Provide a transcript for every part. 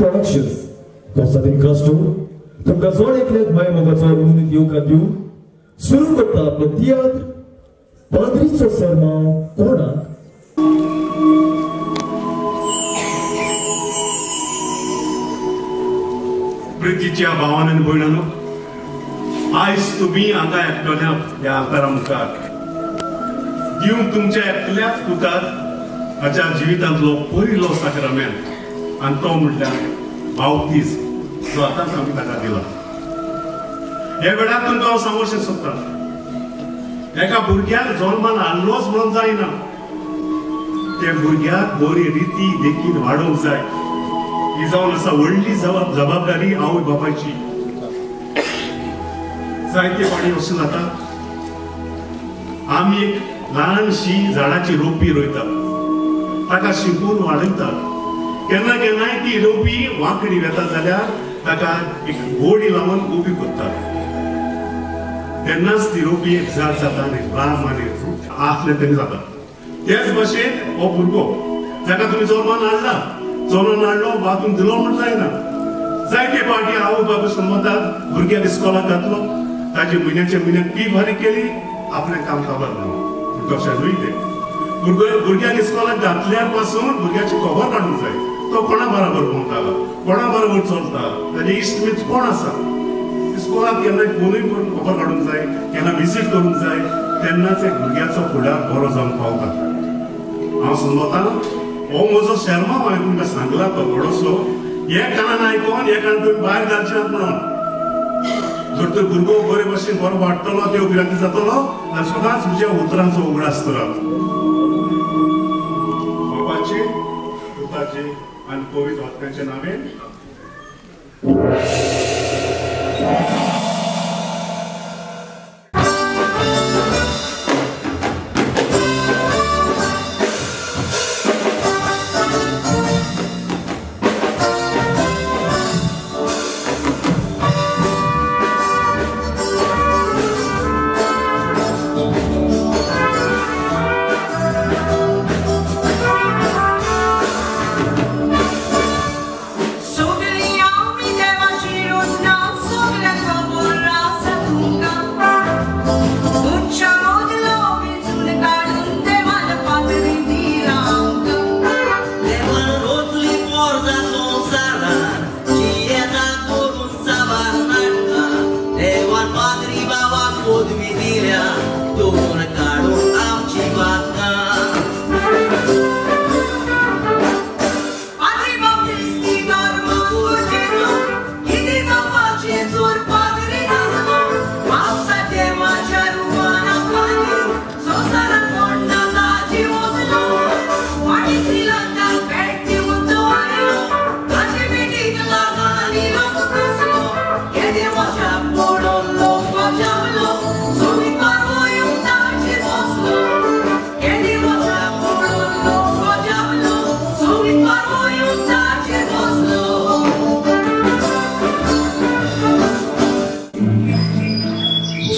Productions कोन्स्तांतीन Crasto तुमकां जोड एकल्याक माय मोगाचो विनोदी येवकार दिवन सुरू करता आपलो तियात्र पाद्रीचो सेर्मांव कोणाक. प्रितीच्या भावान आनी भयणांनो, आयज तुमी हांगा एकटल्या ह्या आल्तारा मुखार दिवंक तुमच्या एकल्याच पुताक ताच्या जिवितांतलो पयलो साक्रामेंत आनी तो म्हटल्यार बावतीज जो आतांच आमी ताका दिला. ह्या वेळार तुमकां हांव सांगूंक सोदता, एका भुरग्याक जल्मान हाडलोच म्हणून जायना, त्या भुरग्याक बरी रिती देखीन वाडोवंक जाय. ही जावन आसा व्हडली जबाबदारी आवय बापायची. जायते फावटी अशें जाता, आमी एक ल्हानशी झाडाची रोपी रोयतात, ताका शिंपून वाडयतात. केन्ना केन्नाय ती रोपी वांकडी वेता जाल्यार ताका एक गोडी लावन उबी करतात, तेन्नाच ती रोपी एक झाड जाता आनी लांब आनी आसलें तेन्ना जाता. तेच भशेन हो भुरगो जाका तुमी जल्मान हाडला, जल्मान हाडलो बातून दिलो म्हण जायना. जायते फावटी आवय बापूय समजतात भुरग्याक इस्कोलाक घातलो, ताजे म्हयन्याच्या म्हयन्याक फी फारीक केली, आपलें काम काबार म्हणून. तशें न्हय तें. भुरग्याक इस्कोलाक घातल्यार पासून भुरग्याची खबर काडूंक जाय, तो कोणा बराबर भोंवता, कोणा बराबर चलता, ताजे इश्ट मित्र कोण आसा. इस्कोलाक केन्ना फोनूय करून खबर काडूंक जाय, केन्ना विजीट करूंक जाय, तेन्नाच एक भुरग्याचो फुडार बरो जावंक पावता. हांव समजता हो म्हजो शेर्मांव हांवें तुमकां सांगला तो थोडोसो हे कानान आयकोन हे कानान तुमी भायर घालचे नात म्हणून. जर तर भुरगो बरे भशेन बरो वाडटलो, देव भिरांती जातलो जाल्यार सदांच म्हज्या उतरांचो उगडास करात. बापाचे, पुताचे आनी पवित्र आत्म्याच्या नांवान.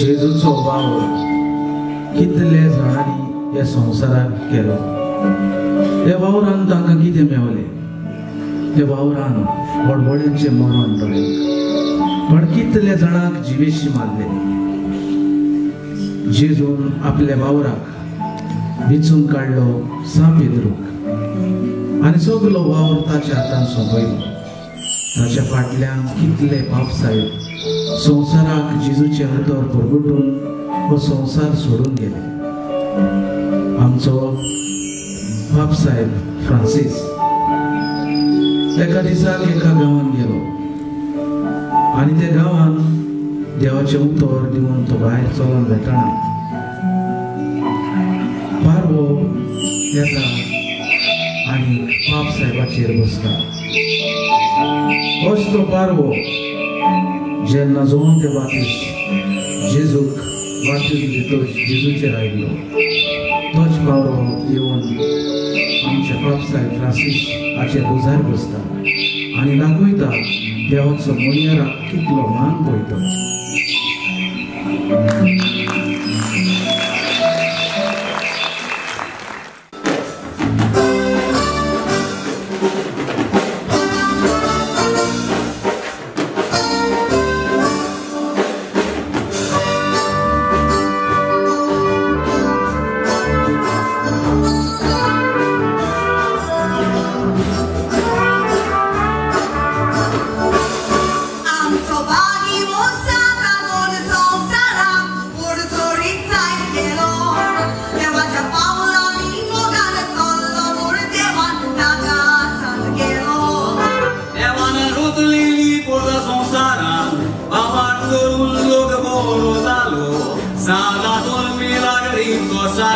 जेजूचो वावर कितले जाणांनी ह्या संवसाराक केलो, ह्या वावरान तांकां कितें मेवलें? ह्या वावरान व्हडव्हड्यांचें मरण पडलें, पण कितले जाणांक जिवेशी मारले. जेजून आपल्या वावराक विचून काडलो सां पेद्रूक आनी सगलो वावर ताच्या हातान सोंपयलो. ताच्या फाटल्यान कितले बापसाहेब संवसाराक जेजूचें उतर परगटून हो संवसार सोडून गेले. आमचो बापसाहेब फ्रांसीस एका दिसाक एका गांवान गेलो आनी त्या गांवान देवाचें उतर दिवन तो भायर चलोन वेताना पारवो येता आनी बापसाहेबाचेर बसता. असलो पारवो जेन्ना जोन ते बातीस जेजूक बातीस दितो जेजूचेर आयलो, तोच पावरो येवन आमच्या बापसाहेब फ्रांसीस हाचेर उजार बसता आनी दाखयता देवाचो मोनियराक कितलो मान पळयता.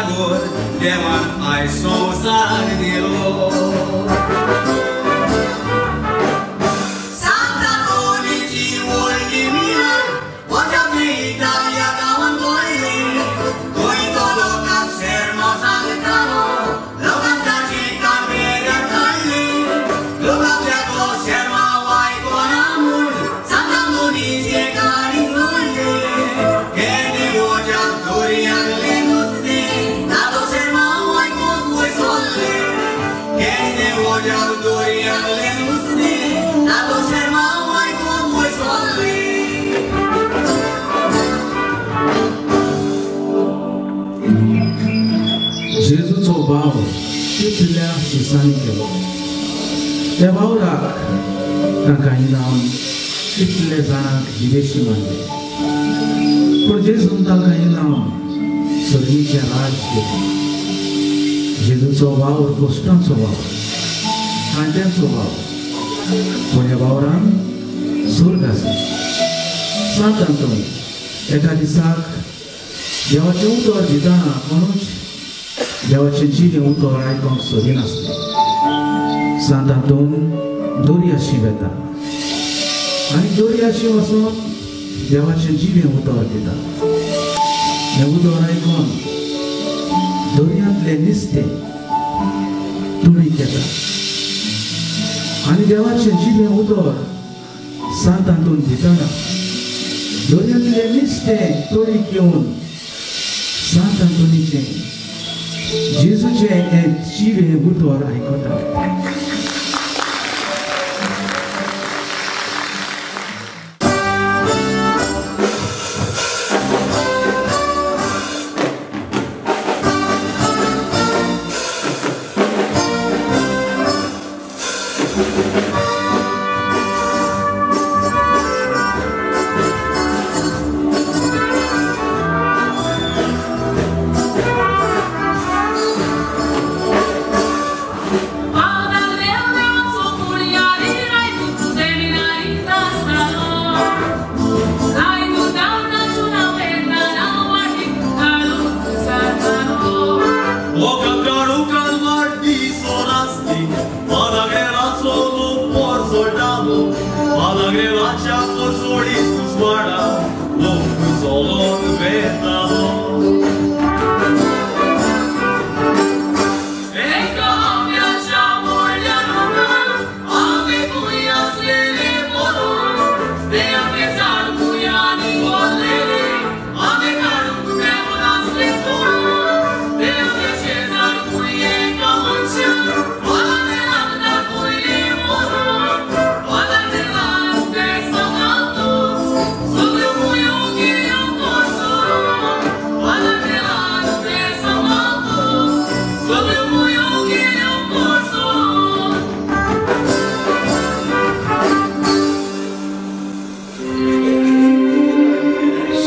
जागोर देवान आयज संवसार दिलो. सांतांतोनीची व्हडली मिलाग्र वोजाबी इटालिया गांवांत घडली. थंय तो लोकांक शेरमांव सांगतालो, लोकांक ताची कामेऱ्यां काडली. लोक आपल्या तो शेरमांव आयकना म्हूण सांतांतोनीचे काणी सोडली. केन्ना वोजाब दर्यांतलें नुस्तें ताचो शेरमांव आयकूंक वयर सरलें. केन्ना वोजाब दर्यांतलें नुस्तें ताचो शेरमांव आयकूंक वयर सरलें. जेजूचो वावर कितल्या दिसांनी केलो. त्या वावराक तांकां इनाम कितले जाणांक जिवेशी मानले, पूण जेजून तांकां इनाम सर्गीचें राज दिलें. जेजूचो वावर कश्टांचो वावर, कांट्यांचो वावर, पूण ह्या वावरान सुर्ग आसा. सांत आंतोनी एका दिसाक देवाचें उतर दितना कोणूच देवाचें जिवें उतर आयकूंक सोदिनासलें. सांत आंतोन दर्याशी वेता आनी दर्याशी वचून देवाचें जिवें उतर दिता. हें उतर आयकून दर्यांतलें नुस्तें तुळीक येता आनी देवाचें जिवें उतर सांत आंतोन दितना दर्यांतलें नुस्तें तडीक येवन सांत आंतोनीचें जेजूचें हें जिवें उतर आयकता.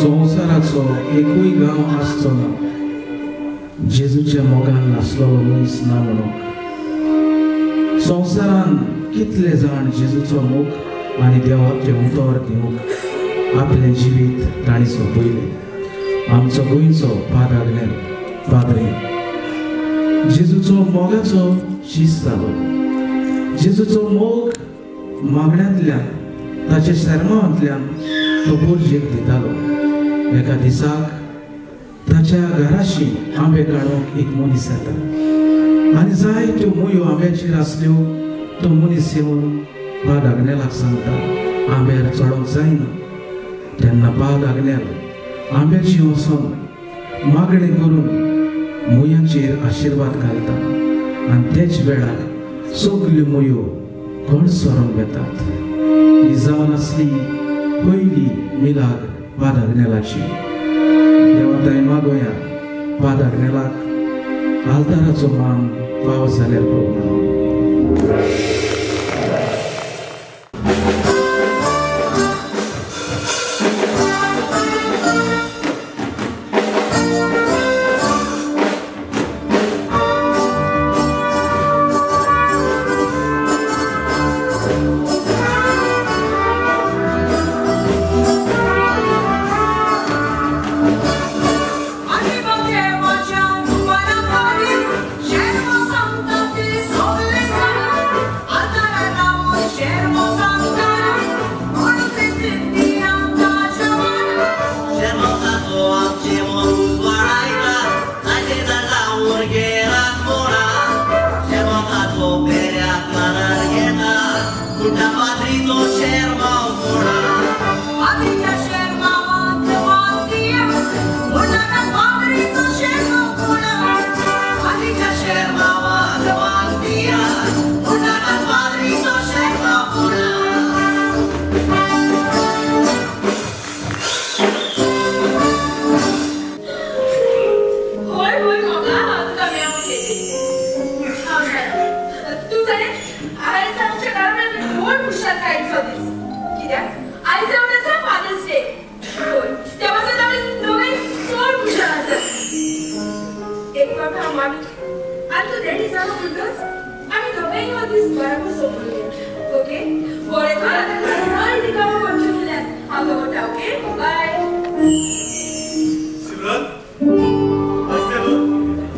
संवसाराचो एकूय गांव आसचो ना जेजूच्या मोगान नासलो मनीस ना म्हणूंक. संवसारान कितले जाण जेजूचो मोग आनी देवाचें उतर दिवंक आपलें जिवीत तांणी सोंपयलें. आमचो गोंयचो पादाग्नेल पाद्री जेजूचो मोगाचो शीस जालो. जेजूचो मोग मागण्यांतल्यान ताच्या शेरमांतल्यान तो पुर्जेक दितालो. एका दिसाक ताच्या घराशी आंबे काडूंक एक मनीस येता आनी जाय त्यो मुयो आंब्याचेर आसल्यो. तो मनीस येवन पाद आग्नेलाक सांगता, आंब्यार चडोंक जायना. तेन्ना पाद आग्नेल आंब्याची वचून मागणें करून मुयांचेर आशिर्वाद घालता आनी तेच वेळार सगल्यो मुयो घड सरोंक वेतात. ही जावन आसली पयली मिलाग्र पाद आग्नेलाची. देवाताय मागोया पाद आग्नेलाक आल्ताराचो मान फावो जाल्यार प्रभु. Arriba que vaya, पूण पाद्रीचो शेरमांव कोणा? पाद्रीच्या शेरमावांत वांतिया, पूण पाद्रीचो शेरमांव कोणा? पाद्रीच्या शेरमावांत वांतिया, पूण पाद्रीचो शेरमांव कोणा? होय होय मोगा, हांव तुका मेळूंक येतली. हांव जाणा, तूं जाणें आयज आमच्या घरा व्हड खुशालकायेचो दीस. कित्याक आयज जावन आसा फादर्स डे. होय, त्या पासत आमी दोगांय चड खुशाल आसात. एक फावट हांव मामी आनी तूं डॅडी जालो म्हणटच आमी दोगांय हो दीस बराबर सोंपोवया. ओके, बरें तर आतां घरा जायतीं कामां करचीं उरल्यांत. हांव दवरता. ओके, बाय. सिमरन, आयज तें न्हू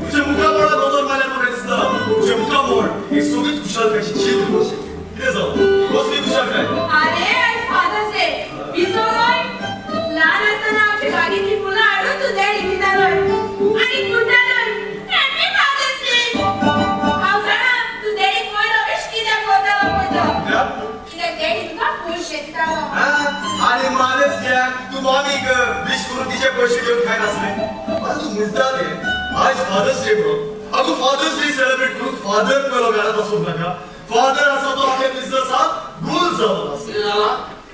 तुज्या मुखामळार नदर मारल्यार म्हाका दिसता तुज्या मुखामळ एक सोबीत खुशालकायेची चित्र कशें. कितें जालां? कसली खुशालकाय? अरे आयज फादर्स डे, विसरलोय? ल्हान आसतना आमच्या बागेंतलीं फुलां हाडून तूं डॅडी दितालोय आनी म्हणटालोय हॅपी फादर्स डे. हांव जाणा तूं डॅडीक पयलो विश कित्याक करतालो पळय तो. कित्याक डॅडी तुका पयशे दितालो. आनी मानस डॅक तूं मामीक विश करून तिचे पयशे घेवन खायत आसलें. आतां तूं म्हणटा तें आयज फादर्स डे म्हणून. आगो फादर्स डे सेलिब्रेट करून फादर पयलो घरांत आसूंक नाका. फादर आसा तो आपल्या बिझनसाक गोल जावन आसा.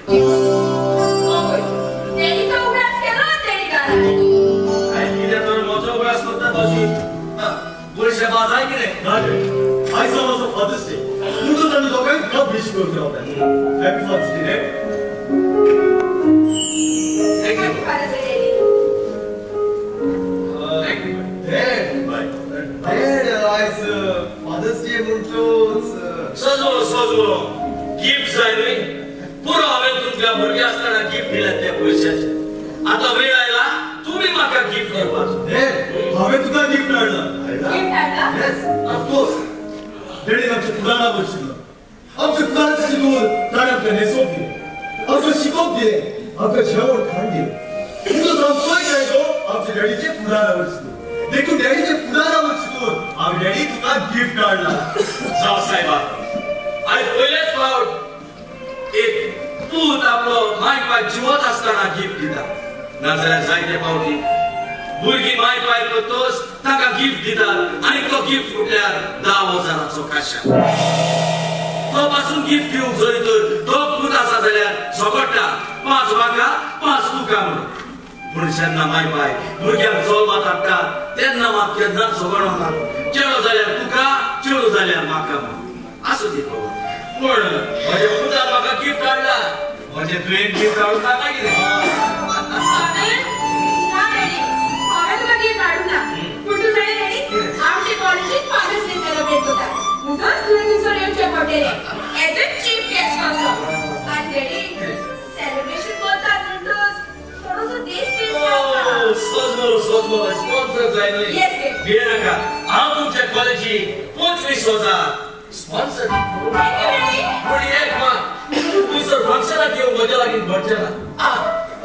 होय, डॅडीचो उगडास केलो डॅडी घरा. आयज कितें तर म्हजो उगडास करता तशी बुरशेबाज जाय कितें? ना रे, आयज जावन आसा फादर्स डे, म्हणूनच आमी दोगांय तुका विश करूंक रावतात. हॅपी फादर्स डे रे. Happy father's day daddy. Dad, dad, आयज फादर्स डे म्हणटूच सजवलो सजवलो गिफ्ट जाय न्हय? पुरो हांवें तुमकां भुरगें आसतना गिफ्ट दिलें त्या पयशाचें. आतां वेळ आयला तुमी म्हाका गिफ्ट दिवपाचो. डॅड, हांवें तुका गिफ्ट हाडला. गिफ्ट हाडला? येस, ऑफकोर्स. डॅडीन आमच्या फुडारा बशिल्लो. आमच्या फुडाराचें चिंतून ताणें आमकां न्हेसोवप दिलें, आमकां शिकोवप दिलें, आमकां जेवण खाण दिलें. म्हणून आमचोय कायदो आमच्या डॅडीचे फुडारा वचलो. देखून डॅडीचे फुडारा चिंतून हांवें डॅडी तुका गिफ्ट हाडला. जावं सायबा, आयज पयलेच फावट एक पूत आपलो माय पाय जिवत आसतना गिफ्ट दिता. नाजाल्यार जायते फावटी भुरगीं माय पाय करतच तांकां गिफ्ट दितात आनी तो गिफ्ट फुटल्यार 10,000 काशा. तो पासून गिफ्ट दिवंक जरी तर तो पूत आसा जाल्यार झगडटा, 5 म्हाका 5 तुका म्हणून. पूण जेन्ना माय पाय भुरग्यांक जल्माक हाडटा तेन्ना मात केन्नाच झगडना. चेडो जाल्यार तुका, चेडो जाल्यार म्हाका म्हणून. आसूं ती खबर, पूण म्हज्या पुतान म्हाका गिफ्ट हाडला. म्हजें तुवें गिफ्ट हाडूंक नाका कितें? ना डॅडी, हांवें तुका गिफ्ट हाडूंक ना. पूण तूं जाणें डॅडी, आमचे कॉलेजींत फादर्स डे सेलिब्रेट करतात, म्हणटच तुवें थंयसर येवचें पडटलें एज अ चीफ गेस्ट कसो. आनी डॅडी, सेलिब्रेशन करतात म्हणटच थोडोसो देश बीस जाता. सजमलो सजमलो स्पॉन्सर जाय न्हय? येस येस. भिये नाका, हांव तुमच्या कॉलेजी 25,000 स्पॉन्सर. Thank you daddy. पूण एक मात, थंयसर फंक्शनाक येवंक म्हज्या लागीं घडचें ना.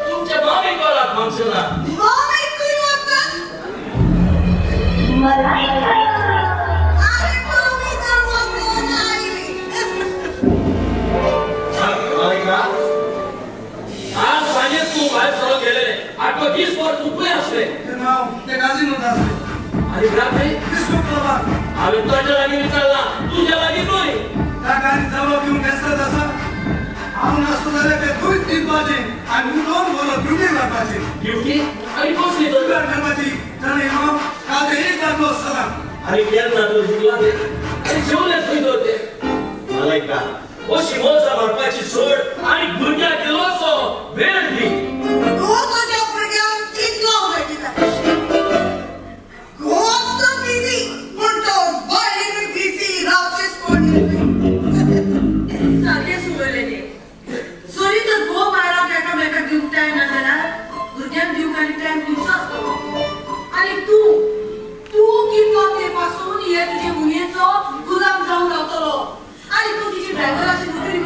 तुमच्या मामीक कोलात फंक्शनाक. मामीक खंय वतात? आरे मामी तर वचून आयली. मालिका, आज सांजेच तूं भायर सरोन गेलेलें. आठवो दीसभर तूं खंय आसलें? ते काजीनोत आसलें. आनी रात्री डिस्को क्लबाक. हांवें ताच्या लागीं विचारलां, तुज्या लागीं न्हय. ताका आनी जालो दिवंक येसतात आसा. हांव नासतो जाल्यार ते थंयच न्हिदपाचें आनी उठोवन बरो ड्युटी मारपाचें. ड्युटी? आनी कसली तर? जुगार खेळपाची. जाणा हांव काल ते 1 लाख लॉस जाला. आनी केन्ना तूं जिखला ते? आनी जेवले खंय तर ते? मलायका, अशी मजा मारपाची सोड आनी भुरग्यांक इल्लोसो वेळ दी. तूं तुज्या भुरग्यांक कितलो वेळ दिता? घोस्त बिजी म्हणटोच बायलेनूय बिजी रावचेंच पडलें. सारकें सुरयलें तें. जरी तर घोव बायलांक एकामेकाक दिवंक टायम ना जाल्यार भुरग्यांक दिवंक आनी टायम दिवचो आसतलो. आनी तूं तूं कितलो तेंप पासून हे तुजे मुयेचो गुलाम जावन रावतलो. आनी तूं तिची ड्रायव्हराची नोकरी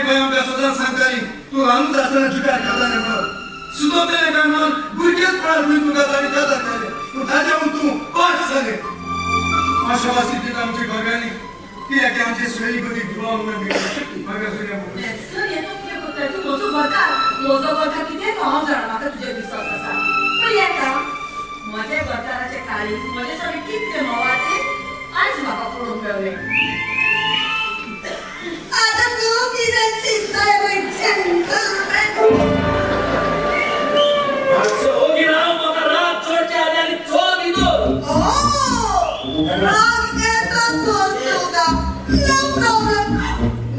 बाय आमकां सदांच सांगताली तूं ल्हानूच आसतना जुगार खेळटालें म्हणून सुदोतलें काय म्हणून भुरगेचपणार खंय तुका ताणें काजार केलें पूण ताज्या तूं पास जालें. आशा तिका आमच्या घरच्यांनी कित्याक आमचे सोयी गतीक दुबाव म्हाका तुज्या सर हें तूं कितें करताय? तूं म्हजो घरकार, म्हजो घरकार कितें तो हांव जाणा, म्हाका तुजेर विस्वास आसा. पूण येता म्हज्या घरकाराचें काळीज म्हजे सगळें कितलें म्होंवाळ तें आयज म्हाका पळोवंक मेळ्ळें. आतां तूं कितें चिंतताय वयचें? मातसो ओगी राव, म्हाका राग चडचे आदी आनी चोद इदोर. राग येता तर तुका. No problem,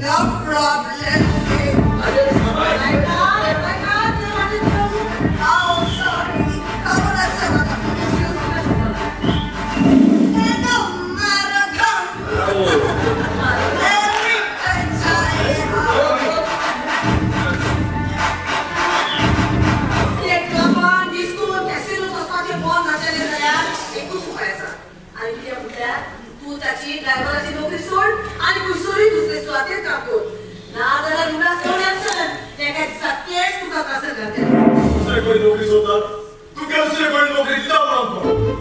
no problem. Oh, sorry. खबर आसा म्हाका. येता मारगम. ते क्लबान डिस्कोन कॅसिनोत वचपाचें बंद जातलें जाल्यार एकूच उपाय आसा. आनी कितें म्हटल्यार तूं ताची ड्रायव्हराची नोकरी सोड आनी कुसोरी दुसरे सुवातेर काम कर. ना जाल्यार उडास कोण आसन एका दिसा तेच तुका कासर घालतले. दुसरे कोणी नोकरी सोदतात तुका दुसरे कोणी नोकरी दिता म्हणून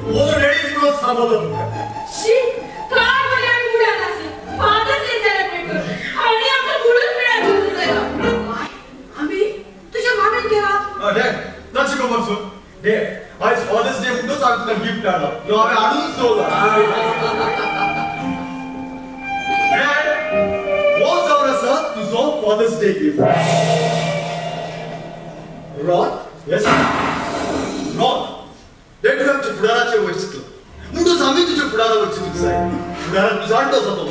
म्हजो डॅडीच म्हणून सांगता तुका. शी, काय बरी आमी बुडात आसली. फादर्स डे सेलिब्रेट करून आनी आमकां बुडूच मेळ्ळा उडयलो. आमी तुज्या मामीन केला. डॅड ताची खबर सोड. डॅड आयज फादर्स डे म्हणूनच हांवें तुका गिफ्ट हाडला, जो हांवें हाडूनच दवरला. डॅड हो जावन आसा तुजो फादर्स डे गिफ्ट. रॉत? येस रॉत. डॅड तुवें आमच्या फुडाराचेर वयर चिंतलां म्हणूनच आमी तुज्या फुडारावर चिंतूंक जाय. फुडाराक तूं जाणटो जातलो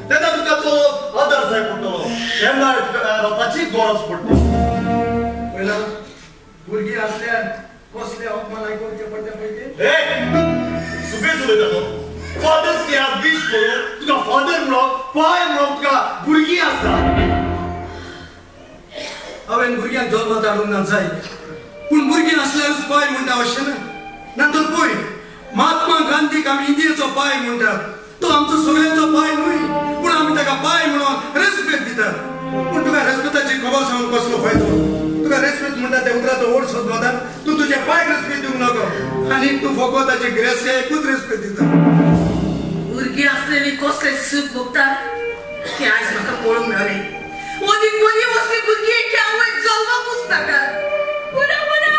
तेन्ना तुका चलो आदार जाय पडटलो, तेन्ना तुका रोताची गरज पडटली. पयला भुरगीं आसल्यार कसले अपमान आयकुचे पडटा पळय ते. सुबेज उलयता तो. फादर्स डे वीश करून तुका फादर म्हणून पाय म्हणून तुका भुरगीं आसा. हांवें भुरग्यांक जल्मात हाडूंक ना जाय, पूण भुरगीं आसल्यारूच पाय म्हणटा अशें ना. ना तर पळय महात्मा गांधीक आमी इंडियेचो पाय म्हणटात, तो आमचो सगळ्यांचो पाय न्हय, पूण आमी ताका पाय म्हणून रेस्पेद दितात. पूण तुका रेस्पेदाची खबर सांगून कसलो फायदो? तुका रेस्पेद म्हणटा त्या उतराचो ओड सोदता, तूं तुज्या पायक रेस्पेद दिवंक नाका आनी तूं फकत ताचे गिरेस्तकायेकूच रेस्पेद दिता. भुरगीं आसलेली कसलें सूख भोगतात तें आयज म्हाका पळोवंक मेळ्ळें. ओदी बरी वसली भुरगीं की आवय जल्माकूच नाका. पुरो पुरो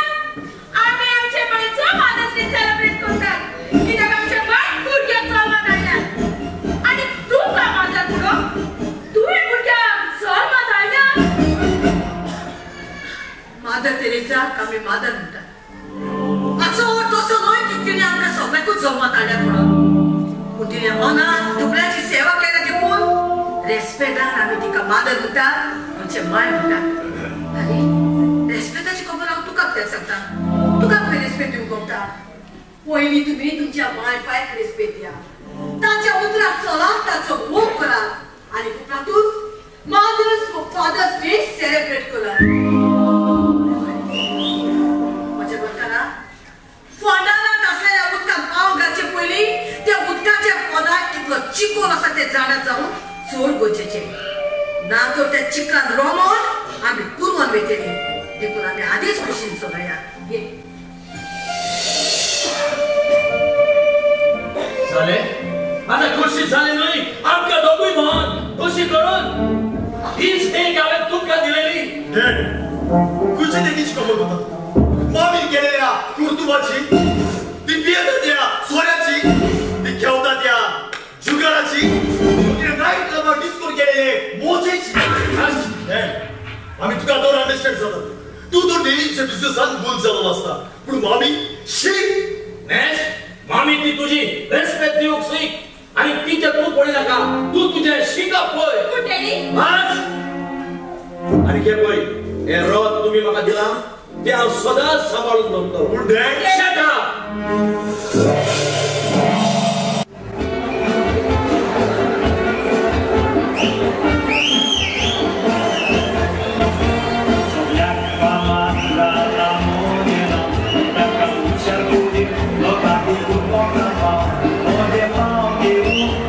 आमी आमच्या मायचो फादर्स डे सेलिब्रेट करतात कित्याक आमच्या माय भुरग्यांक जल्माक हाडल्यात. आनी तूं काय मारता पुरो? तुवें भुरग्यांक जल्माक हाडल्या. मादर तेरेसाक आमी मादर म्हणटात. हाचो अर्थ असो न्हय की तिणें आमकां सगळ्यांकूच जल्माक हाडल्यात म्हणून, पूण तिणें मनान दुबळ्याची सेवा केल्या देखून रेस्पेदान आमी तिका मादर म्हणटात, आमचे माय म्हणटात. आनी रेस्पेदाची खबर हांव तुका कित्याक सांगता? तुका खंय रेस्पेद दिवंक गमता? पयलीं तुमी तुमच्या माय पायक रेस्पेद दिया, तांच्या उतराक चलात, तांचो मोग करात आनी उपरांतूच मदर्स फादर्स डे सेलिब्रेट करात. म्हज्या घरकारा फोंडारांत आसलेल्या उदकांत पांव घालचे पयलीं त्या उदकाच्या पोंदाक कितलो चिकोल आसा तें जाणा जावन चड गरजेचें. ना तर त्या चिकलान रोमोन आमी पुरवन वयतलीं. देखून आमी आदींच खुशीन चलया. जालें आतां खुशी जालें न्हय आमकां दोगूय म्हण खुशी करून हीच देख हांवें तुमकां दिलेली. डॅड खुशी देखीची खबर कोता? मामीन केलेल्या कुर्तुबाची, ती पियेता त्या सोऱ्याची, ती खेवता त्या जुगाराची, तिणें नायट क्लबार डिस्कोर केलेले मोजेची. डॅड आमी तुका दोन अंडरस्टँड जातात. तूं तो डेलीच्या बिझनसान गुल जालो आसता, पूण मामी शी नेश मामी ती तुजी रेस्पेद दिवंक शीक आनी तिचें तूं पळय नाका, तूं तुजें शिकप पळय. पूण डॅडी बस आनी घे पळय हें रोत तुमी म्हाका दिलां तें हांव सदांच सांबाळून दवरतलो. पूण डॅड Shut up!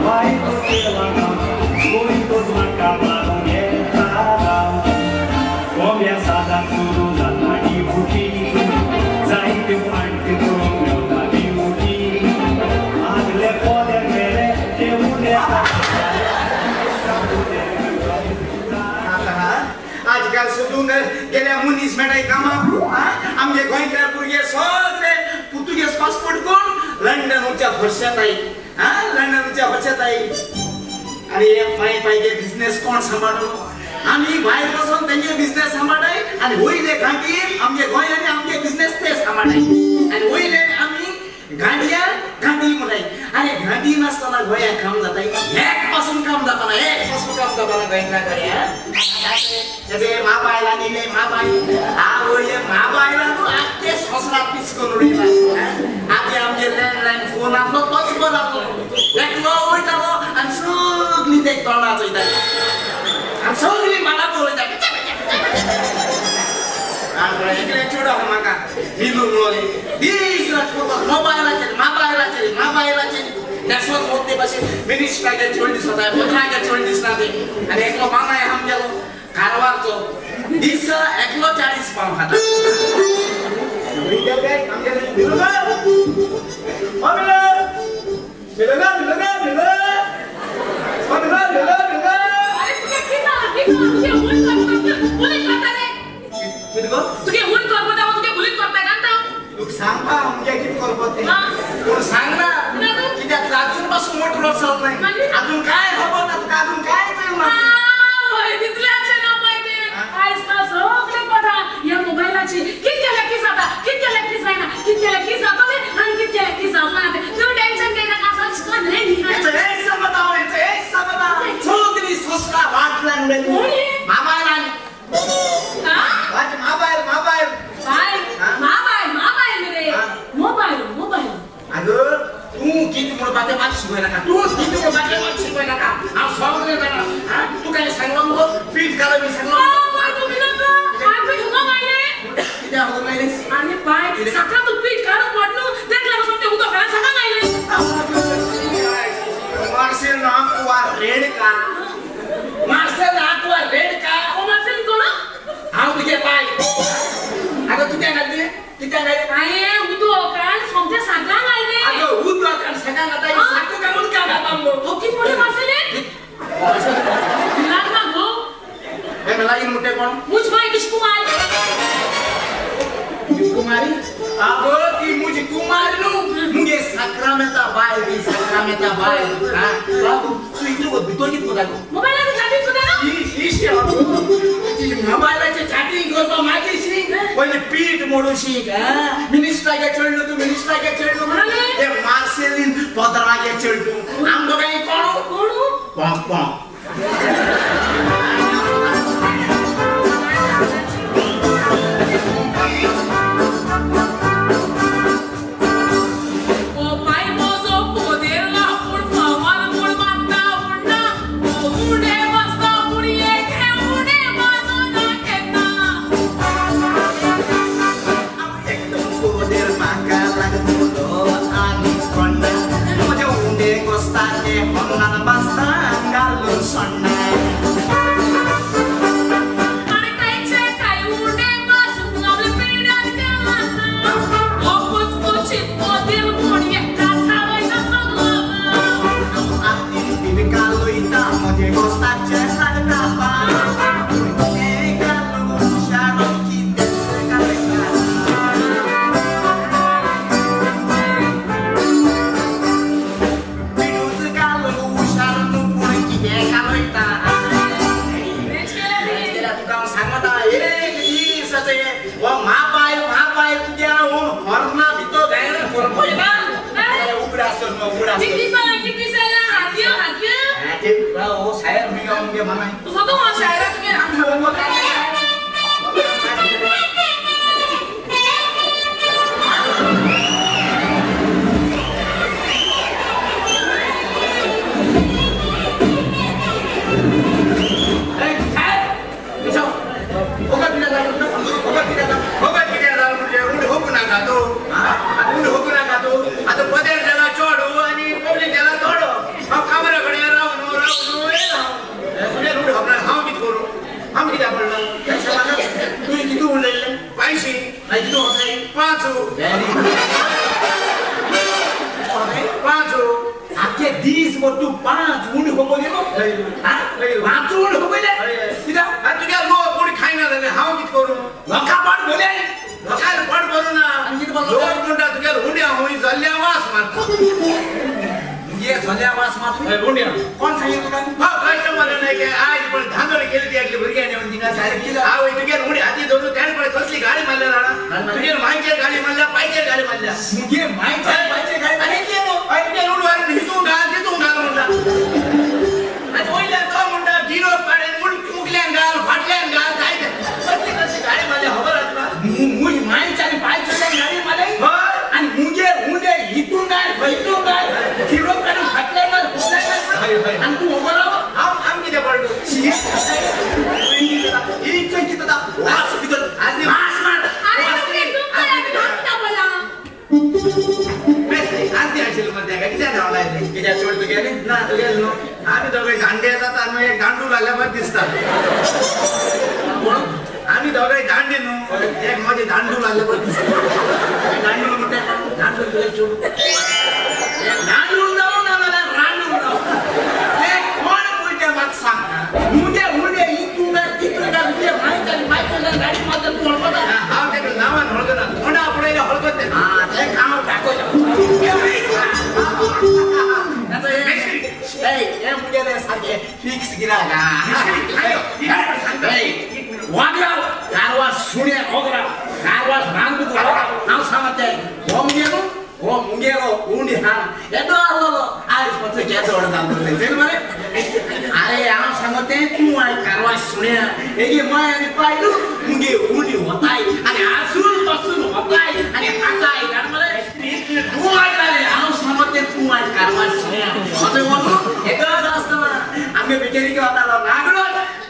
Vai, आजकाल सोदूंक गेल्या मनीस मेळटाय कामाक आमगे गोंयकार भुरगे सगळे पुर्तुगेज पासपोर्ट कोण लंडनच्या फरशाताई लंडनच्या फरशाताई. अरे पाय पाय बिझनेस कोण सांबाळलो आमी भायर वचून तेंगे बिझनेस सांबाळटाय आनी वयले खातीर आमगे गोंयांनी आमगे बिझनेस ते सांबाळटाय आनी वयले आमी गांठयार गांधी म्हणटाय. आनी गांधी नासतना गोंयांत काम जाताय एक पासून काम जाताना एक पासून काम जाताना गोंयकार मा बायलां दिले मा बायल आवय मा बायलां न्हू आख्खे संवसाराक पीस करून उडयला. आदी आमगे लँडलायन फोन आसलो तोच बरो आसलो एकलो वयतालो आनी सगळीं ते तोंडा चोयताली आनी सगळीं म्हाका उलयता. एकलें चेडो आसा म्हाका मिलू म्हणून दीस रात मोबायलाचेर मोबायलाचेर मोबायलाचेर नेसवत मोते भाशेन मिनिस्टरागे चेड दिसता पत्रागे चेड दिसना ते. आनी एकलो मानाय आमगेलो कारवारचो दिसा एकलो 40 पाव खाता. तुगे हुन करपा तुगे बुलीन करता घालता तुका सांगपा आमगे कितें करपा तें कोण सांगना कित्याक अजून पासून मोटर वचत नाही अजून काय खबर ना तुका अजून काय कळना. तितल्याचें ना पळय तें आयज काल सगळें कोता ह्या मोबायलाची कितें केल्यार कितें जाता कितें केल्यार कितें जायना कितें केल्यार कितें जातलें आनी कितें केल्यार कितें जावना तें तूं टेन्शन घेयनाका सगळें न्ही. हें सांगता हें सांगता सगळीं संस्था वाट लागली मोबायलान. Mobile mobile mobile mobile रे मोबायल मोबायल. अगं तूं कितें म्हणपा तें मात शिकय नाका तूं कितें म्हणपा तें मात शिकय नाका हांव सगळें जाणा. तूं काय सांगलो मुगो पीठ घाल बी सांगलो कित्याक उदक आयलें. आनी बाय सकाळ तूं पीठ घालून पडलो तेका लागून तें उदक घालून सकाळ आयलें. मार्सेल नाकवा रेडका मार्सेल नाकवा रेडका ओ मार्सेल कोण हांव तुगे बाय. अगं कित्याक घातली कित्याक घातली हांवें उदक आनी सोमतें साकांक आयलें. अगं उदक आनी साकांक घाताय साकू काय उदकां घाता मगो. हो कितें म्हणलें मार्सेलीन लागना गो हें लागीं म्हणटा कोण मुज बाय कुमारी कुमारी. अगं ती मुजी कुमारी न्हू मुगे साक्रामेता बायल ती साक्रामेता बायल. तूं इतलो भितर कितें करता गो मोबायलाचेर चॅटिंग करता न्हू. मोबायलाचेर चॅटिंग करपा मागीर शीक पयलीं पीठ मोडूं शीक. मिनिस्टरागे चेडलो तूं मिनिस्टरागे चेडलो ते मार्सेलीन पदरागे चेडलो आम दोगांय कोण कोण पोंक पोंक. हांव कितें मर तूं 5 उंडे खबोयले 5 उंडे खबोयले कित्याक तुज्या लोक कोणी खायना जाल्यार हांव कितें करूं लोकां पोट भरलें लोकांक पोट भरूं ना लोक म्हणटा तुगेल्या उंड्या हुंय जल्ल्या वास मारता मुगे जल्ल्या वास मारता उंड्या कोण सांगितलं तुका हांव कस्टमर न्हय की आयज पण धांदळ केली ती एकली भुरग्यांनी येवन थिंगा सारकी हांव तुगेर उंडे हाती धरून तेणें पळय कसली गाडी मारल्या जाणा तुगेर मांयचेर गाडी मारल्या पायचेर गाडी मारल्या मुगे मांयचेर पायचेर गाडी मारली तुगेर उंडो आनी हितून घाल तितून घाल म्हणटा आनी वयल्यान तो म्हणटा गिरो काडून मुखल्यान घाल फाटल्यान घाल जायते कसली कसली गाडी मारल्या खबर आसा तुका मुज मांयच्या आनी पायच्या गाडी मारली आनी मुगे उंडे हितून घाल हितून घाल गिरो काडून फाटल्यान घाल फुडल्यान घाल आनी तूं खबर हांव हांव कितें पडलो एक खंय कितें वास भितर वास मार आजदी आशिल्लो मरे तेका कित्याक नांव लायलें कित्याक चड तुगेलें ना तुगेलें न्हू आमी दोगांय दांडे जाता न्हू एक दांडू घाल्ल्या बरें दिसता आमी दोगांय दांडे न्हू एक मदीं दांडू घाल्ल्या बरें दिसता दांडू म्हणटा दांडू तुगेलें चेडूं दांडू जावं ना जाल्यार रांडू जावं तें कोण पळय म्हाका सांग मुगे उंडे हितून घाल तितून घाल तुगे मांयच्या आनी पायच्या गाडी मारता तूं वळखता हांव तेका नांवान वळखना तोंडा पळयल्यार वळखत तें तें हांव दाखयता हे मुगेले सारकें फिक्स गिरायक वागराव कारवार सुण्या ओगराव कारवार रानदुकर हांव सांगता तें हो मुगेलो हो मुगेलो उंडी हा येदो आहलो आयज मातसो केदो व्हड जालो तें मरे आरे हांव सांगता तें तूं आयज कारवार सुण्या हेगे माय आनी पायलू मुगे उंडी वताय आनी आसून पासून वताय आनी खाताय जाण मरे तूं आयज रे हांव सांगता तें तूं आयज कारवार सुण्या अशें वचून एकच आसतना आमगे बिकेरी वतालो नागडो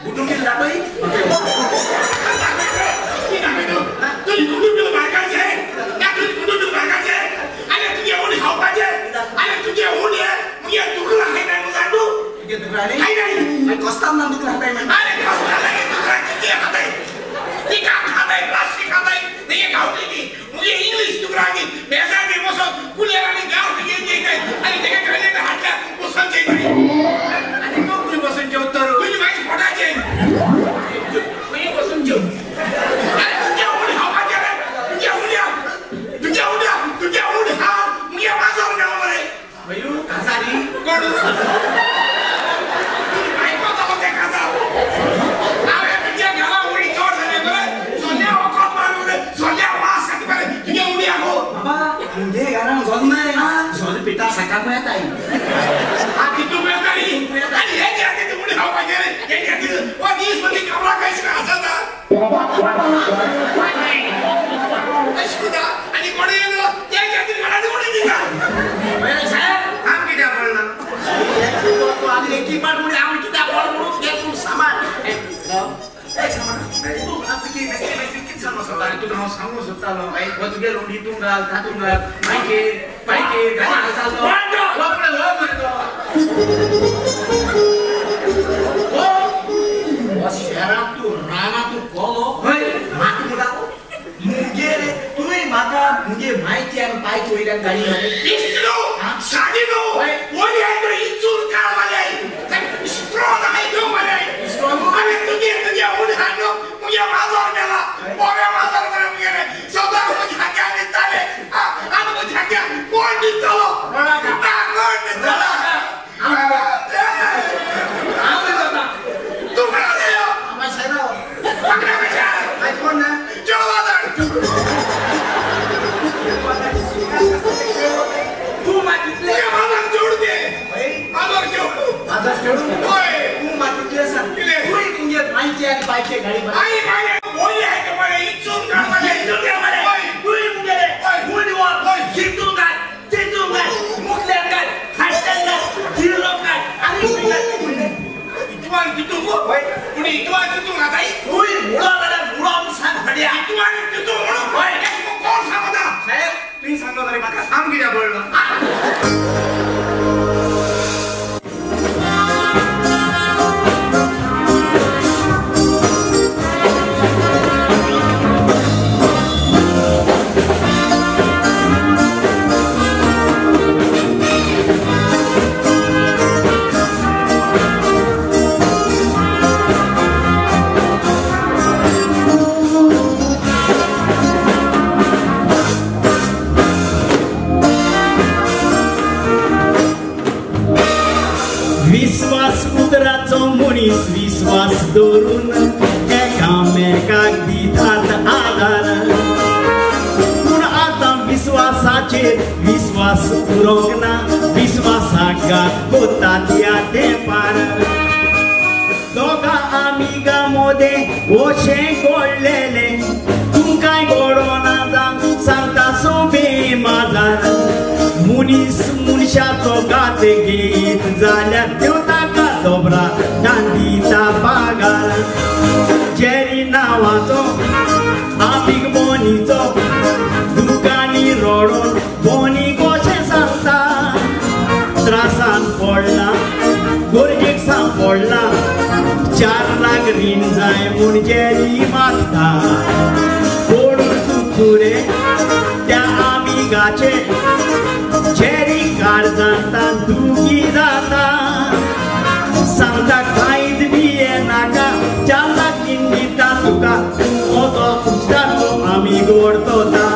गुटुंबील दाखय Thank you. मनीस विश्वास दवरून एकामेकाक दितात आदार पूण आतां विश्वासाचेर विश्वास उरोंक ना विश्वासाक घात कोतात ह्या तेंपार दोगां आमिगां मोदें अशें घडलेलें तुमकांय घडोना जावं सांगता सोबे माजार मनीस मनशाचो घात घेयत जाल्यार त्यो ताका दोबरा दांदिता बागार जेरी नांवाचो आमीग बोनीचो दुकानी रडोन बोनी कशें सांगता त्रासान पडला गरजेक सांपडला 4 लाख रीण जाय म्हूण जेरी मागता कोडून चुचुरे त्या आमिगाचे जेरी काळजांत दुखी जाता सांगता कांयच भियेनाका 4 लाख रीण दिता तुका तूं म्हजो इश्टाचो आमीग वळखता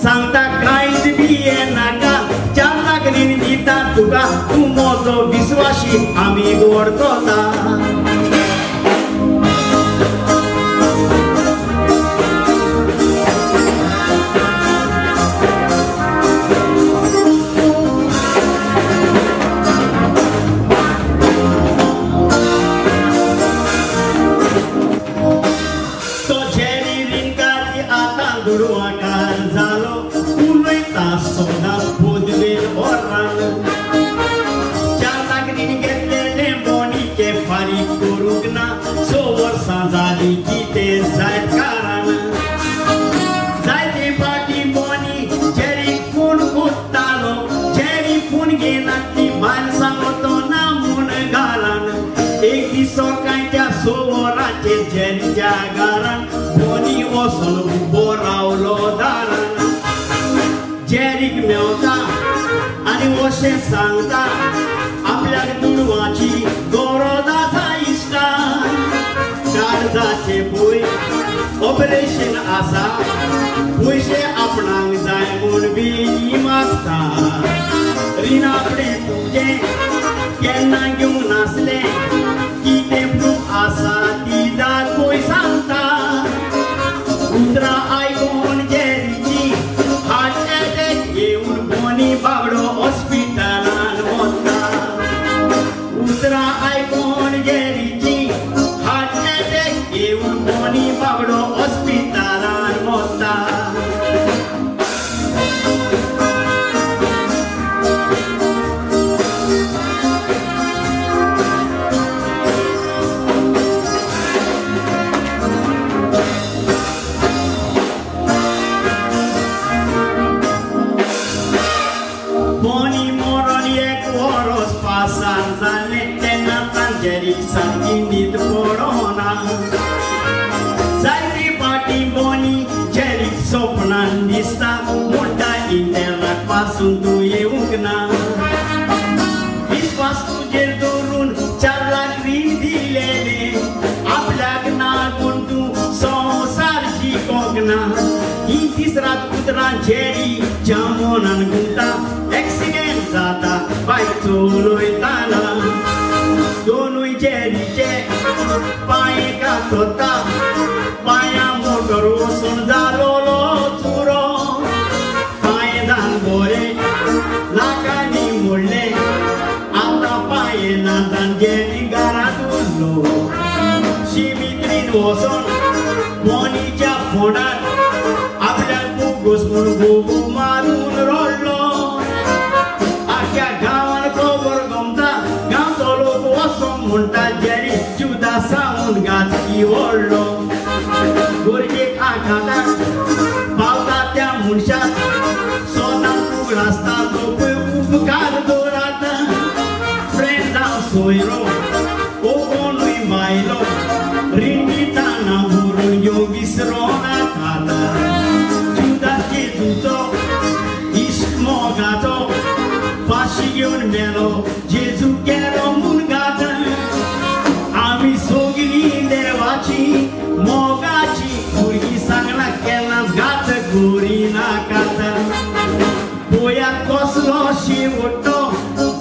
सांगता कांयच भियेनाका 4 लाख रीण दिता तुका तूं म्हजो विश्वासी आमीग वळखता. जेरीच्या घरान बोनी वचून उबो रावलो दारान जेरीक मेवता आनी अशें सांगता आपल्याक दुडवाची गरज आसा इश्टा काळजाचें पळय ऑपरेशन आसा पयशे आपणाक जाय म्हूण बेगी मागता रीण आपणें तुजें केन्ना घेवंक नासलें कितें प्रूफ आसा ती दाखय सांगता उतरां आयकून जेरीची हार्ट एटॅक घेवन बोनी बाबडो हॉस्पिटलान वता उतरां आयकून जेरीची हार्ट एटॅक घेवन बोनी बाबडो हॉस्पिटलान वता. सामकी न्हीद पडना जायते फावटी बोनी जेरीक सपनान दिसता म्हणटा इंतेराक पासून तूं येवंक ना विश्वास तुजेर दवरून 4 लाख रीण दिलेलें आपल्याक ना म्हूण तूं संवसार शिकोंक ना ही दीस रात उतरां जेरीच्या मनान घुंवता एक्सिडेंट जाता बायक चलयताना दोनूय जेरीचे पांय कातता पांया मोटर वचून जालोलो चुरो पांय दान बोरे लाखांनी मोडले आतां पांय ना जावन जेरी घरांत उरलो शिमित्रीन वचोन बोनीच्या फोंडार आपल्याक बोगस म्हूण बोबो मारून रडलो आख्या गांवान खबर गमता गांवचो लोक वचोंक म्हणटा जेरी जुदासावन घातकी व्हडलो गरजेक आघाताक पावता त्या मनशाक स्वताक उगडासता तो पळय उपकार दवरात फ्रेंड जावं सोयरो ओ कोणूय मायलो रीण दिताना व्हरून घेवंक विसरो नाकात जुदास जेजूचो इश्ट मोगाचो फाशी घेवन मेलो जेजू केलो म्हूण घात आमी सगळीं देवाची मोगाची भुरगीं सांगना केन्नाच घात करिनाकात पळयात कसलो शेवटो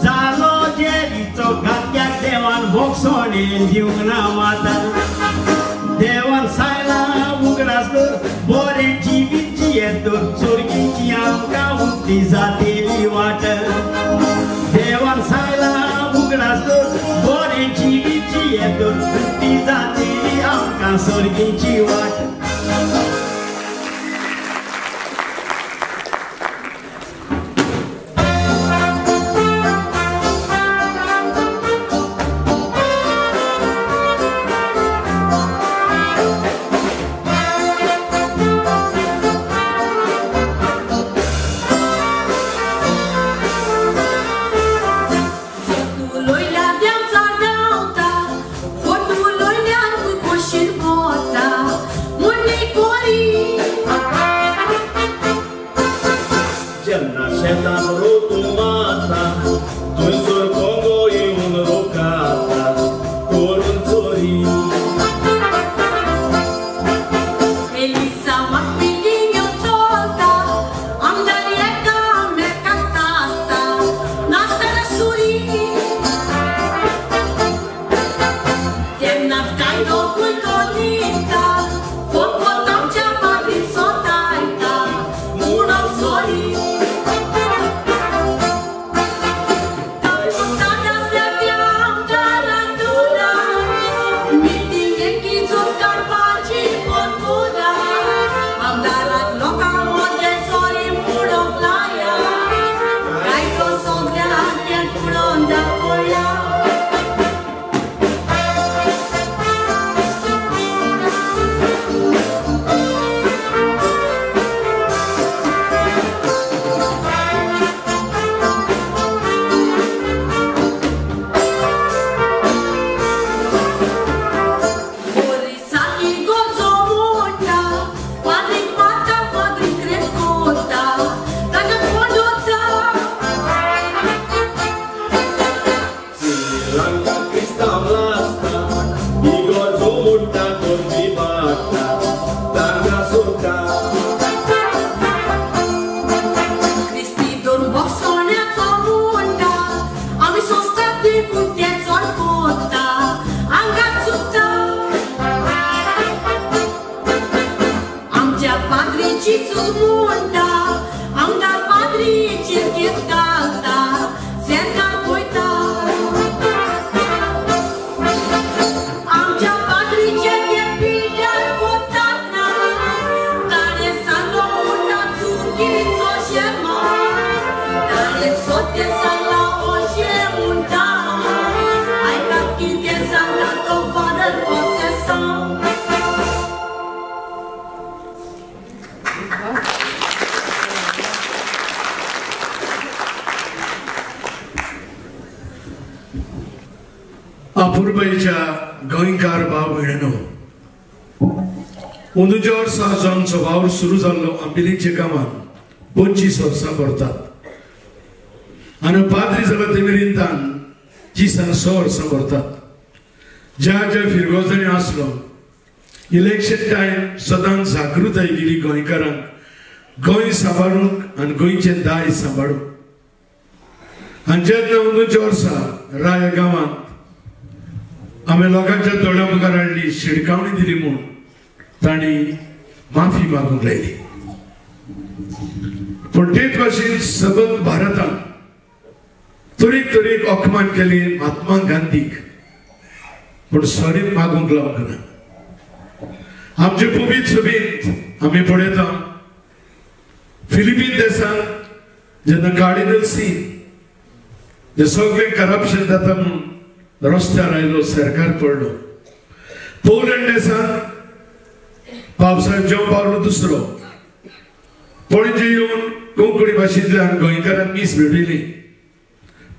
जालो जेरीचो घातक्याक देवान भोगसण सर्गीची आमकां उक्ती जातेली वाट देवान सांगला उगडास दवर बरें जिवीत जियेतर उक्ती जातेली आमकां सर्गीची वाट. अपुरबाईच्या गोंयकार भाव भयणीनो, अंदूच्या वर्सा जो आमचो वावर सुरू जाल्लो आंबिलीच्या गांवांत 25 वर्सां भरतात आनी पाद्री जाला ते मेरेन 36 वर्सां भरतात. ज्या ज्या फिरगोजांनी आसलो इलेक्शन टायम सदांच जागृताय केली गोंयकारांक गोंय सांबाळूंक आनी गोंयचें दायज सांबाळूंक. आनी जेन्ना अंदूच्या वर्सा राय गांवांत आमी लोकांच्या दोळ्या मुखार हाडली शिडकावणी दिली म्हूण तांणी माफी मागूंक लायली. पूण तेच भाशेन सबंद भारतान तरेक तरेक अपमान केले महात्मा गांधीक, पूण सॉरी मागूंक लावंक ना. आमचे पवित्र सभेंत आमी पळयता फिलिपीन देशांत जेन्ना कार्डिनल सीन जे सगळें करप्शन जाता म्हूण रस्त्यार आयलो, सरकार पडलो. पोलंड देशांत पावसाक जेवण पावलो दुसरो पणजे येवन कोंकणी भाशेंतल्यान गोंयकारांक मीस भेटयली.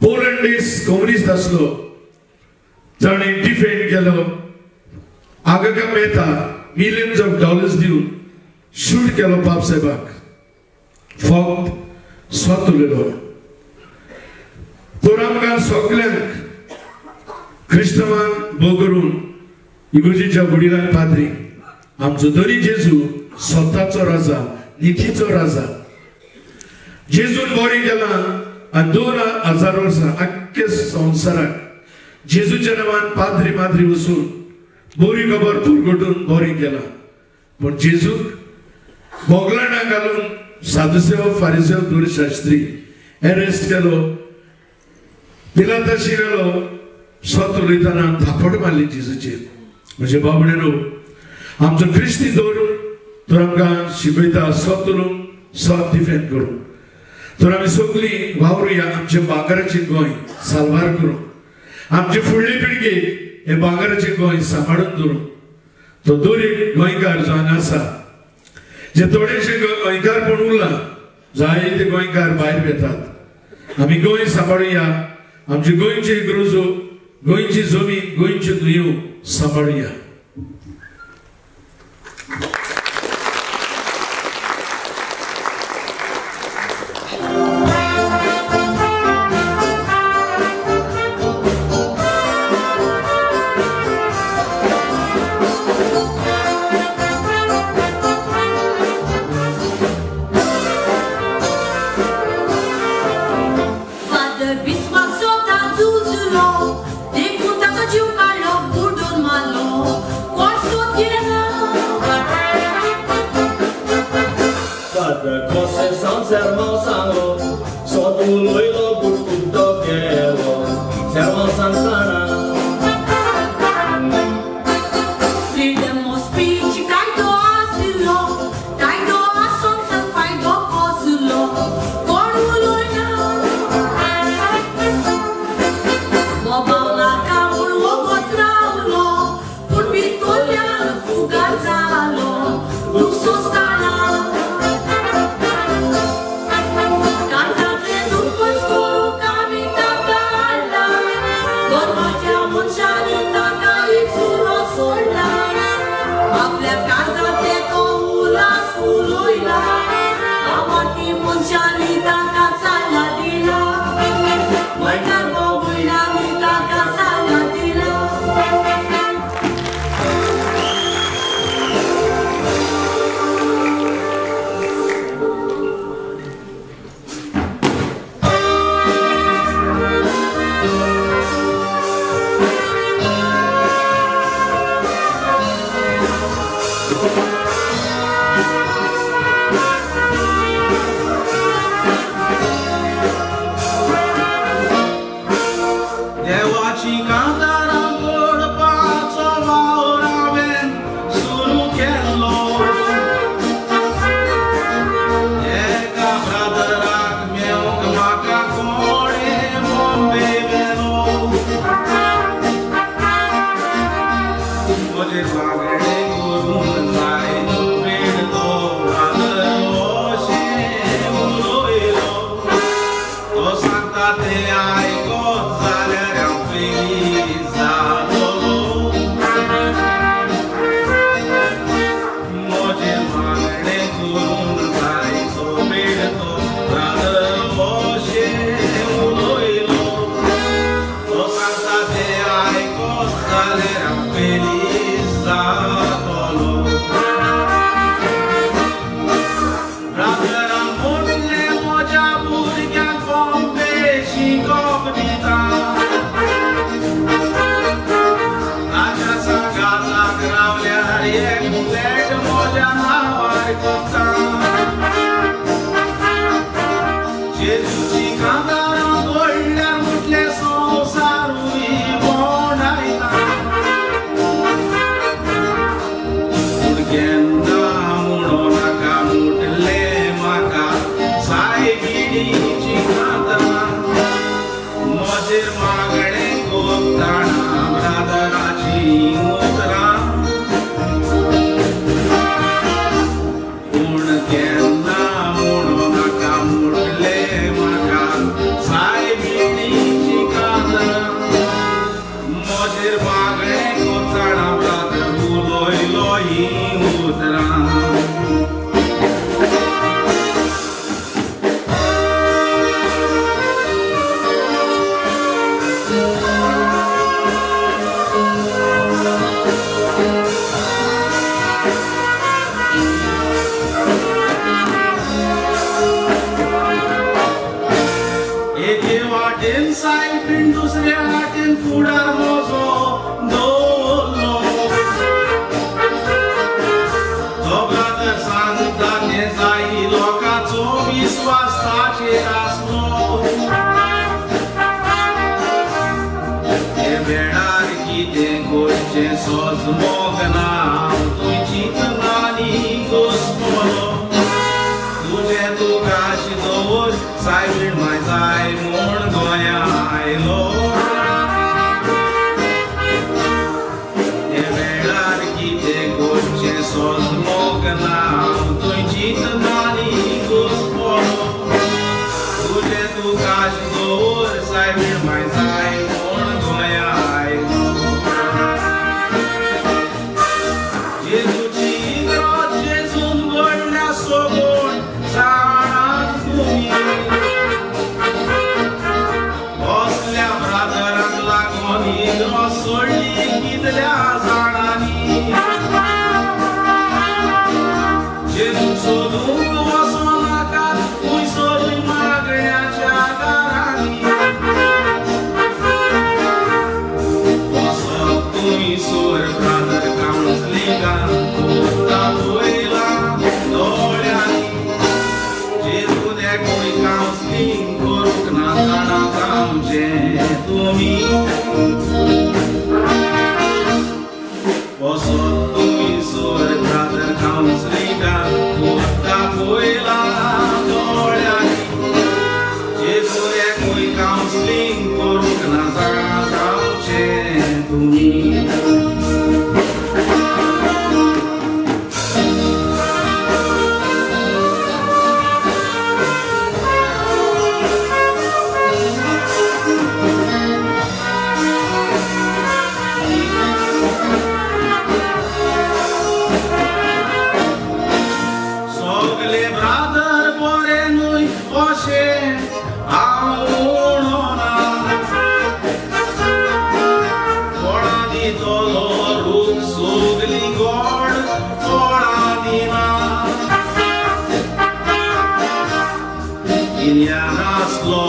पोलंड देश कम्युनिस्ट आसलो, ताणें डिफेंड केलो आगाका मेहता मिलियन्स ऑफ डॉलर्स दिवन शूट केलो बापसाहेबाक, फक्त स्वत उलयलो. तर आमकां सगल्यांक क्रिस्तांवांक भोगरून इगर्जेच्या वडिलांक पाद्री आमचो दरी जेजू स्वताचो राजा, नितीचो राजा. जेजून बरें केलां आनी 2000 वर्सां आख्खे संवसाराक जेजूच्या नांवान पाद्री माद्री वचून बरी खबर पुरगटून बरें केलां. पूण जेजूक बोगलांडां घालून सादुसेव फारिसेव दूरशास्त्री अरेस्ट केलो पिलाताशी गेलो सत उलयतना थापट मारली जेजूचेर. म्हजे बाबडेनो आमचो क्रिस्ती धर्म तर आमकां शिकयता सत उलोवंक सत डिफेंड करूंक. तर आमी सगळीं वावरुया आमच्या भांगराचें गोंय साल्वार करूंक, आमचे फुडली पिळगेक हें भांगराचें गोंय सांबाळून दवरूंक. तो दर एक गोंयकार जो हांगा आसा जे थोडेशे गोंयकारपण उरलां जायते गोंयकार भायर येतात. आमी गोंय सांबाळुया, आमची गोंयची गरजो, गोंयची जमीन, गोंयच्यो न्हंयो सांबाळुया. सांगता ते जाई लोकांचो विश्वासाचेर आसलो हे वेळार कितें करचें सोजमोग ना तुवें चिंतनांनी घुस्पलो तुजें तुका दवर सायबीण माय जाय म्हूण गोंया आयलो हे वेळार कितें करचें सोजमोग ना तुवें चिंतनांनी घुस्पलो तुजें तुका दवर सायबीण माय जाय म्हूण गोंया आयलो जेजूची इग्रोज जेजून घडल्या सगूण जाणात तुमी कसल्या ब्रादरांक लागून इग्रोज सोडली कितल्या जाणांनी जेजू सोदूंक वचों नाकात खुंयसरूय मागण्याच्या दारांनी वचत तुमी सोर ब्रादर कावन्सलिंगाक दाखयला दोळ्यांनी जेजून एकूय कावन्सलिंग करूंक ना जाणा जावचें तुमी वचत तुमी सोर ब्रादर कावन्सलिंगाक दाखयला दोळ्यांनी जेजून एकूय कावन्सलिंग करूंक ना जाणा जावचें तुमी. सगले ब्रादर बरे न्हय अशें हांव म्हणना कोणा दितलो रूख सगलीं गोड कोणा दिना गिन्यान आसलो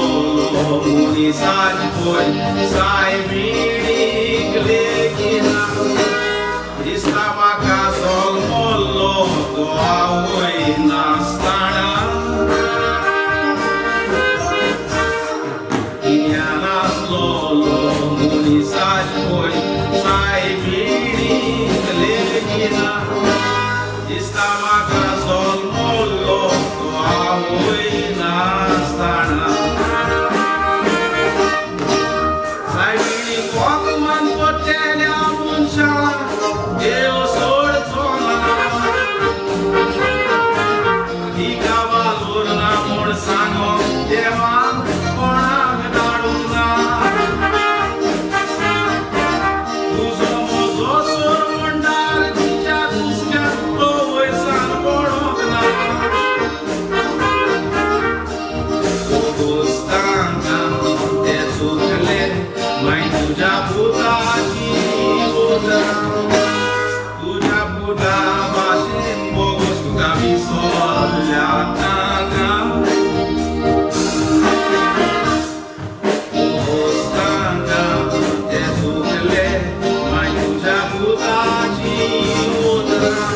मनीसाच पळय सायबिणीक लेगिना क्रिस्तांव म्हाका जल्मल्लो तो आवय नासतना गिन्यान आसलो मनीसाच पळय सायबिणीक लेगिना क्रिस्तांव म्हाका जल्मल्लो तो आवय नासतना सायबिणीक वखमान पडटेल्या मनशाक देव सोडचो ना तिका वालोर ना म्हूण सांगो देवान कोणाक धाडूंक ना तुजो म्हजो सोर म्हणटार तिच्या दुसऱ्याक तो वयसान पडोंक ना दोस्तांकां ते चुकले मागीर तुज्या पुताची उतरां तुज्या पुता भाशेन बोगस तुका विसरल्या तांकां दोस्तांकां ते चुकले मागीर तुज्या पुताची उतरां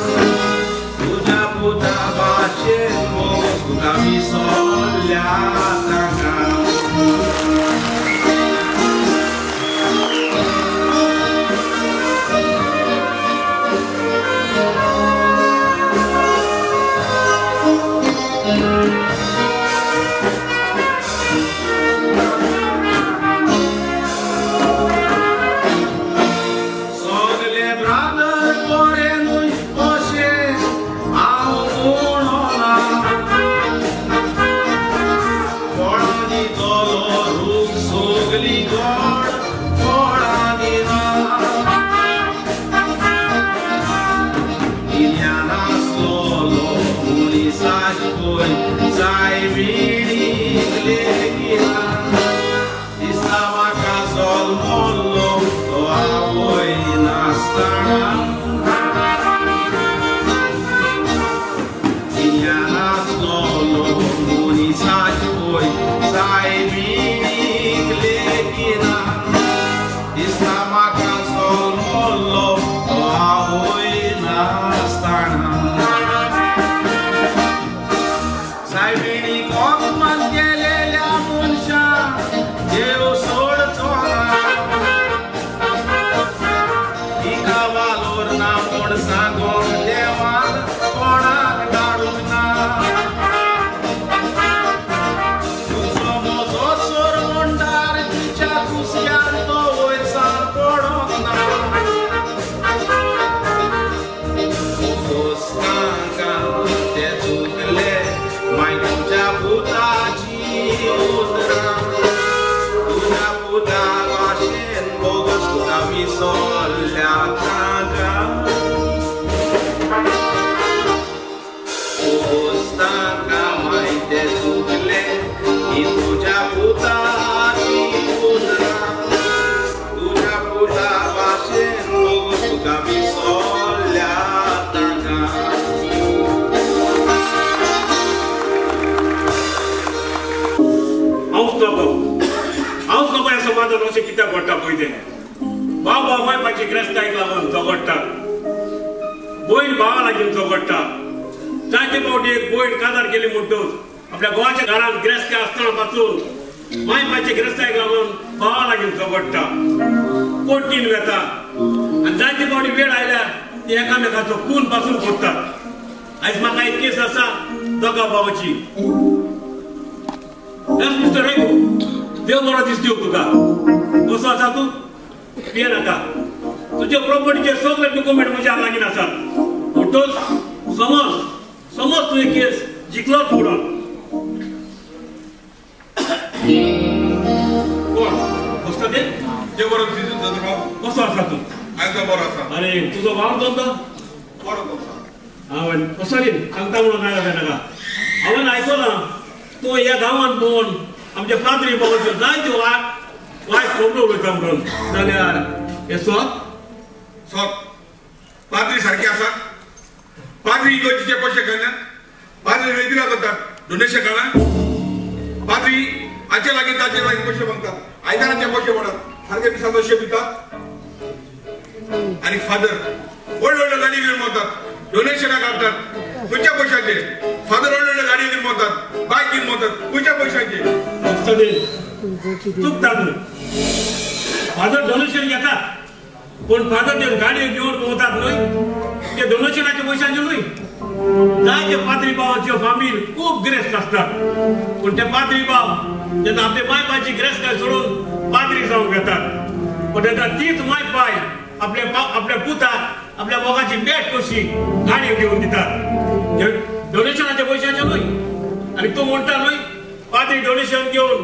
तुज्या पुता भाशेन बोगस तुका विसरल्या तांकां. सगले ब्रादर बरे न्हय अशें हांव म्हणना कोणा दितलो रूख सगलीं गोड कोणा दिना गिन्यान आसलो मनीसाच पळय सायबिणीक लेगिना दिसता म्हाका जल्मल्लो तो आवय नासतना गिन्यान आसलो मनीसाच पळय सायबिणीक लेगिना दिसता म्हाका जल्मल्लो तो आवय नासतना सायबिणीक समाजान अशें कित्याक घडटा पळय तें. भाव भाव माय पायचे गिरेस्तायक लागून झगडटा, भयण भावा लागीं झगडटा. जायते फावटी एक भयण काजार केली म्हणटूच आपल्या घोवाच्या घरांत गिरेस्ती आसतना पासून माय पायचे गिरेस्तायक लागून भावा लागीं झगडटा, कोर्टीन वेता आनी जायते फावटी वेळ आयल्यार ती एकामेकाचो खून पासून करतात. आयज म्हाका एक केस आसा दोगा भावाची. मिस्टर रेगो, देव बरो दीस दिवं तुका. कसो आसा तूं? पिये नाका. तुजे प्रॉपर्टीचे सगळे डॉक्युमेंट म्हज्या लागीं आसात. म्हणटूच समज समज तुवें केस जिखलोच म्हणून. कोण कसो ते? देव बरो दीस दिवं. कसो आसा तूं? हांव बरो आसा. आनी तुजो वावर धंदो बरो आसा. हांवें कसो सांगता म्हणून काय जालें नाका. हांवें आयकलां तूं ह्या गांवांत भोंवन आमच्या पाद्री बाबाच्यो जायत्यो वायट खबरो उलयता म्हणून. जाल्यार हें सोद सोद पाद्री सारके आसात. पाद्री इगर्जीचे पयशे घालना, पाद्री रेगुलर करतात डोनेशन घालना, पाद्री हाचे लागीं ताचे लागीं पयशे मागतात, आयताराचे पयशे पडत सारके दिसा पयशे दितात. आनी फादर व्हडले व्हडले गाडी घेवन भोंवतात, डोनेशनां काडटात खंयच्या पयशाचेर. फादर व्हडले व्हडले गाडी घेवन भोंवतात, बायक घेवन भोंवतात खंयच्या पयशाचेर. चुकता तूं. फादर डोनेशन घेतात पूण फादर ते गाडयो घेवन भोंवतात न्हय, ते डोनेशनाच्या पयशांचे न्हय. जायते पाद्री भावाच्यो फामील खूब गिरेस्त आसतात पूण ते पाद्री भाव जेन्ना आपले माय पायची गिरेस्तकाय सोडून पाद्री जावंक येतात पूण तेन्ना तीच माय पाय आपल्या आपल्या पुताक आपल्या मोगाची भेट कशी गाडयो घेवन दितात डोनेशनाच्या पयशांचे न्हय. आनी तूं म्हणटा न्हय पाद्री डोनेशन घेवन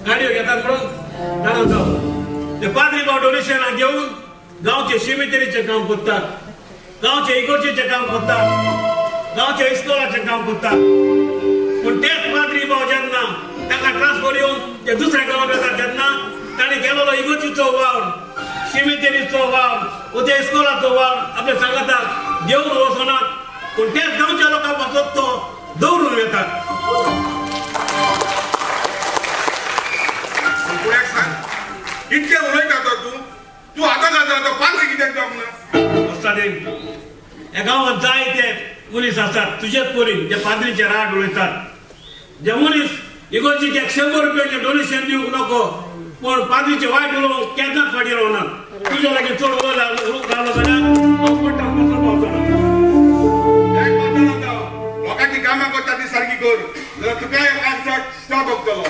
गाडयो घेतात म्हणून, जाणा जावं ते पाद्री भाव डोनेशनां घेवन गांवचे शिमितेरीचें काम करतात, गांवचे इगर्जेचें काम करतात, गांवच्या इस्कोलाचें काम करतात. पूण तेच पाद्री भाव जेन्ना ताका ट्रान्सफर येवन ते दुसऱ्या गांवांत वतात तेन्ना ताणें केलेलो इगर्जीचो वावर, शिमितेरीचो वावर वो त्या इस्कोलाचो वावर आपल्या सांगाताक घेवन वचनात पूण तेच गांवच्या लोकां पासत तो दवरून वेतात. कोणाक सांग इतकें उलयता तो तूं तूं आतां जाता पाद्री कित्याक जावंक ना? वस्तादेन ह्या गांवांत जायते मनीस आसात तुजेच परीन जे पाद्रीचे राड उलयतात. जे मनीस इगर्जीक 100 रुपयाचें डोनेशन दिवंक नको पूण पाद्रीचे वायट उलोवंक केन्नाच फाटीं रावनात. तुज्या लागीं चड उलोवंक रावलो जाल्यार हांव पडटा कसो पावचो ना. लोकांची कामां करता ती सारकी कर जाल्यार तुकाय स्टॉप भोगतलो.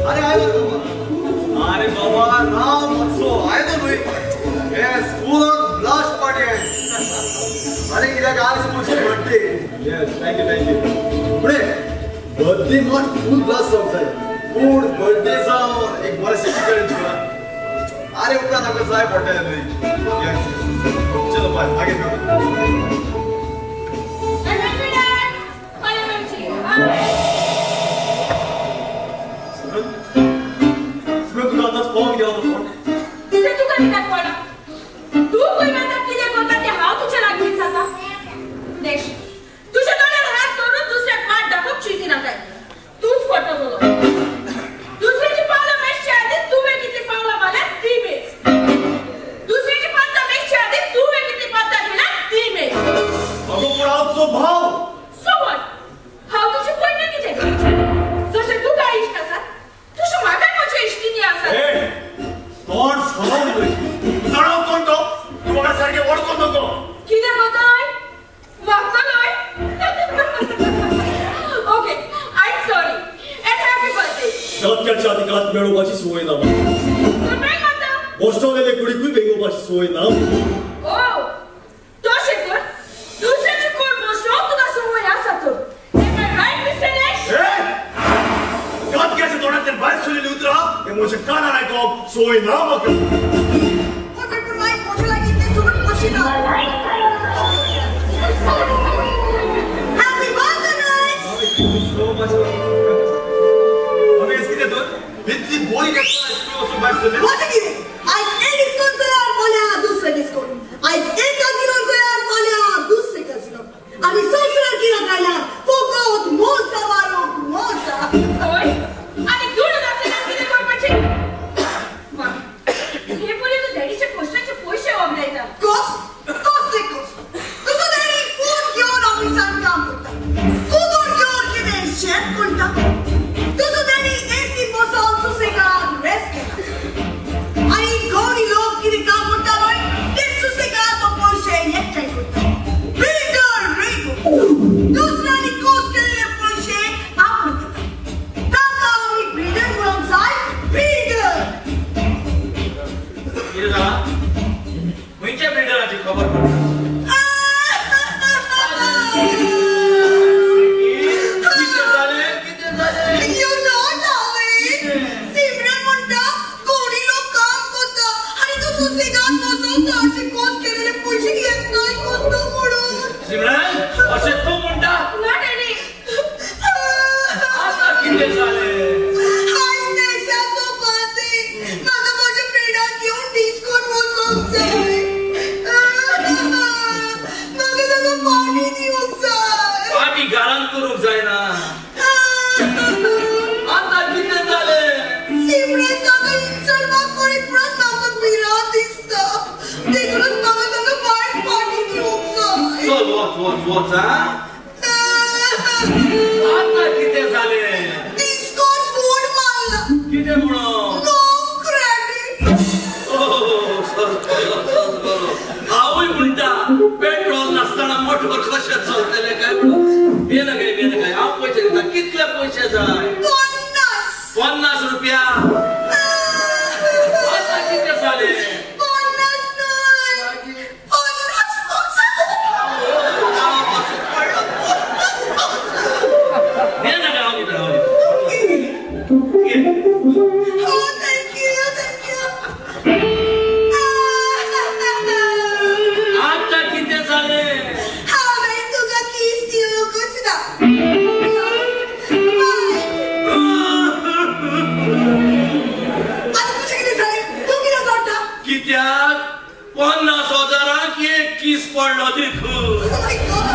अरे आयलो बाबा. अरे बाबा राम मातसो आयलो न्हय. Yes, full on blast party आयज. अरे कित्याक आज म्हजी birthday. Yes, thank you thank you. फुडें बर्थडे मात फूल ब्लास्ट जावंक जाय. पूण बर्थडे जावन एक बरें सेटिकल जिवा. अरे उपरांत आमकां जाय पडटलें न्हय. येस, चलो बाय, मागीर मेळूं. तूं खंय वता कितें करता तें हांव तुजे लागीं विचारता. तुज्या दोळ्यार हात दवरून दुसऱ्याक वाट दाखोवंक चिंतिनाकाय. तूंच फटवलो. दुसऱ्याची पावलां मेजचे आदीं तुवें कितलीं पावलां मारल्यात ती मेज. दुसऱ्याची पावलां मेजचे आदीं तुवें कितलीं पावलां घेल्यात ती मेज. अगो पूण हांव तुजो भाव. So what? हांव तुजी भयण कितें? जशें तुका इश्ट आसात तशें म्हाकाय म्हजे इश्टिणी आसात. कोण सलोन न्हय. जाणा कोण तो? तूं म्हाका सारकें वळखून नको. कितें गो म्हाका न्हय. Okay, I am sorry and happy birthday. गातक्याच्या आदी गात मेळोवपाची संवय ना म्हाका. काय करता? बोश्टोलेले कुडीकूय बेगोवपाची संवय ना. ओ तशें कर दुसऱ्याची कोण बोश्टोवंक तुका संवय आसा तर. Am I right, Mr. Nash? गातक्याच्या तोंडांतल्यान भायर सरलेलीं उतरां हें म्हज्या कानार आयकोवप संवय ना म्हाका. Happy birthday, guys! इतली बोरी घेतला. What again? आयज एक डिस्काउंट जाल्यार फाल्यां दुसरें डिस्काउंट. आयज एक काजिनोन जाल्यार फाल्यां दुसरें काजिनोन. आनी संवसार कित्याक आयल्यार फकत सिमरन अशें तूं म्हणटा? ना डॅडी. आतां कितें जालें? आयज देशाचो पाद्री म्हाका म्हज्या फ्रेंडाक घेवन डिस्कोन वचोंक जाय. म्हाका ताका पार्टी दिवंक जाय. पार्टी घरांत करूंक जायना. आतां कितें जालें? सिमरन ताका इन्सल्ट करीत म्हणून म्हाका भिरांत दिसता. देखूनच म्हाका ताका भायर पार्टी दिवंक जाय. चल वच वच वच. आतां कितें जालें? डिस्कोन बोर्ड मारला. कितें म्हणून? No credit. हांवूय म्हणटा पेट्रोल नासतना मोटर कशें चलतलें काय म्हणून. बेन काय बेन काय हांव पयशे दिता. कितले पयशे जाय? 50 रुपया. आतां कितें जालें? 50 न्हय, 50. बेन काय हांव दिता हांव दिता. Oh, thank you, thank you. आतां कितें जालें? हांवें तुका कीस दिवंकच ना. आतां तुजें कितें जालें? तूं कितें करता? कित्याक 50,000 एक कीस पडलो देखून. Oh my God.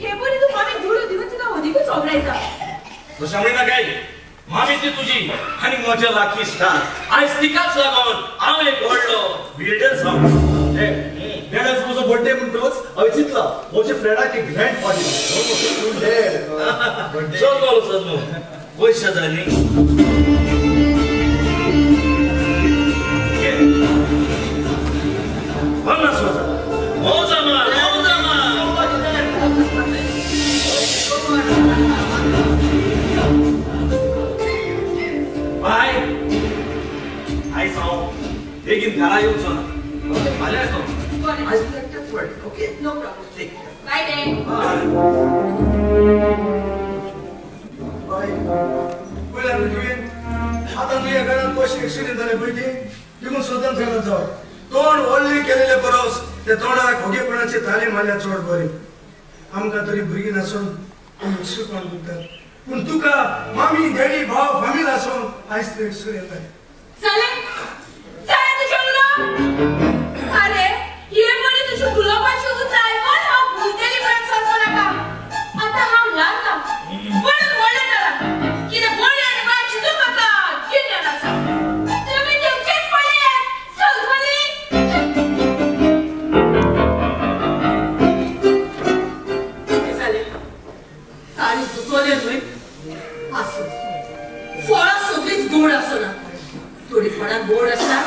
हे परी तूं मामी दुडू दिवन तिका अदिकूच ओबरायता. तशें म्हणिना काय मामी ती तुजी आनी म्हज्या लाकी स्टार. आयज तिकाच लागून हांव एक व्हडलो बिल्डर जावं. डॅड आज म्हजो बर्थडे म्हणटकच हांवें चिंतलां म्हज्या फ्रेंडाक एक ग्रँड पार्टी. चल गो चल गो पयशे जाय न्ही. 50,000. मौजा मार मौजा मार. बाय आयज हांव बेगीन घरा येवचो ना. फाल्यां येतो. आयज तूं एकटेंच पडलें. Okay, no problem. Take care. Bye dad. बाय. पयल्यान तुवें आतां तुज्या घरांत कशें एक्सिडेंट जालें पळय ती देखून स्वतंत्र जालो जावं. तोंड व्हडलें केलेलें परस ते तोंडाक खोगेपणाचे ताली मारल्यार चड बरें. आमकां तरी भुरगीं नासून आमी एकसुरपण उरतात, पूण तुका मामी डॅडी भाव फामील आसून आयज तूं एकसूर येताय. जालें जालें तुजें उलोवप? आरे हे परी तुजें उलोवपाचें उतरां आयकून हांव भुलतली म्हणून सोंसो नाका. आतां हांव ल्हान ना, म्हणून व्हडलें जालां. कितें बरें आनी वायट चिंतूंक म्हाका गिन्यान आसा. तुमी तुमचेंच पळयात. समजली? कितें जालें? तारीख दुखोलें न्हय? आसूं. फळां सगळींच गोड आसना. थोडीं फळां गोड आसता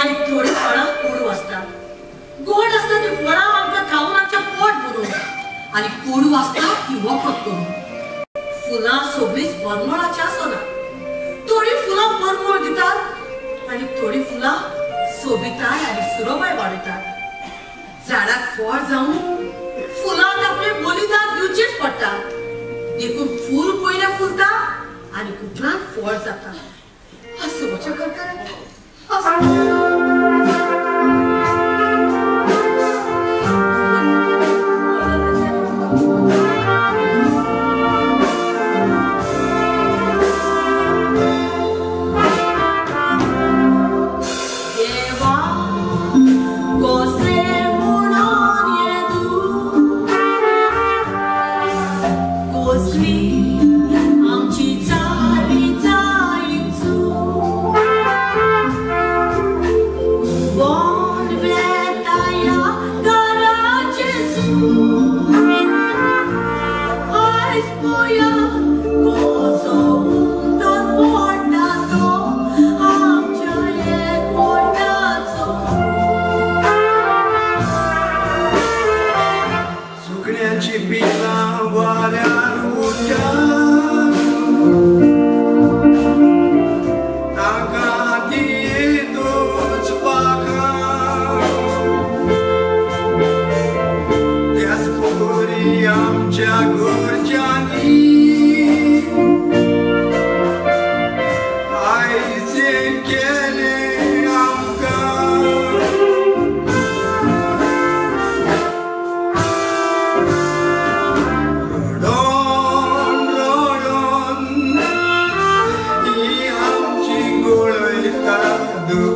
आनी थोडीं फळां कोडू आसता. गोड आसता ती फळां आमकां खावन आमचें पोट भरून आनी कोडू आसता ती वखद करून. फुलां सगळींच परमळाचीं आसना. थोडीं फुलां परमळ दितात आनी थोडीं फुलां सोबिताय आनी सुरबाय वाडयतात. झाडाक फळ जावन फुलांक आपलें बलिदान दिवचेंच पडटा. देखून फूल पयलें फुलता आनी उपरांत फळ जाता. आसूं म्हज्या घरकाराक. आसूं. देवा कसलें म्हणून येदू कसली आमची जाली जायचू.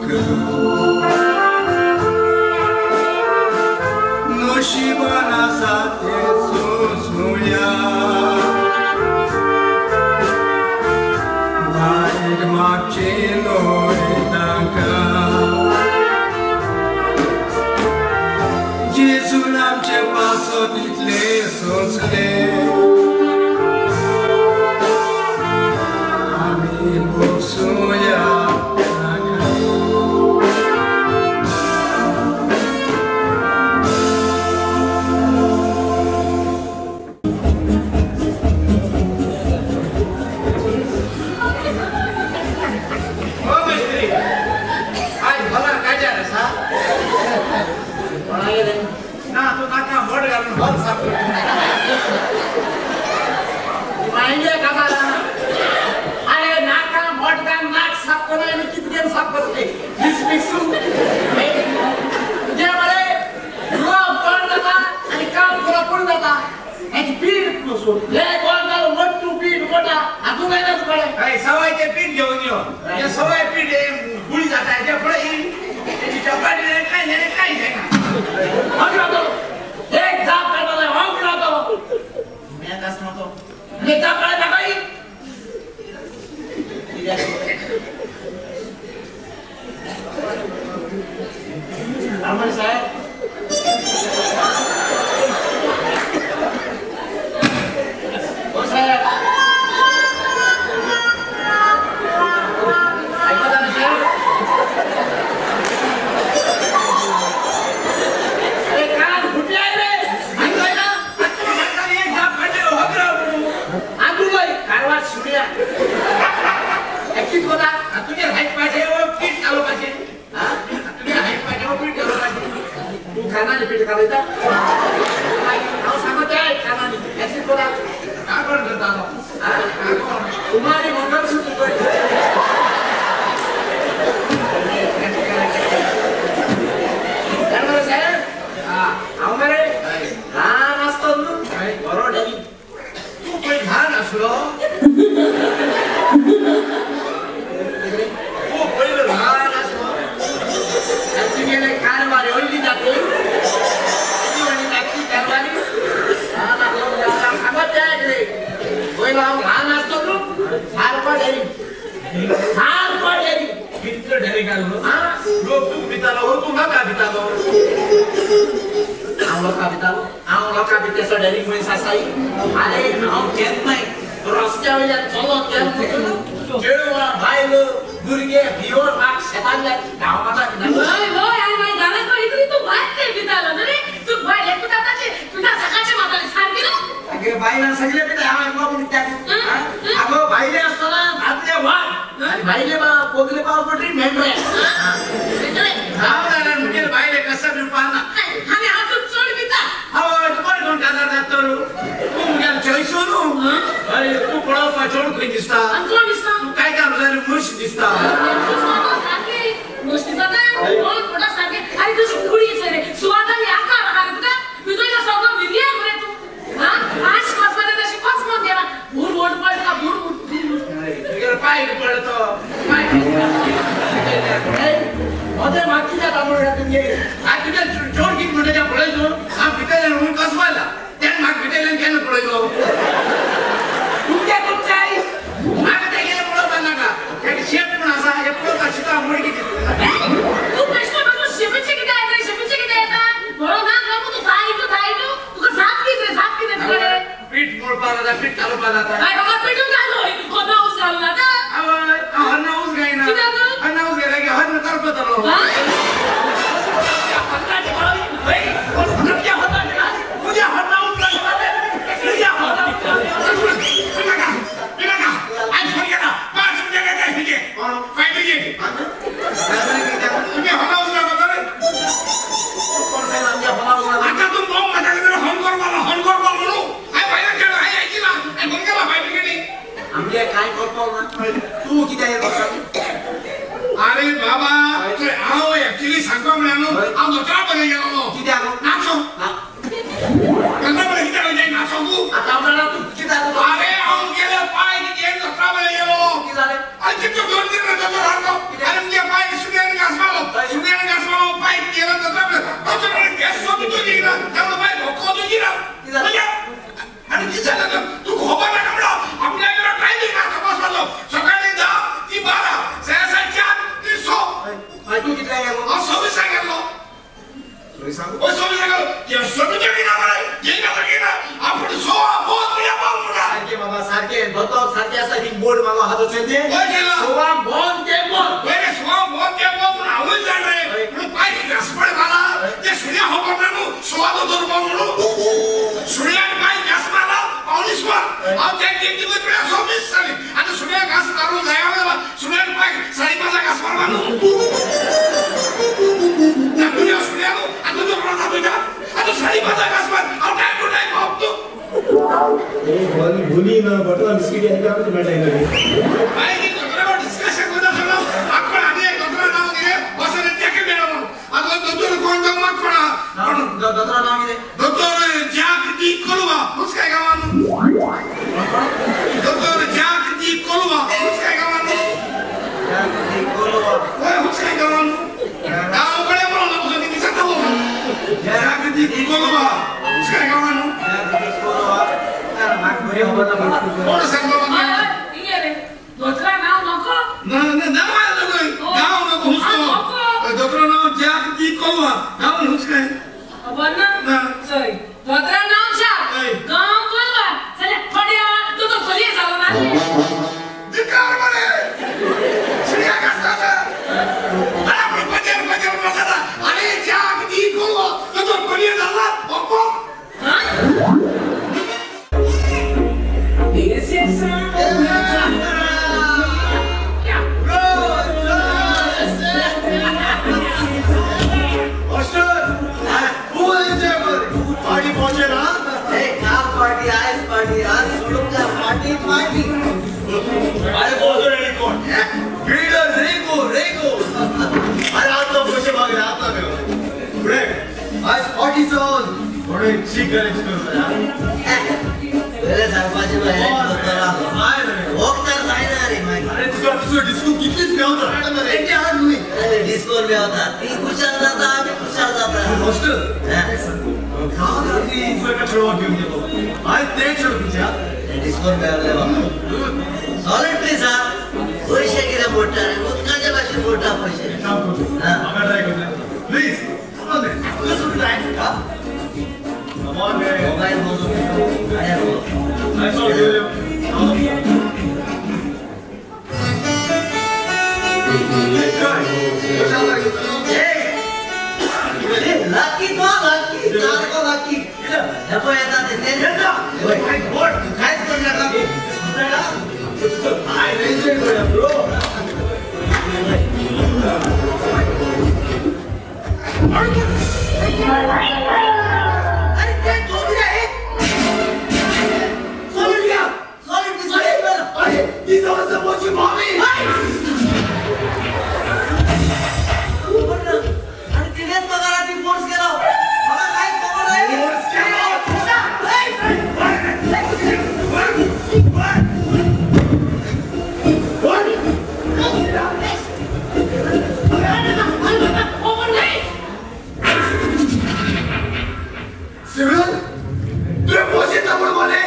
तांकां नशिबान आसा तें सोंसूया वायट मागचें न्हय तांकां जेजून आमचे पासत इतलें सोंसलें आमी भोगसुया तांकां. ओ मिस्त्री, आज भला काजार आसा कोणागेर ना तूं नाका मोड घालून हॉल साफ कर. मायंडे काजार अरे नाका मोड घाल नाक साफ कर आनी कितकें साफ करते मिसमिसू तुजे मरे लोक कोण जाता आनी काम करप कोण जाता हेची पीठ हे कोण घाल मोट्टू पीठ मोटा हातूंत जायना तुका. हय सवाय ते पीठ घेवन यो. हे सवाय पीठ हे गुळी जाता हेच्या फुडें तेची चपाटी जाय कांय जायना कांय जायना. एक जाप काडपाक जाय हांव रावतलो मेळत आसना तो एक जाप काडय नाका. बामण साहेब ओ साहेब ऐकता ना साहेब. अरे कान फुटले रे ऐकतोय ना. एक जाप काडले होगराव आंदुलय कारवार सुड्या एकटीच कोता तुगे हायट पाहिजे ओ पीठ घालपाचें. तुगे हायट पाहिजे ओ पीठ घालपाचें. तूं खानानी पीठ घालयता हांव सांगता खानानी एकटीच कोता काकोण करतालो कुमारी मंगलसूत्र कर. साहेब हांव मरे ल्हान आसतो न्हू बरो डॅडी. तूं पळय ल्हान आसलो तूं पयलो ल्हान आसलो तुगेले कारवारी व्हडली जाती व्हडली जाती कारवारी ल्हान आसलो सांगत जाय रे. पयलो हांव ल्हान आसतो न्हू सारको डॅडी सारको डॅडी कितलो डॅडी घालून लोक तूं भितालो हो तूं नाका भितालो. हांव लोकां भितालो हांव लोकां भितेसो डॅडी मनीस आसाय. अरे हांव केन्नाय रस्त्या वयल्यान चलत गेलो न्हू चेडवां बायलो भुरगे भियोन म्हाका शेतांतल्यान धांवपाक. हय हय आनी मागीर घरांत खंय तरी तूं भायर ते भितालो न्हू रे. तूं भायर एकूच आतांचे तुज्या सकाळचें मातालें सारकें न्हू. अगे बायलां सगळे पिता हांव एकलो म्हूण त्या आगो भायले आसतना दादले वाग आनी भायले पोगले पाव पडरी मेंढरे. हांव जाणां मुगेले बायले कसं दिवपाना आनी हांव तुका चड भिता. हय तुका कोण काजार जाता तूं मुगेले चॉयसो न्हू. हय तूं पळोवपाक चोड खंय दिसता आनी कोण दिसता तूं काय काम जाल्यार मुश दिसता. सारकें मुश दिसता कोण फोटा सारकें. आनी तुजी कुडी रे सुवाताली आकार आहा रे तुका भितर सगळो विरया मरे तूं. आश कसमध्ये तशी कसमत गेला भूर वोट पडटा भूर तुगेलो पाय पडलो तो पाय मोदें म्हाका कित्याक तांदूळ तुमगे. आनी तुगे चोड कितें म्हणटा तें पळय न्हू. हांव भितरल्यान म्हणून कसमाला तेणें म्हाका भितरल्यान केन्ना पळयलो तुमगे तुमच्या म्हाका तें गेलें पळोवपाक नाका. तेका शेप म्हूण आसा हें पळोवपाक शिता मुडकी दिसता. तूं प्रश्न बसून शेपीचें कितें येता शेपीचें कितें येता बरो ना न्हू तूं धायटू धायटू तुका जाप कितें जाप कितें तुका पीठ मोडपाक जाता पीठ घालपाक जाता. हय पीठूच घालो हरना ऊस घालूं नाका. हय हरना ऊस घायना हरना ऊस घायला की हरना करपतलो. आमगे काय करतो ना तूं कित्याक? अरे बाबा हांव कितल्या गेलो? हांव 26 गेल्लो. ओय 26 गेलो. ते सगळे किना मरे ये ना किना आपण सोवा बहुत मिया बोल मुडा. सारखे बाबा सारखे दोतोर सारखे आसा ती बोर्ड मागो हातो चेते. सोवा बोल ते बोल. ओय रे सोवा बोल ते बोल म्हणून हांवूय जाण रे. म्हणून पाय घास पडे मला ते सुण्या खबर ना न्हू सोवा दोतोर बोल म्हणून सुण्यान पाय घास मारला 25 वर. हांव ते एक दिवस पळय 26 जाली. आतां सुण्या घास मारून जाय सुण्यान पाय 5.5 घास मारला न्हू. तुझ्या सुण्या न्हू आतां तुजो कोणा दाखयता आतां 5.5 घास मार हांव टायम टू टायम पावप तूं. भुली ना बटर बिस्किट हे काय मेळटा मागीर दोतोरा डिस्कशन करता आसतना आकोण आनी एक दोतोरा नांव कितें वचून तेका मेळ्ळो म्हणून. आतां दोतोर कोण तो मात कोणा दोतोरा नांव कितें? दोतोर जाक दी कोलवा हुसकाय गांवान. दोतोर जाक दी कोलवा हुसकाय गांवान. जाक दी कोलवा हय हुसकाय गांवान. गांव कडेन म्हणून वचून दिसता जाक दी कोलवा हुसकाय गांवान. जाक दी कोलवा कोण सांगलो म्हाका? दोतोरा नांव नको? ना ना ना गांव नको हुसको. दोतोरा नांव जाक दी कोलवा गांव हुसकाय. खबर ना? चोय दोतोरा नांव जाक गांव कोलवा जाल्यार थोड्या दोतोर खोलये जालो ना? धिक्कार मरे सुण्या घासाचा. अरे आपण बजेर बजेर मसाला अरे जाक दी कोलवा दोतोर खोलये जाला ओको. पार्टी पहुंचे ना? कार पार्टी आयस पार्टी आज सोडूंक पार्टी पार्टी. अरे बोलतो रेडी कोण बिल्डर रेगो रेगो. अरे आता पैसे मागले आता फुडें आज पार्टी चल थोडे चीक अरेंज करूं यार. बरें सांगपाचें वखदार जायना रे. अरे तुका तुजो डिस्को कितलीच मेवता न्हय डिस्कोर मेवता ती खुशाल जाता आमी खुशाल जाता. हॉस्टेल तुका चेडवाक घेवन गेलो हांवें तें चेडूं तुज्या डिस्कोर मेळले बाबा सॉलिड प्लीज. हा पयशे कितें मोडटा रे उदकाचे भाशेन मोडटा पयशे. म्हाका ट्राय करता please. Just try. Come on man. Mobile बोलू. I saw you. Lucky तो लकी सारको लकी. हेपय येता ते येता. My God तूं कांयच करना. I enjoy करूया ब्रो. अरे ते दोघी आहे. सॉलिड या सॉलिड सॉलिड. अरे ती समज मोची भाभी. आणि तिनेच बघा ती फोर्स केला. मला काहीच खबर नाही. फोर्स केला. सिमरन तुवें पोशेत ना म्हूण बोले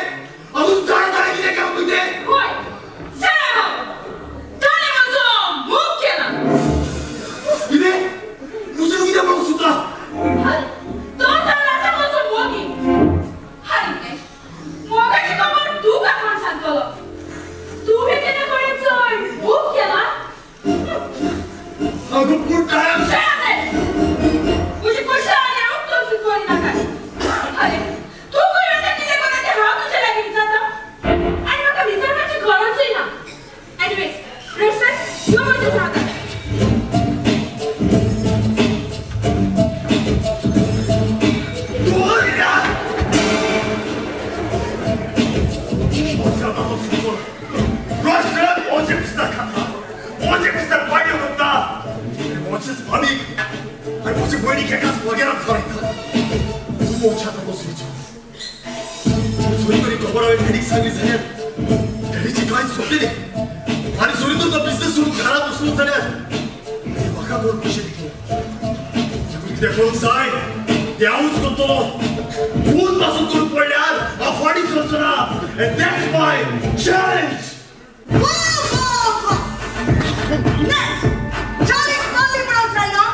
अजून जाण जाणें कितें काम तुजें? होय जाणा ताणें म्हजो मोग केला. कितें? मुजून कितें म्हणूंक सोदता? तो जाण आसा म्हजो मोगी. आरे मोगाची खबर तुका कोण सांगतलो? तुवें तेणे कडेन चड मोग केला? अगो पूण काय? तुजी कुशाल आनी हांव तोच करिनाका. अरे तूं खंय वता कितें करता तें हांव तुजे लागीं विचारता आनी म्हाका विचारपाची गरजूय ना. एनिवेज रेस्टॉरंट यो म्हजें सांग. सोरीतरी खबर हांवें डॅडीक सांगली जाल्यार डॅडीची कांय सोंपलेली आनी सोरीतर तो बिजनेस सोडून घरा बसून जाल्यार म्हाका कोण पयशे दितलो? कितें करूंक जाय तें हांवूच करतलो. खून पासून करूंक पडल्यार हांव फाटीं सरचो ना. And that's my challenge. Next! Challenge मारली म्हणून जायना.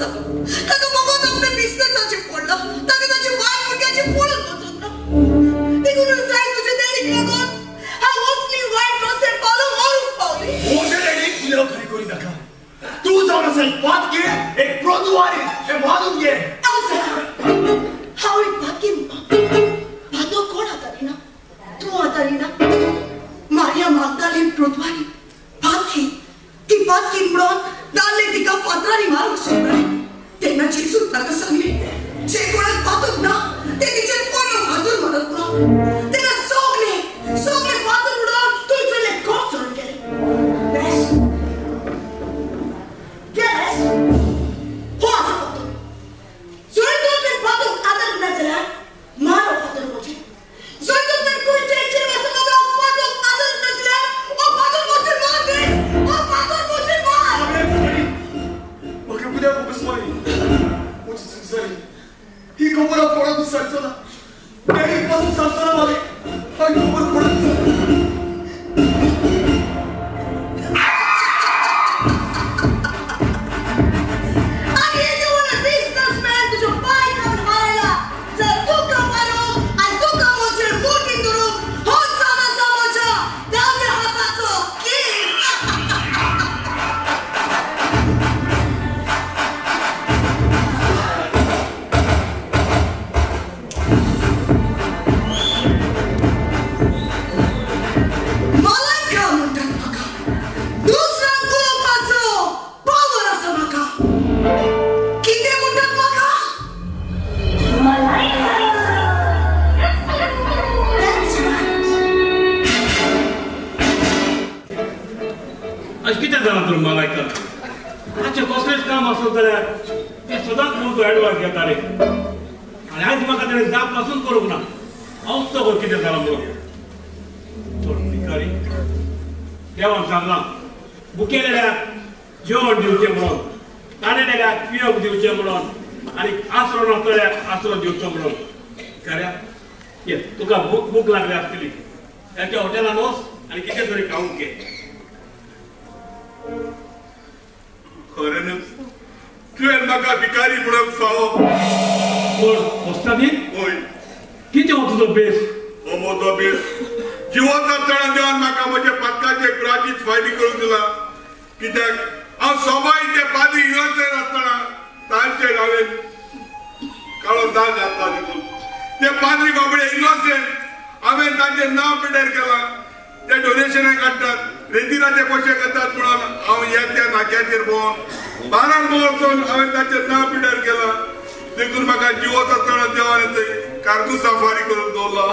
आसा. ताका फकत आपल्या बिजनेसाचें पडलां, ताका ताचे बायल भुरग्याचें पडून वचूंक ना. देखून जाय तुजे डॅडीक लागून हांव असली वायट रोसेर पावलो मरूंक पावली. म्हज्या डॅडीक उलोवप खरी करी नाका. तूं जावन आसा एक पातकी, एक प्रोदुवारी, हें मानून घे. हांव एक पातकी पातो कोण आतारिना? तूं आतारिना? मारिया मागदालीन प्रोदवारी पातकी, ती पातकी म्हणून दादले तिका फातरांनी मारूंक सोदले. तेन्ना जेजून ताका सांगलें, जे कोणाक पातक ना ते तिचेर कोण फातर मारत ना. तेन्ना सगळे सगळे फातर उडोवन थंयसरले घर सोडून गेले. बेस गेलेस हो आसा फातर. जर तूं ते पातक आदार ना जाल्यार मार हो फातर म्हजेर. जर तूं तर खंयचे पातक आदार ना जाल्यार हो फातर म्हजेर मार रे, हो फातर म्हजेर मार. म्हाका कित्याक भोगसवारी म्हजी चूक जाली ही खबर हांव कोणाक सांगचो ना. डॅडीक पासून सांगचो ना म्हाका ही खबर कोणाक सांगचो. आनी येदो व्हडलो बिजनेसमॅन तुज्या बायक हांवें हारयला. जर तुका मारूंक आनी तुका म्हजेर मुठी धरूंक हो जावन आसा म्हज्या दाव्या हाताचो कील. मलायका म्हणटात म्हाका. दुसऱ्यांक उलोवपाचो पावर आसा म्हाका. कितें म्हणटात म्हाका? That's right. अशें कितें जालां तर मलायका? ताचें कसलेंच काम आसत जाल्यार तें सदांच म्हूण तो एडवायस घेता रे. आनी आयज म्हाका ताणें जाप पासून करूंक ना. हांवच तो कितें जालां म्हणून. चड भिकारी देवान सांगलां भुकेलेल्याक जेवण दिवचें म्हणून, ताणेलेल्याक पिवंक दिवचें म्हणून, आनी आसरो नासतल्याक आसरो दिवचो म्हणून. खऱ्या ये तुका भूक लागली आसतली, ताच्या हॉटेलान वच आनी कितें तरी खावंक घे. खरें न्हू, तुवें म्हाका भिकारी म्हणूंक फावो. कोण कोस्तादीन? हय. कितें हो तुजो बेस? हो म्हजो बेस जिवंत आसतना देवान म्हाका म्हज्या पातकाचे प्राचीत फायली करून दिला. कित्याक हांव सोबाय ते पाद्री इनोसंट आसतना तांचेर हांवें काळो दाग घातला. देखून ते पाद्री बाबडे इनोसंट, हांवें तांचें नांव पिड्ड्यार केलां. ते डोनेशनां काडटात, रेंदिराचे पयशे करतात म्हणून हांव ह्या त्या नाक्याचेर भोंवन बारान वचून हांवें तांचें नांव पिड्ड्यार केलां. देखून म्हाका जिवंत आसतना देवान थंय कारकूस सफारी करून दवरला.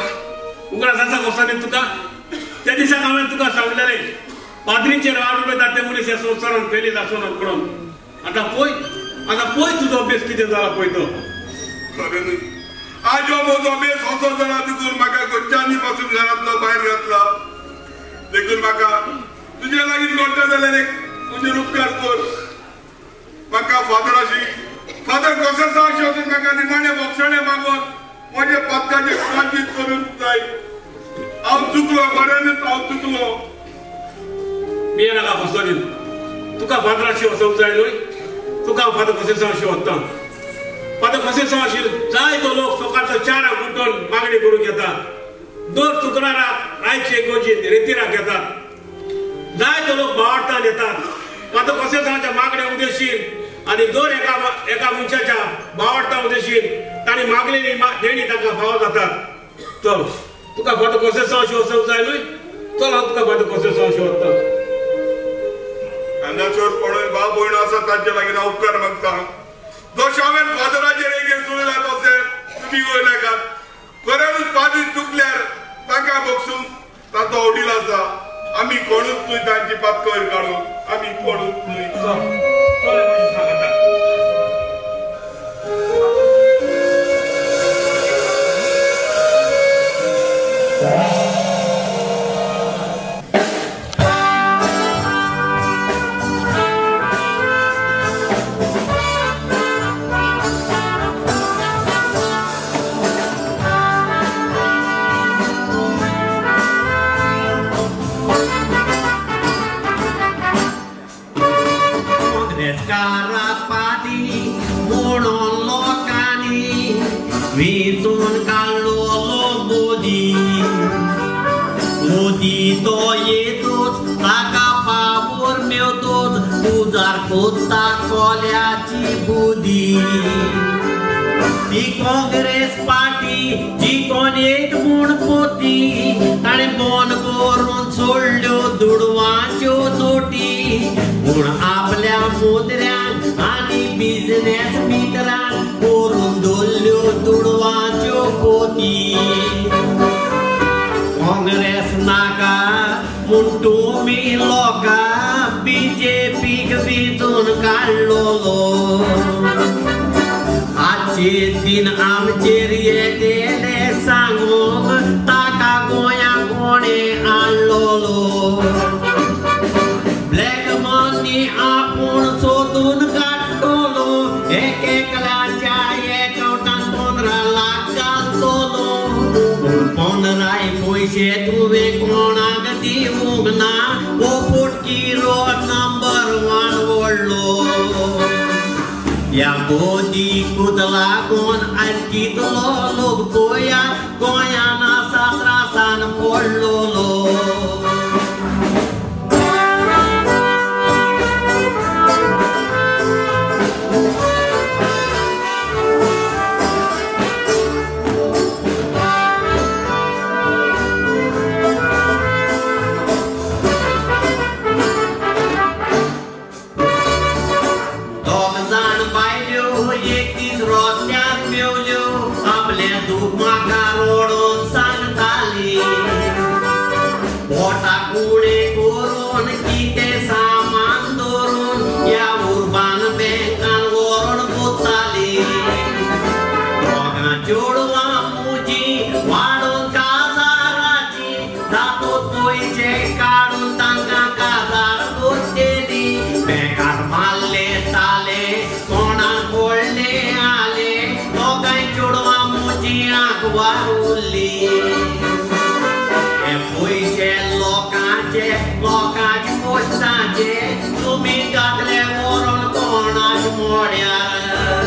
उगडास आसा कोस्तादीन तुका? त्या दिसाक हांवें तुका सांगलेलें पाद्रीचेर वाड उलयतात ते मनीस ह्या संवसारान फेलीत आसना म्हणून. आतां पळय, आतां पळय तुजो अभ्यास कितें जाला पळय तो. खरें न्हय, आज हो म्हजो अभ्यास असो जाला देखून म्हाका घरच्यांनी पासून घरांतलो भायर घातला. देखून म्हाका तुजे लागीं घडटा जाल्यार एक म्हजेर उपकार कर. म्हाका फादराशी फादर कोसेसांवशी वचून म्हाका निमाणें बोगसणें मागून म्हजे पातकाचें प्राचीत करूंक जाय. हांव चुकलो, खऱ्यांनीच हांव चुकलो. पिये नाका कोस्तादीन, तुका फादराशी वचूंक जाय न्हय? तुका हांव फादर कोसेसांवशी वता. फादर कोसेसांवशी जाय तो लोक सकाळचो 4 उठून मागणी करूंक येता. दर शुक्राराक आयचे गोजीन रेतिराक येतात. जाय तो लोक भावार्थान येतात. फादर कोसेसांवच्या मागण्या उद्देशीन आनी दर एका मनशाच्या भावार्था उद्देशीन तांणी मागलेली देणी तांकां फावो जातात. चल तुका फादर कोसेसांवशी वचूंक जाय न्हय? चल हांव तुका फादर कोसेसांवशी वता. हांगासर कोणूय भाव भयण आसा तांचे लागीं हांव उपकार मागता. जशें हांवें फादराचेर एक चलयला तशें तुमी वयनाकात. खऱ्यांनीच पाद्री चुकल्यार तांकां बगसूंक ताचो वडील आसा. आमी कोणूच न्हय तांची पातकय काडूंक, आमी कोणूच न्हय. चल सांगता. Cara वेचून काडलो मोदी मोदी तो येतोच ताका पावर मेवतोच उजार कोत्ता कोल्याची बुदी ती काँग्रेस पार्टी जिकोन येत म्हूण पोती ताणें बंद करून सोडल्यो दुडवांच्यो नोटी पूण आपल्या मुद्र्यांक आनी बिजनेस मित्रांक करून दवरल्यो दुडवांच्यो पोती काँग्रेस नाका म्हूण तुमी लोकां बीजेपीक वेंचून काडलोलो आजचे दिन आमचेर येतले सांगूंक ताका गोंया कोणें हाडलोलो ब्लॅक मनी आपूण सोदून काडटलो एक एकल्याच्या एकावंटान 15 लाख घालतलो पूण 15 पयशे तुवें कोणाक दिवंक ना हो पोटकिरो नंबर 1 व्हडलो ह्या मोदीकूच लागून आयज कितलो लोक पळया गोंयान आसा त्रासान पडलोलो पयशे लोकांचे लोकांचे कोश्टाचे तुमी घातले व्हरून कोणाक मोड्यार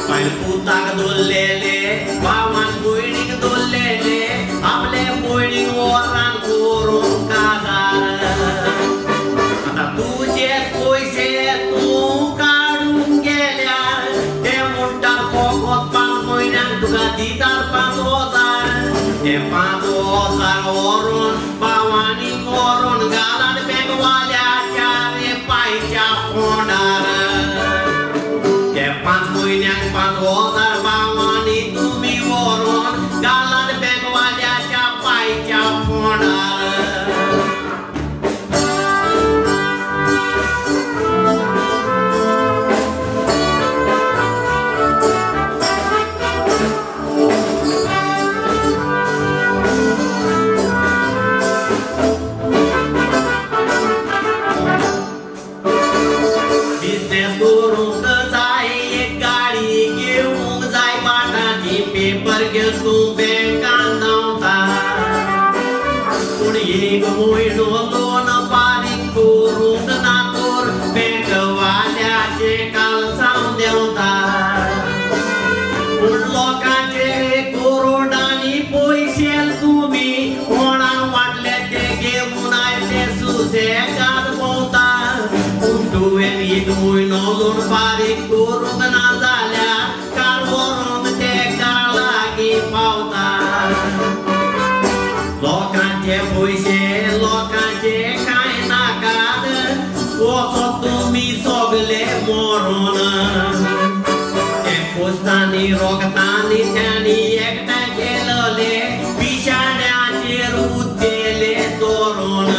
पयले पुताक दवरलेले भावान भयणीक दवरलेले आपले भयणीक व्हरान करूंक काजार आतां तुजे पयशे तूं काडूंक गेल्यार ते म्हणटात फकत 5 म्हयन्यांक तुका दितात 5,000 ते 5,000 व्हरून भावांनी व्हरून घालात बँकवाल्याच्या रे पांयच्या फोंडार ते 5 म्हयन्यांक 5,000 भावांनी तुमी व्हरून घालात बँकवाल्याच्या पांयच्या फोंडार बारीक करूंक ना जाल्यार कार व्हरून ते घरा लागीं पावता लोकांचे पयशे लोकांचे कांय नाकात वचत तुमी सगले मरून ते पोस्तांनी रोगतांनी तांणी एकठांय केलले पिशाड्याचेर उरतले दवरून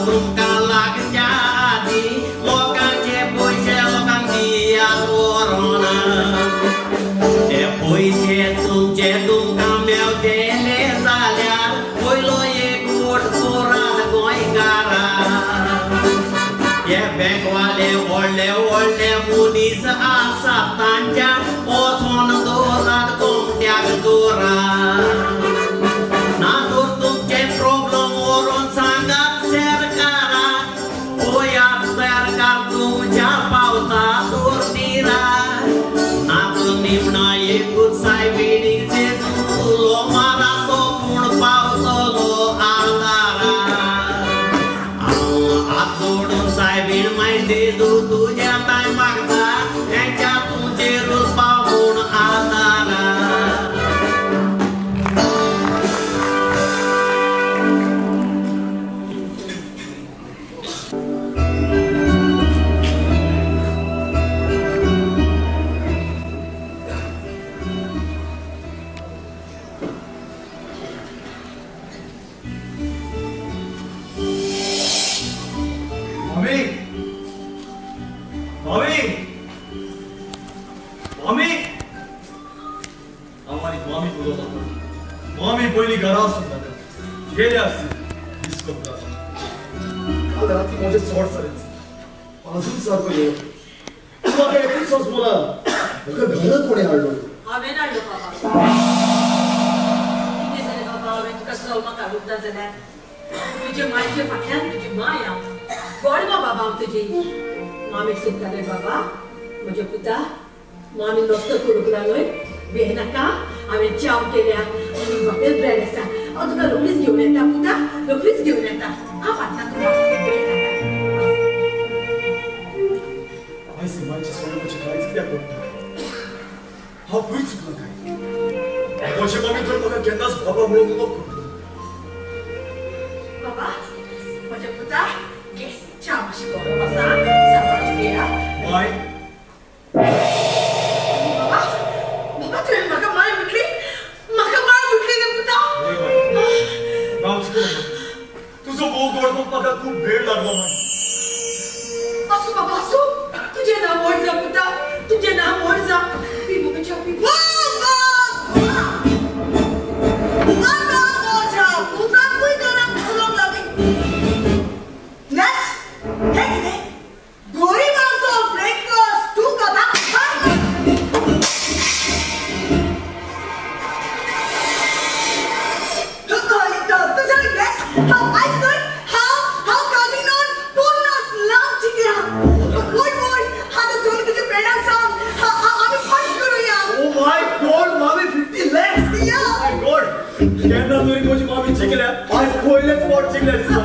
तुमकां लागच्या आदीं लोकांचे पयशे लोकांक दियात व्हरून ते पयशे तुमचे तुमकां मेवतले जाल्यार पयलो एक वोट करात गोंयकारा हे बँकवाले व्हडले व्हडले मनीस आसा तांच्या वचोन दवरात कोमट्याक दवरात. सायबिणी जेजू उलो मारातो पूण पावतलो आदारा. हांव हात जोडून सायबीण माय जेजू तुज्या ताय मागता हेंच्या तुजेरूच पाव म्हूण आदारा. मामी, मामी, मामी, हांव आनी मामी उलयता. मामी पयलीं घरा वचून जाता गेले आसती डिस्को क्लास. काल राती म्हजें चड जालें अजून सारको येवं म्हाका एकूच सोंसमला. म्हाका घरा कोणें हाडलो? हांवें हाडलो बाबा. कितें जालें बाबा? हांवें तुका सलमाक हाडूंक ना जाल्यार तुजे मायचे फाटल्यान तुजी माय हांव. गोड गो बाबा हांव तुजी. मामीक सोदतालें बाबा म्हज्या पुता. मामी नस्तो करूंक ना न्हय, भिये नाका. हांवें च्याव केल्या आनी हॉटेल ब्रेड आसा. हांव तुका रोखडीच घेवन येता पुता, रोखडीच घेवन येता. हांव फाटल्यान तुका. आयज मायचे सोडपाचें कांयच कित्याक पडटा? हांव खंय चुकलां काय? म्हजे मामी तर म्हाका केन्नाच बाबा म्हणून उलोवप करता. बाबा म्हज्या पुता घे च्या मातशी गरम आसा, सांबाळून पिया. माय बाबा, बाबा तुवें म्हाका माय म्हटली, म्हाका माय म्हटली रे पुता. हांव चुकलो. तुजो मोग वळखूंक म्हाका खूब वेळ लागलो माय. आसूं बाबा आसूं, तुजें नांव व्हड जा पुता, तुजें नांव व्हड जा. पी बाबा च्या पी. ब्रेकफास्ट तूं खाता. हांव काजिनोन 50 लाख जिखला. वय वय आतां चल तुज्या फ्रेंडांक सांग, आमी फट करुया. Oh my God, मामी 50 lakhs. Yeah. Oh my God. केन्ना तरी म्हजी मामी जिखल्या, आयज पयलेच फावट जिखल्या दिसता.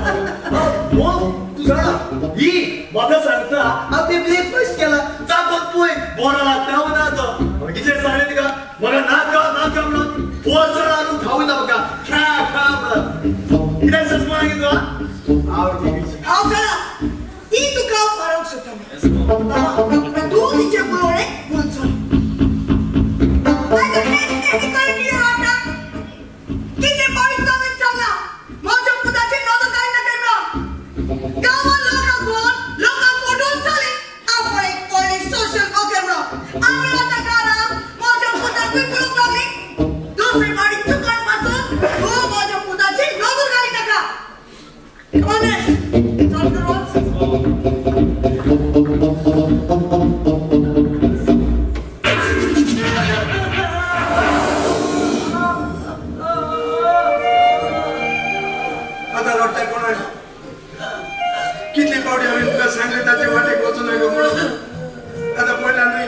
मग तूं जाणा ही म्हाका सांगता आपणे ब्रेकफास्ट केला, चाकून पळय बरो लागता ना तो. कितें सांगलें तिका, म्हाका नाका नाका म्हणून पोरसां हाडून खावयता म्हाका, खा खा म्हणून. कितें सजमा मागीर तुका? हांव हांव जाणा ती तुका मारूंक सोदता. बाबा तूं तिचे बरोबर बोलचो. कितें पळयत हांवें सांगलां, म्हज्या पुताची नदर काडनाका म्हणून. गांवांत लोकांक पळोवन लोकांक फटोवन चली आपण एक व्हडली सोशल वर्कर म्हणून. आमी आतां घरा म्हज्या पुताकूय पळोवंक लागली. दुसरे फावटी चुकोन पासून तूं म्हज्या पुताची नदर घालिनाका. Come on, Nash. Start the rolls. आतां रडटा कोणाक? कितले फावटी हांवें तुका सांगलें ताचे वाटेक वचूं नाका म्हणून. आतां पळयला न्हय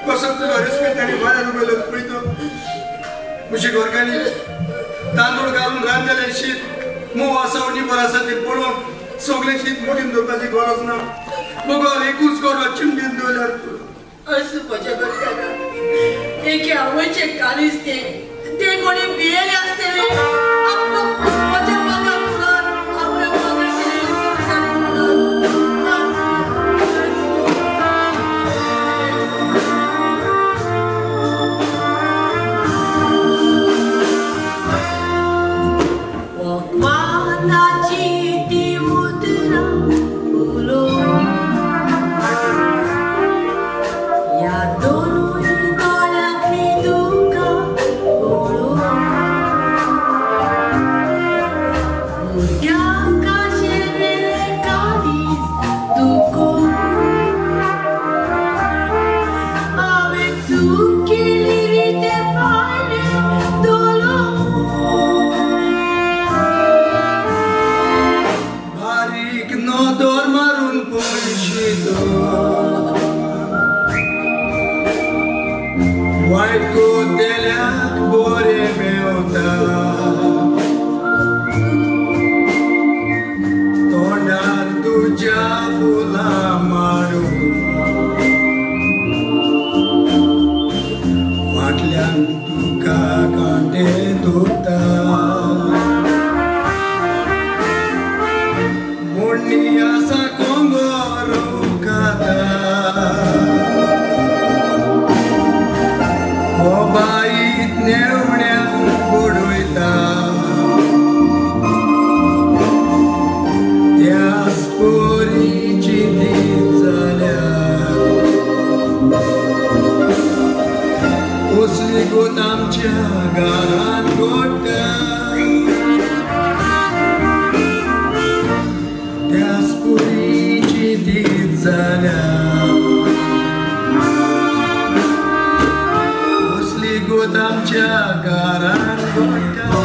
कसो तुजो रेस्पेद ताणी भायर उडयलो पळय तो. म्हजी घरकान्नी तांदूळ घालून रांदलेलें शीत मोव आसा निबर आसा तें पळोवन सगळें शीत मोडीन दवरपाची गरज ना. बगर एकूच गोडो चिमटेन दवरल्यार पुरो. आसूं म्हज्या घरकारा, एके आवयचें काळीज तें, तें कोणी भियेलें आसतलें आपलो म्हज्या मोगाक म्हणून, आपल्या मोगाक म्हणून. वखदाची ती उतरां उलोवन ह्या दोनूय दोळ्यांतलीं दुकां पळोवन. फाल्यां तुका कांटे दुखता मोडणी आसा कोंगोर खाता हो बाईत नेवण्यांक बडयता त्याच पोरीची तीच जाल्या असली गोत आमच्या घरान गोडटा त्याच पोरीची तीच जाल्या असली गोत आमच्या घरान गोडटा.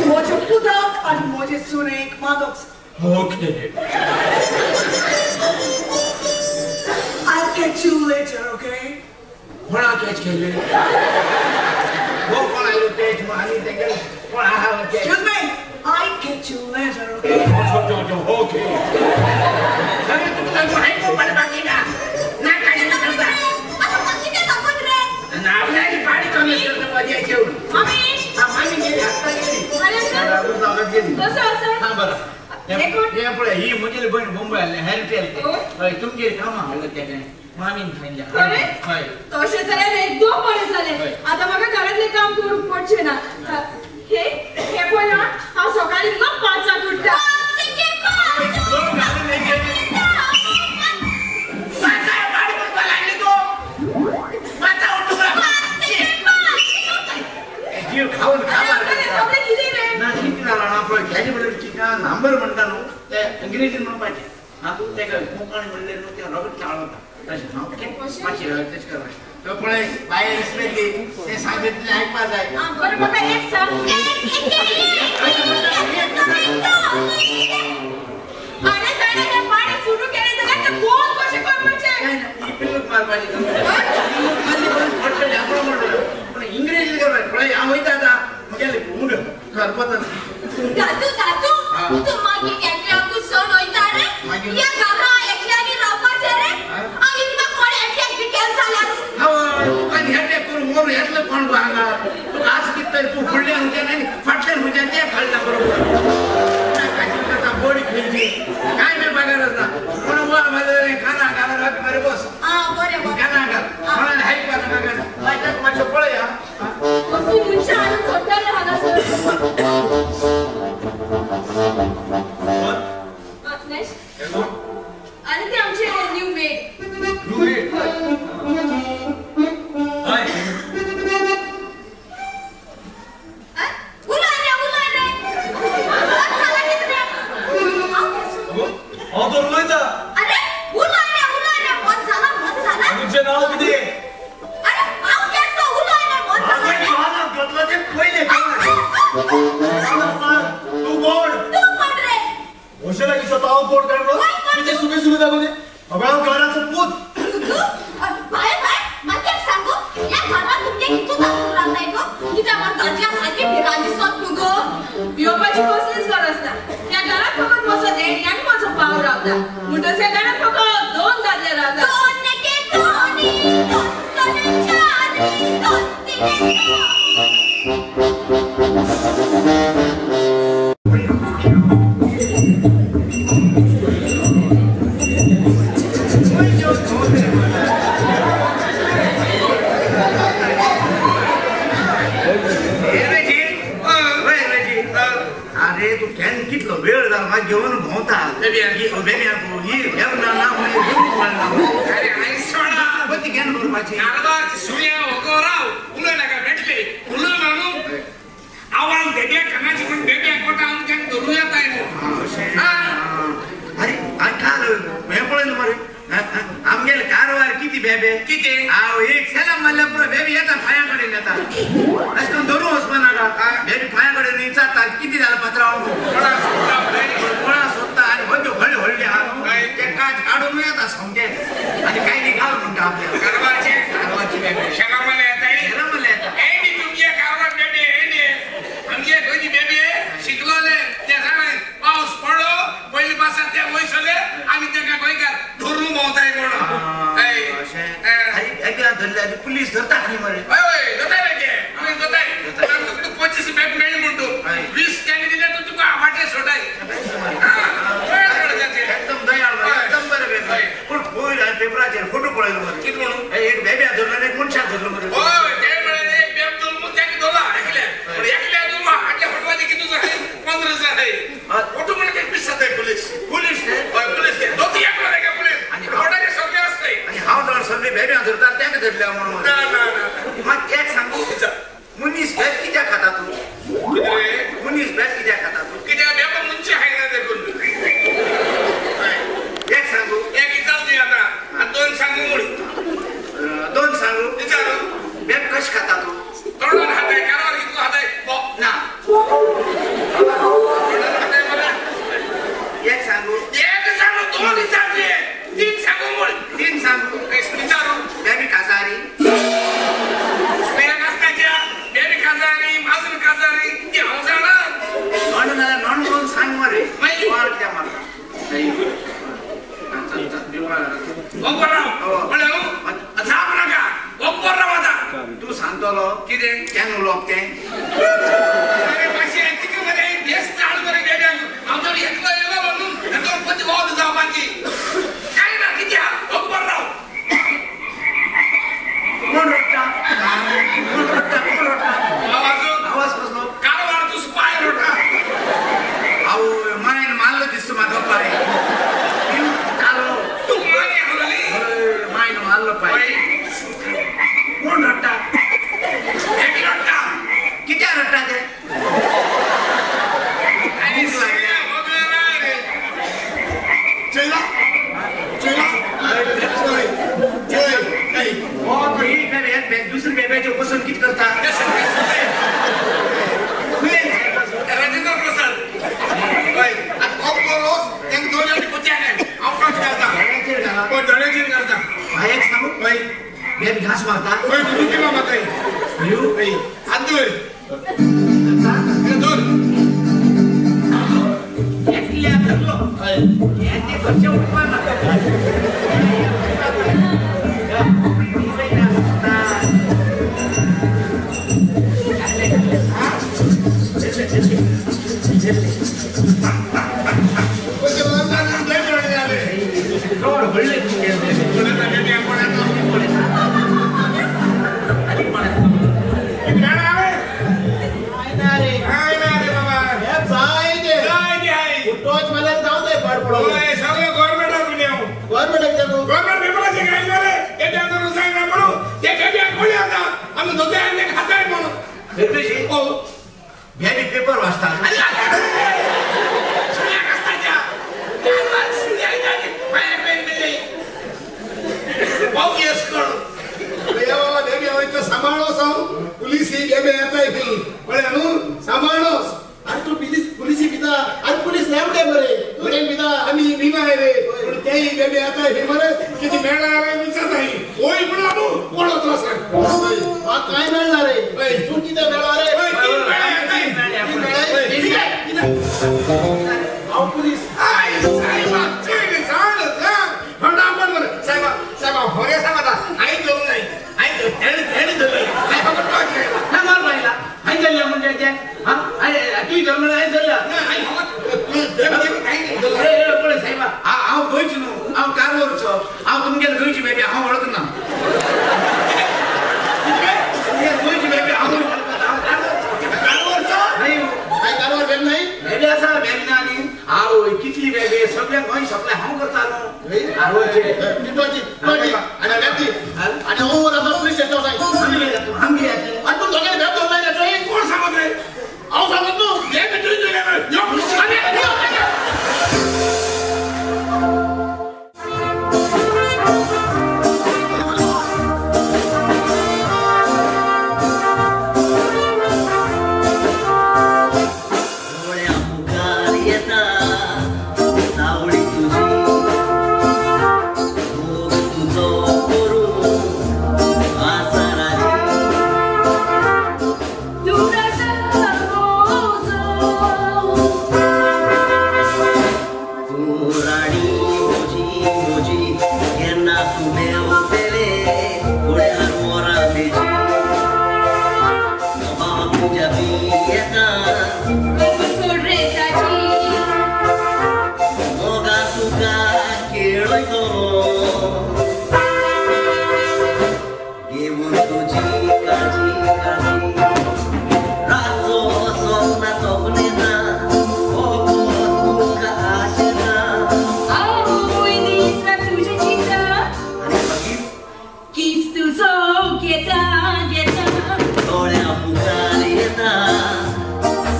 म्हज्या पुताक आनी म्हजे सुनेक मागप. Okay. I'll catch you later, okay? कोणा कॅच केली? हो कोण आयलो कॅच आनी तेंगे कोण आहा catch? Excuse me, I'll catch you later, okay? Okay. सगळे तुका लागून आयकूंक पडपाक येना. ना कांय करता. आतां कितें दाखोवन रे? आपल्याली पाडी कमी करता मजा जेवण. मामी. मामी गेली आत्ता गेली. बरें कसो आसा? हां बरं. हे पळय ही म्हगेली भयण मुंबय आसली हॅरटेल हय तुमगेर कामां हाडलें तेणें मामीन सांगलें. खरें? हय. तशें जाल्यार एकदम बरें जालें. आतां म्हाका घरांतलें काम करूंक पडचें ना. हे हे पळय हांव सकाळीं मुगो 5 उठ्ठा. जीव खावन ना कितें जालां ना पळय तेजे बरोबर चिकन आंबर म्हणटा न्हू ते अंग्रेजीन म्हणपाचें हां तूं तेका कोंकणी म्हणलें न्हू तें रोगट चाळवता तशें हां ओके मातशें हय तशें कर तो पळय बाये दिसलें ती तें सांगलें तितलें आयकपा जाय. बरें म्हाका एक सांग. आरे ताणें हें पाणी सुरू केलें जाल्यार तें गोल कशें करपाचें? ही पिल्लूक मारपाची पिल्लूक मारली म्हणून पडटलें आमकां म्हणटलें पूण इंग्रेजीन करपाचें पळय हांव वयता आतां म्हगेलें उंड करपता. दादू दादू तूं मागीर एकल्याकूच सोड वयता रे? ह्या घरा एकल्यानी रावपाचें रे? आनी तुका कोण एकल्याक बिकेल जाल्यार? हय तुका हें करून मोर येतलें कोण गो हांगा? तुका आज कितें तरी तूं फुडल्यान हुच्यान आनी फाटल्यान हुच्यान तें कळटा बरोबर. काय करता बडी खंयची काय मेळपा गरज ना. कोण बोल म्हजें काना घाल बरें बस. बरें काना घाल कोणाक आयकपा नाका काय ताका मातशें पळय. कसली मनशां हाडून सोडटा रे हांगासर. आनी ते आमचे न्यू मेड. New made? हय. उलय रे उलय रे. हांव तर उलयता. अरे उलय रे उलय रे मत जाला मत जाला. तुजें नांव कितें? अरे हांव केसो उलय रे मत जाला. कानाक घातलां तें पयलें तूं कोण? तूं कोण रे? अशें लागीं दिसता हांव कोण काय म्हणून? तुजें सुबे सुबे दाखोवचें. अगं हांव घराचो पूत. बाय बाय म्हाका एक सांगू ह्या घरांत तुमगे कितू दाखोवन रावताय गो? कित्याक म्हण दादल्या सारकी भिरांत दिसत न्हू गो? भिवपाची कसलीच गरज ना. ह्या घरांत फकत म्हजो डॅडी आनी म्हजो भाव रावता. म्हणटच ह्या घरांत फकत 2 दादले रावता. 2 एके 2 2 2 4 2 3 अरे तूं केन्ना कितलो वेळ जाला म्हाका घेवन भोंवता. अरे केन्ना करपाची सुण्या राव उलय नाका मेटले उलय न्हू आवाज बेब्या कानाची म्हण बेब्या कोटा आमच्यान धरून येताय न्हू. अरे काल हें पळयलें मरे आमगेले कारवार कितें बेबे कितें? हांव एक सेलाम मारल्या पुरो बेबी येता पांया कडेन येता. अशें करून धरून वचपा नाका. बेबी पांया कडेन विचारता कितें जालां पात्रांव कोणा सोदता आनी व्हडले व्हडले व्हडले आहा न्हू ते कांच काडून येता सामके आनी कांय न्ही घाल म्हणटा आपल्या कारवारचे कारवारची बेबे शेलाम मारल्या येता शेलाम मारल्या येता. एनी तुमगे कारवार बेबे एनी आमगे खंयची बेबे शिकलोले ते जाणा पावस पडलो पयले पासात ते वयसले आमी तेका गोंयकार धरून भोंवताय म्हणून. धरले आनी पुलीस धरता न्ही मरे? हय हय धरताय रे ते पुलीस धरताय. तुका 25 बॅग मेळ्ळी म्हण तूं 20 तांणी दिले तर तुका फाटीं सोडाय. एकदम दयाळ एकदम बरें बेबे. पूण पयर हांवें पेपराचेर फोटो पळयलो मरे. कितें म्हणून? एक बेब्या धरलो आनी एक मनशाक धरलो मरे. हय ते म्हळ्यार एक बेब धरून ताका धरला एकल्याक. पूण एकल्याक धरून हाडल्या फोटवाचे कितू जाय 15 जाय. फोटो म्हणल्यार पिस जाताय पुलीस. पुलीस ते? हय पुलीस ते दोती एकलो ताका पुलीस. आनी फोटाचे सगळे आसताय. आनी हांव जाण सगळे बेब्या धरता ताका धरल्या म्हणून. ना ना ना म्हाका एक सांगू मनीस बेब कित्याक खाता तूं? कितें? मनीस बेब कित्याक खाता तूं? कित्याक बेबा मनशां खायना देखून. एक सांगू एक विचार तुवें आतां आनी 2 सांगू म्हूण. 2 सांगू विचार. बेब कशें खाता तूं? तोंडान खाताय कारवार कितलो खाताय ना तोंडान खाताय मरे. कोण विचारले तीन सांगू म्हण तीन सांगू विचारू बेबी काजारी सुण्या बेबी काजारी माजूर काजारी ती हांव जाणा नोंड जाल्यार नोंड म्हणून सांग मरे मागीर वार कित्याक मारता तूं सांगतलो कितें केन्ना उलोवप तें कोण रडटा कोण रडटा कोण रडटा आवाज कसलो कारवार तूं पांय रडटा हांव मायन मारलो दिसता म्हाका पांय तूं मानी हाडली मायन मारलो पांय कोण रडटा बेबी रडटा कित्याक रडटा ते आनी सगळ्या वगळा रे चला चला दुसरे बेब्याचे पसंत कित करता राजेंद्र प्रसाद एक सांगू बेबी घास मारता बेबी पेपर वाचता पुलिसी भिता आनी पुलीस नेमटे मरे तूं तेंक भिता आमी भिना रे पूण तेय बेबे येता हे मरे कितें मेळ्ळा रे विचारता ही वय म्हणून न्हू कोण वतलो सांग म्हाका कांय मेळना रे तूं कितें मेळ्ळा रे हांव पुलीस सायबा सायबा सायबा होरे सांगता हांवें धरूंक जाय हांवें तेणें धरलें हांवें फकत टॉर्च लायला ना मार लायला हांवें धरल्या म्हणजे तें तुवें धर म्हणल्यार हांवें धरल्या पळय सायबा हांव गोंयचो न्हू हांव कारवारचो हांव तुमगेले गोंयची बेबी हांव वळखना गोंयची बेबी हांव कारवारचो कारवार बेबी नाही बेबी आसा बेबी ना न्ही हांव कितली बेबी सगळ्या गोंय सगळें हांव करता न्हू कारवारचे आनी ओवर आसा पुलीस स्टेशनार आमगे आनी तूं दोगांय बेब दवरलाय रे कोण सांगत रे हांव सांगत न्हू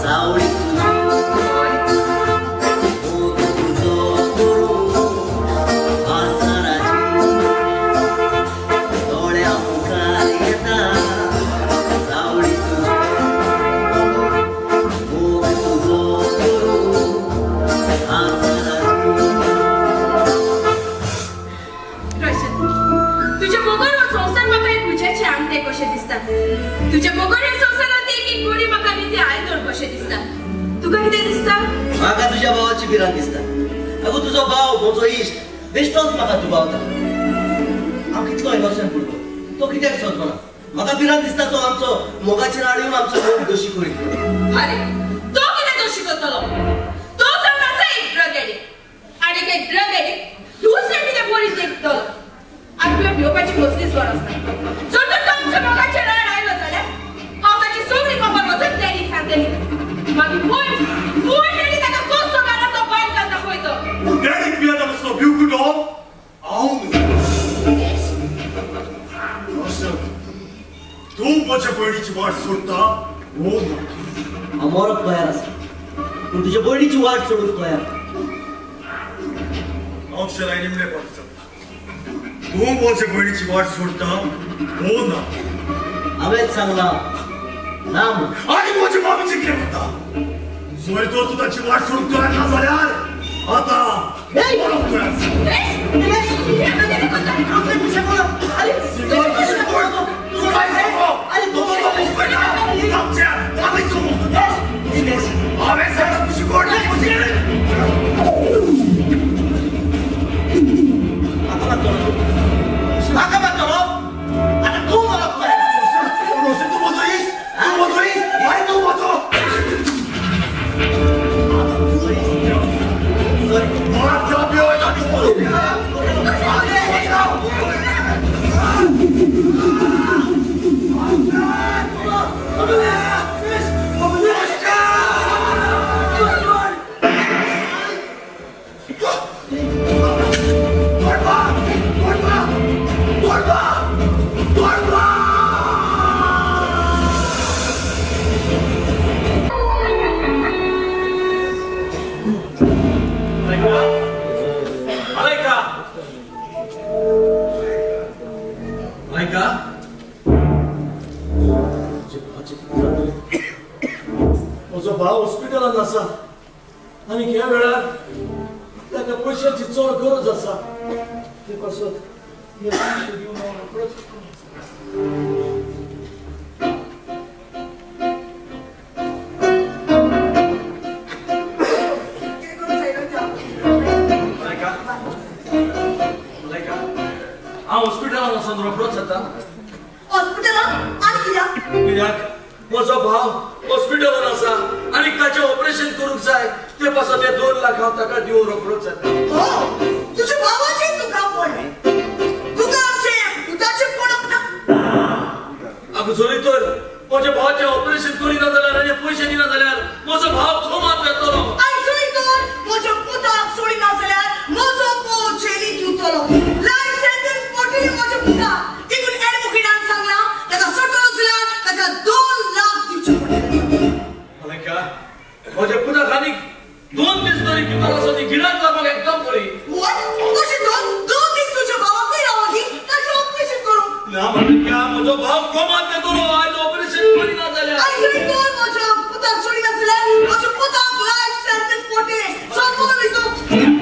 सावळी तुझी मोग तुझो करूं आसराची. तुझ्या बगर ह्या संवसारांत एक एक गोडी म्हाका निती आयदोण कशें दिसता. तुका कितें दिसता? म्हाका तुज्या भावाची भिरांत दिसता. अगो तुजो भाव म्हजो इश्ट बेश्टोच म्हाका दुबावता. हांव कितलो इनोसंट भुरगो, तो कित्याक सोदना? म्हाका भिरांत दिसता तो आमचो मोगाचेर आड येवन आमचो मोग दोशी करीत. अरे तो कितें दोशी करतलो? तो जावन आसा एक ड्रग एडिक्ट आनी एक ड्रग एडिक्ट दुसरें कितें बरी देखतलो. आनी तुवें भिवपाची कसलीच गरज ना. जर तर तो आमच्या मोगाचेर आड आयलो जाल्यार हांव ताची सगळी खबर वचून डॅडीक सांगतली. मागीर पळय पळय डॅडी ताका कसो घालून तो बायल घालता पळय तो. डॅडीक भियेता कसलो भिवकुटो? हांव न्हू. तूं म्हजे भयणीची वाट सोडटा वो ना? हांव मरोंक तयार आसा, पूण तुजे भयणीची वाट सोडूंक तयार. आमच्या लायनी निमणे पावत चलता. तूं म्हजे भयणीची वाट सोडटा वो ना? हांवेंच सांगलां ना म्हूण. आनी म्हजे मामीची कितें म्हणटा? जर तर तूं ताची वाट सोडूंक तयार ना जाल्यार आतां मरोंक तयार आसा. म्हजो भाव हॉस्पिटलांत आसा आनी ह्या वेळार ताका पयशांची चड गरज आसा. ते पासत हे पयशे दिवन हांव रोखडोच. हांव हॉस्पिटलांत वचून रोखडोच येता. हॉस्पिटलांत आनी कित्याक? कित्याक म्हजो भाव हॉस्पिटलांत आसा आनी ताचें ऑपरेशन करूंक जाय. ते पासत ते 2 लाख हांव ताका दिवन रोखडोच येता. हो तुज्या भावाचें तुका पडलें, तुका आमचें पुताचें पडप ना. आगो जरी तर म्हज्या भावाचें ऑपरेशन करिना जाल्यार आनी पयशे दिना जाल्यार म्हजो भाव कोमांत वेतलो. आनी जरी तर म्हज्या पुताक सोडिना जाल्यार म्हजो पूत जेलींत उरतलो. लायफ सेंटन्स पडटली म्हज्या पुताक. देखून एडवोकेटान सांगलां ताका सोडटलो जाल्यार ताका 2 लाख दिवचे पडटले. मलायका म्हज्या पुताक आनीक 2 दीस तरी भितर आसा ती गिरांत लागपाक एकदम बरी. कशें 2 दीस तुज्या भावाकूय रावंक दी ताचें ऑपरेशन करूंक. ना मलायका म्हजो भाव कोमांत वेतलो आयज ऑपरेशन करिना जाल्यार. आनी जरी तर म्हज्या पुताक सोडिना जाल्यार म्हज्या पुताक लायफ सेंटन्स पडटलें. समजलो न्ही तूं?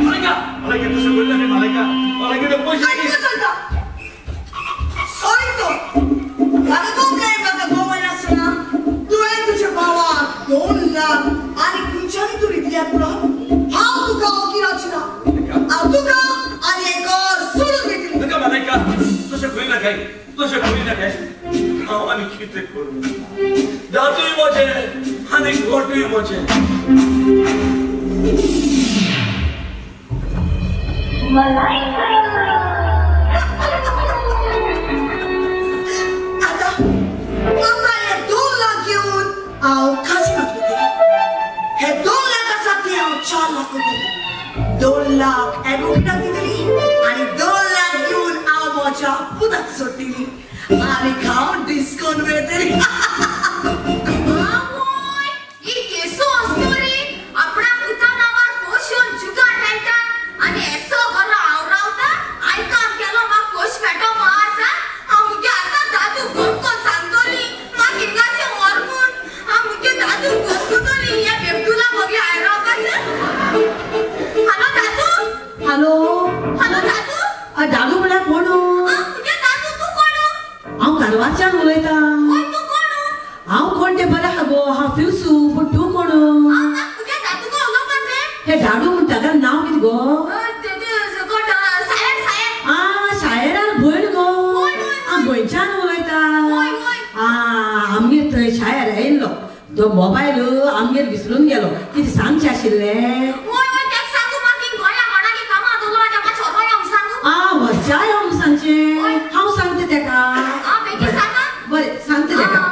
मलायका मलायका तशें करिना न्ही. मलायका मलायका ते पयशे आयकून सांगता. सॉरी तो म्हाका कॉम्प्लेन म्हाका खबर नासतना तुवें तुज्या भावाक 2 लाख आनी खंयच्यान तूं दितल्या पुरो हांव तुका ओकिराची ना. हांव तुका आनी एक घर सोडून घेतली. नाका मलायका तशें करी नाकाय, तशें करी नाकाय. हांव आनी कितें करूं? दादूय म्हजें आनी गोटूय म्हजें. आतां म्हाका हे 2 लाख घेवन हांव काजिनोत वतलें. हे 2 लाख आसा ते हांव 4 लाख करतलें. 2 लाख एडवोकेटाक दितली आनी 2 लाख घेवन हांव म्हज्या पुताक सोडटली आनी हांव डिस्कावंट मेळटली. ही केसो अस्तुरी आपणा पुता नांवार पोशून जुगार खेळटा आनी एसो घरा हांव रावता. आयका केलो म्हाका खोश पेटो आसा. हांव मुगे आतां दादू फोन कोन सांगतली म्हाका हिंगाचें व्हर म्हूण. हांव मुगे दादू फोन करतली ह्या बेबदुला बगले हांवें रावपाचें. हॅलो दादू. हॅलो हॅलो दादू. दादू म्हळ्यार कोण? मुगे दादू तूं कोण? हांव कारवारच्यान उलयतां. तूं कोण? गो? आ शायरान भयण गो. खंयच्यान उलयता? आ आमगेर थंय शायर आयिल्लो तो मोबायल आमगेर विसरून गेलो. कितें सांगचें आशिल्लें? आ वच्च्या यो म्हूण सांगचें. हांव सांगता तेका. बरें सांगता तेका.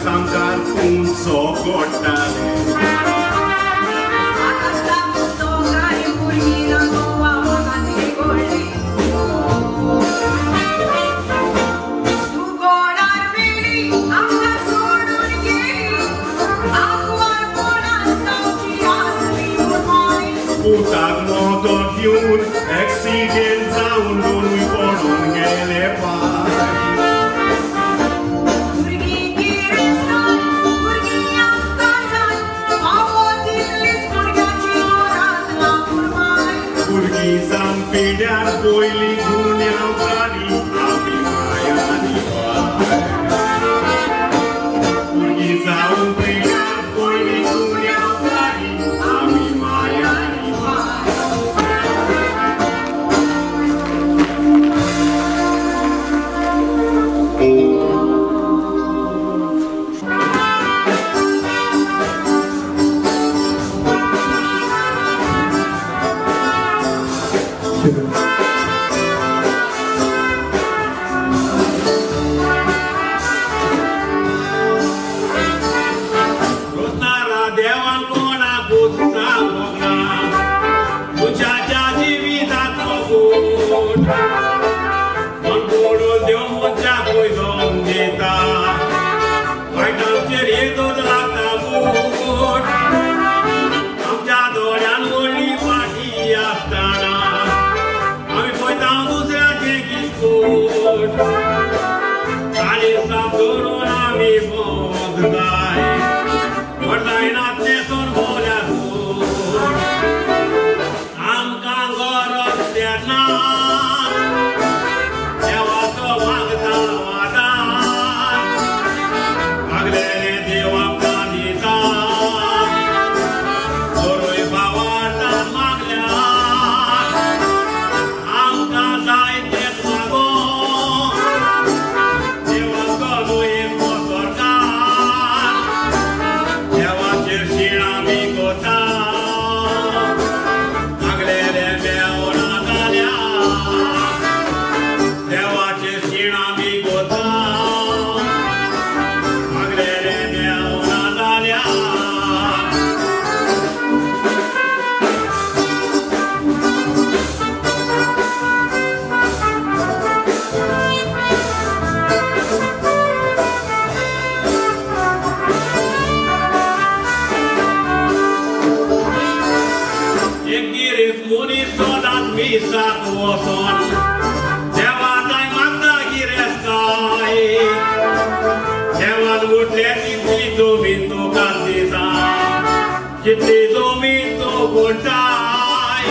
सामकार पूण सोगोडटाले. पुताक मोटो दिवन एक्सिडेंट जावन दोनूय पडून गेले पाय. भुरगीं जावन पिड्यार पयलीं गुन्यांवकारी आमी मायानी पाय. भुरगीं जावन पिड्यार पयलीं गुन्यांवकारी आमी मायानी पाय. रोजनारा देवान कोणाकूच सांगूंक ना मनशाच्या जिविताचो गूट. मन पडून देव मनशाकूय दोन दिता, वायटांचेर येदोच लागता बूट. आमच्या दोळ्यान व्हडली फाटी आसतना आमी पळयता दुसऱ्याचें किस्कूट. चालिसां धरून आमी भोंवंक जाय, व्हड जायना तें सोन भोल्याकूट. आमकां गरज तेन्ना देवाचो मागता वादान, मागलेलें देव आमकां दिता. जोरूय भावार्थान मागल्यार आमकां जाय तेंच मागो, देवाचो न्हय एकलो सरकार. देवाचेर शीण आमी कोता, मागलेलें मेवना जाल्यार. देवाचेर शीण आमी कोता, मागलेलें मेवना जाल्यार. एक गिरेस्त मनीस सदांच मिसाक वचोन देवा जाय मागता गिरेस्ताय. देवान म्हटलें तितली जमीन तुका दिता, जितली जमीन तूं कोणताय.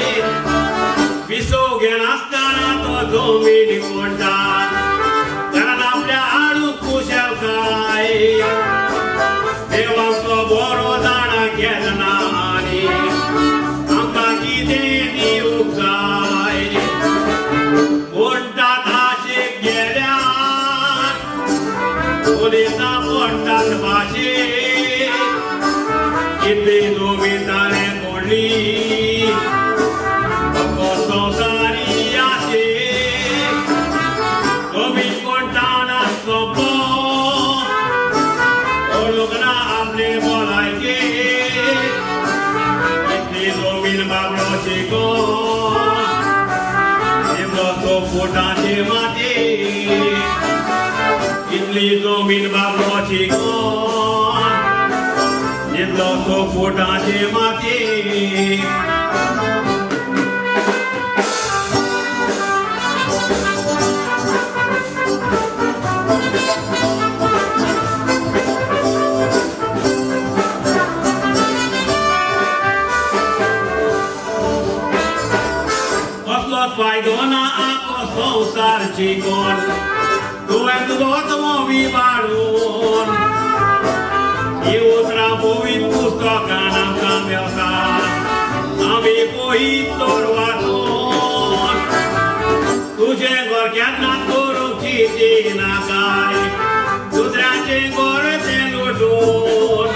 विसव घेनासतना तो जमीन कोणता, कारण आपल्या हाडूंक कुशलकाय. देवाचो बरो जाणा केन्ना आनी आमकां कितें दिवंक जाय. म्हणटात आशेक गेल्यार उलयता म्हणटात भाशेक, कितली जमीन ताणें कोडली संवसारी आशेक. जमीन कोणता सोंपो ओळख ना आपले भलायकेक. इतली जमीन बाबडो शिकोन निमलो तो फुटाचे माती. इतली जमीन बाबडो शिकोन निमलो तो फुटाचे माती. कसलोच फायदो ना आखो संवसार जिकोन, तुवें तुजो आत्मो विबाडून. हीं उतरां पवित्र पुस्तकान आमकां मेवता, आमी पळयत तर वाचून. तुजें घर केन्ना करूंक चिंतिनाकाय, दुसऱ्याचें घर तें लुटून.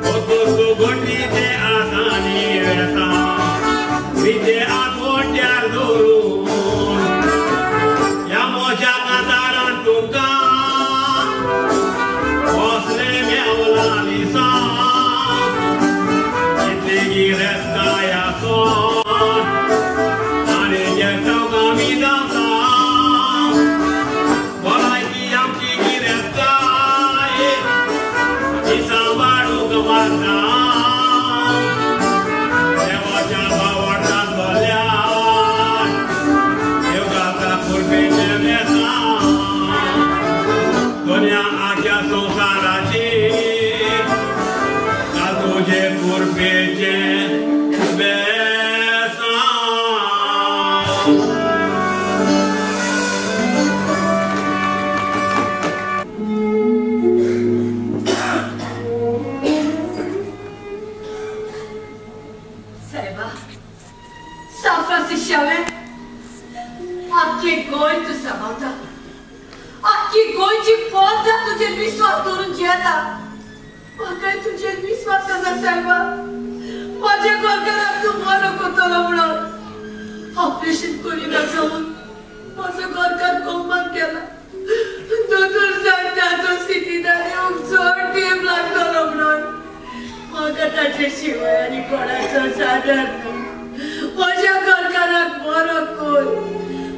वस्तू घडली तें आतांनी वेता, रितें आठवड्यार दवरून. ह्या म्हज्या कांतारान तुमकां हो कुरपेचें बेसांव. साहेबा, सां फ्रांसीस शावे आख्खे गोंय तूं सांबाळटा, आख्खी गोंयची फौज तुजेर विस्वास दवरून जियेता. म्हाकाय तुजेर विस्वास आसा सायबा, म्हाज्या घरकाराक तूं बरो करतलो म्हणून. ऑपरेशन करिना जावन म्हजो घरकार कोमान गेला. दोतोर सांगता तो सिटींत येवंक चड तेंप लागतलो म्हणून. म्हाका ताचे शिवाय आनी कोणाचो आदार ना. म्हज्या घरकाराक बरो कर,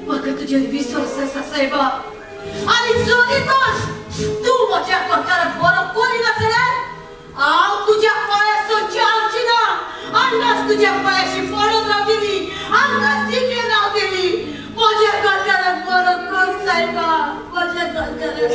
म्हाका तुजेर विस्वास आसा सायबा. आनी जरी तर तूं म्हज्या घरकाराक बरो करिना जाल्यार हांव तुज्या पांया सदची आवची ना. हांगाच तुज्या पांयाशी पडून रावतली, हांगाच जिखून रावतली. म्हज्या घरकाराक बरो कर सायबा, म्हज्या घरकाराक.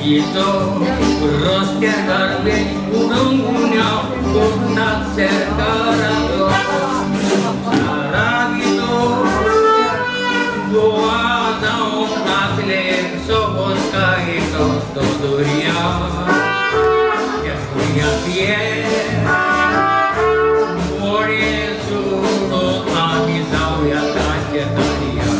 गार्बेजीचो रस्त्यार गार्बेज उडोवंक गुन्यांव कोर्टात सरकाराचो सारागितो गोवा जावंक नासले सोबोत कायतो तो दर्या त्या दर्यांतले व्हडें सोडून आमी जावया ताचे ताळया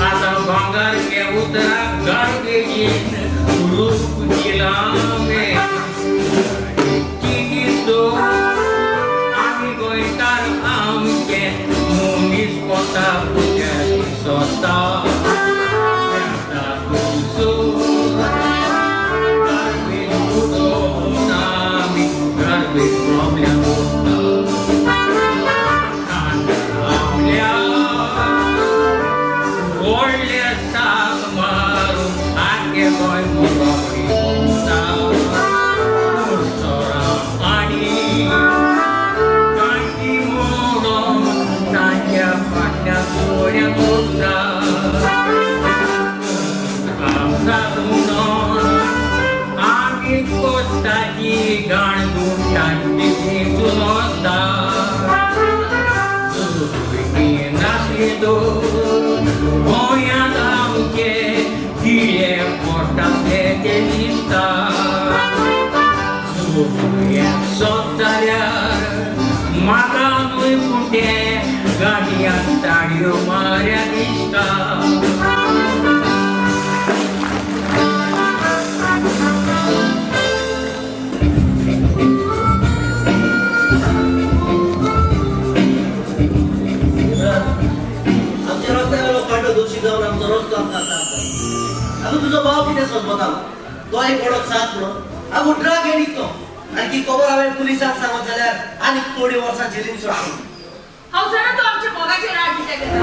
आतां भांगर के उतराक गार्बेजीन रूप दिलां गे चिकित्सो आमी गोंयकार आमचे मनीस कोता पुजा दिसता गार्बेज उडोवन आमी गार्बेज प्रॉब्लेम उरता आपल्या व्हडले साक मारून आगे गोंय मुखावरी आनी कांटी मोडून तांच्या फाटल्या चोऱ्या उरता म्हणून आमी कोत्ताची गाण गुंटांची चिंतून वता नासली गोंयांत आमचे किडे पोटांतले ते दिसता सोद जाल्यार म्हाका न्हय पूण ते गाडयांत ताळयो माऱ्या दिसता. दोशी जावन आमचो रस्तो आमकां सांगता. आगो तुजो भाव कितें सोदता तो एक वडो साथ म्हणून आगो ड्रग एडिक्ट तो आनी की खबर हांवें पुलिसांक सांगत जाल्यार आनी थोडी वर्सां जेलीन सोडटा. हांव जाणा तो आमच्या मोगाचेर राग कित्याक येता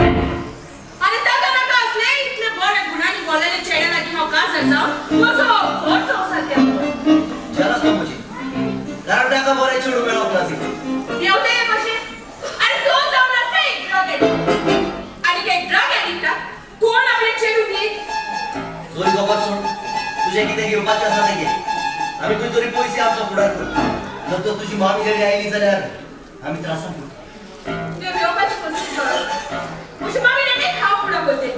आनी ताका नाका आसलें इतले बरे गुणांनी बोल्लेले चेड्या लागीं हांव काजार जावन म्हजो व्हड संवसार केलो. जेलस तो म्हजी कारण ताका बरें चेडूं मेळोंक ना तिका. देंवते हे भशेन आनी तो जावन आसा एक ड्रग एडिक्ट आनी एक ड्रग एडिक्टाक कोण आपलें चेडूं दीत? चोरी खबर सोड, तुजें कितें घेवपाचें आसा तें घे. आमी खंय तरी पयशे आमचो फुडार कर. जर तर तुजी मामी घरी आयली जाल्यार आमी त्रासान पडटा. तुवें घेवपाची कोशिश कर. म्हजी मामी डॅडीक हांव फुडार करतली.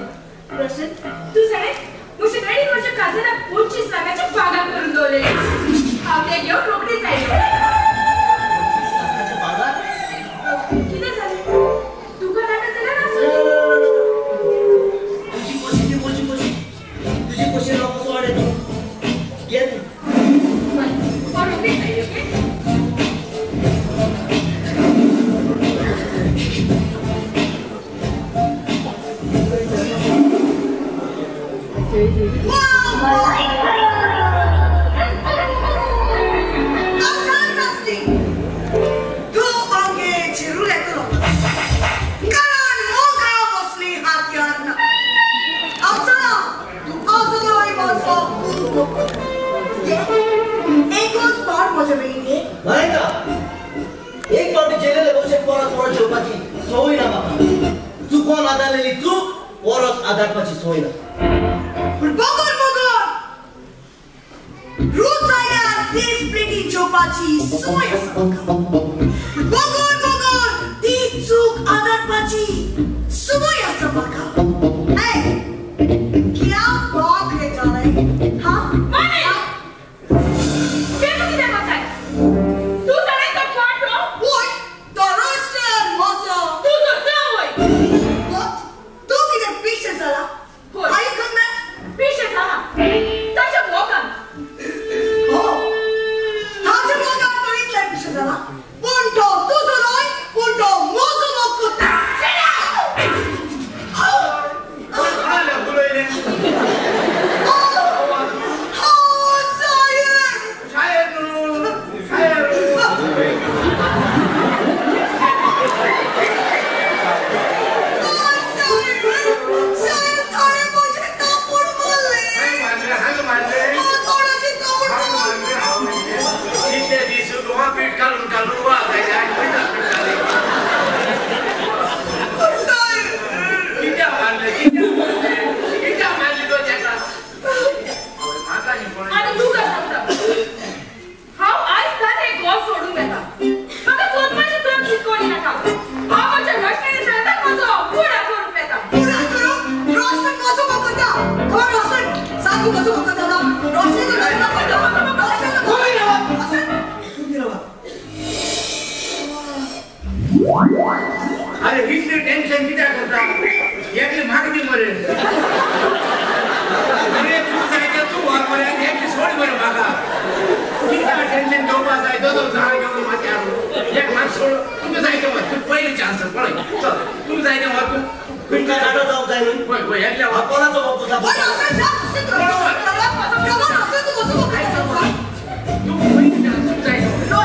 प्रशांत, तूं जाणें म्हजी डॅडीन म्हज्या काजनाक 25 लाखाचें भांगर करून दवरलेलें. हांव तें घेवन रोखडीच आयलें. 25 लाखाचें भांगर? कितें जालें? तुका नाका जाल्यार आसूं. तुजी कशी ती म्हजी कशी? तुजी कशी हांव कसो वाडयतो? घे तूं. हांव रोखडीच आयलें, ओके? एक फावटी जेलेले भशेन परत परत जेवपाची संवय ना म्हाका. चुकोन आदारलेली चूक परत आदारपाची संवय ना. पूण बगर बगर रूच आयल्यार तीच प्लेटी जेवपाची संवय आसा म्हाका. बगर बगर ती चूक आदारपाची संवय आसा म्हाका. क्या बात रे जालें हा? मामी, तें तूं कितें करताय? तूं जाणें तो कोण अरे इतली टेन्शन कित्याक करता? एकली मागणी मरे. अरे तूं जायते तूं व्हर मरे आनी एकली सोड मरे म्हाका. कित्याक टेन्शन घेवपा जाय? दोन झाड घेवन माथ्यार एक मात सोड. तुका जायते व्हर, तूं पयली चान्स पळय. चल तुका जायते व्हर तूं. तुमकां जाणो जावंक जाय न्हू? पळय पळय एकल्या व्हर. कोणाचो बाप तुजा? तूं पयली चान्स तुका जायते व्हर.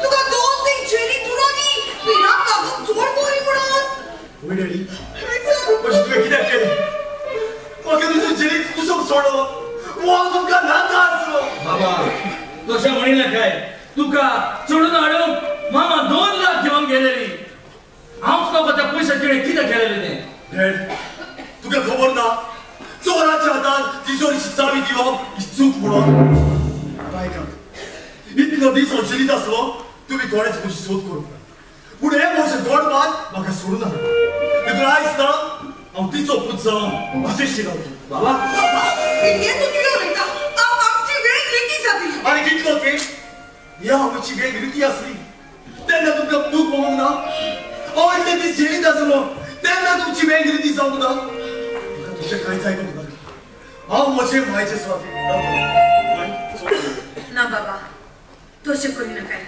तुका दोन तीन चेरी तुरोनी। तशें म्हणिनाकाय. तुका चडून हाडूंक मामा 2 लाख घेवन गेलेली. हांवच नको त्या पयशे तिणें कितें केलेलें तें. डॅड, तुका खबर ना चोराच्या हातान तिजोरीची चावी दिवप ही चूक म्हणून. बायकांक इतलो दीस हांव जेलींत आसलो, तुमी कोणेच म्हजी सोद करूंक ना. पूण हें म्हजें गोडमान म्हाका सोडूं नाका. देखून आयज ना हांव तिचो पूत जावन तिचेशी रावतलो. बाबा हें तूं कितें उलयता? आमची वेळ रिती जातली. आनी कितलो तें ह्या आमची वेळ रिती आसली तेन्ना तुमकां दूख भोगूंक ना. हांव इतले दीस जेलींत आसलो तेन्ना तुमची वेळ रिती जावंक ना. म्हाका तुमचें कांयच आयकूंक नाका. हांव म्हजे मायचे स्वाती रावतलो. ना बाबा, तशें करी नाकाय.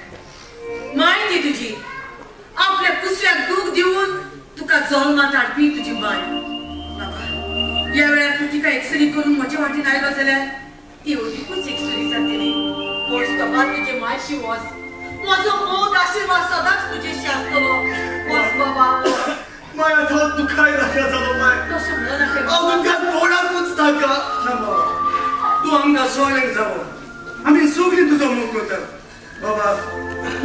माय ती तुजी, आपल्या कुसव्याक दूख दिवन तुका जल्मात हाडपी तुजी माय. बाबा, ह्या वेळार तूं तिका एक्सरी करून म्हजे वाटेन आयलो जाल्यार ती अदिकूच एक्सरी जातली. वच बाबा, तुजे मायशी वच. म्हजो मोग आशिर्वाद सदांच तुजेशी आसतलो. वच बाबा. माय आतां दुखाय नाका जालो माय. तशें म्हणो नाका. हांव तुमकां तोंडाकूच नाका. ना बाबा, तूं आमकां सगळ्यांक जावो. आमी सगळीं तुजो मोग करतात बाबा.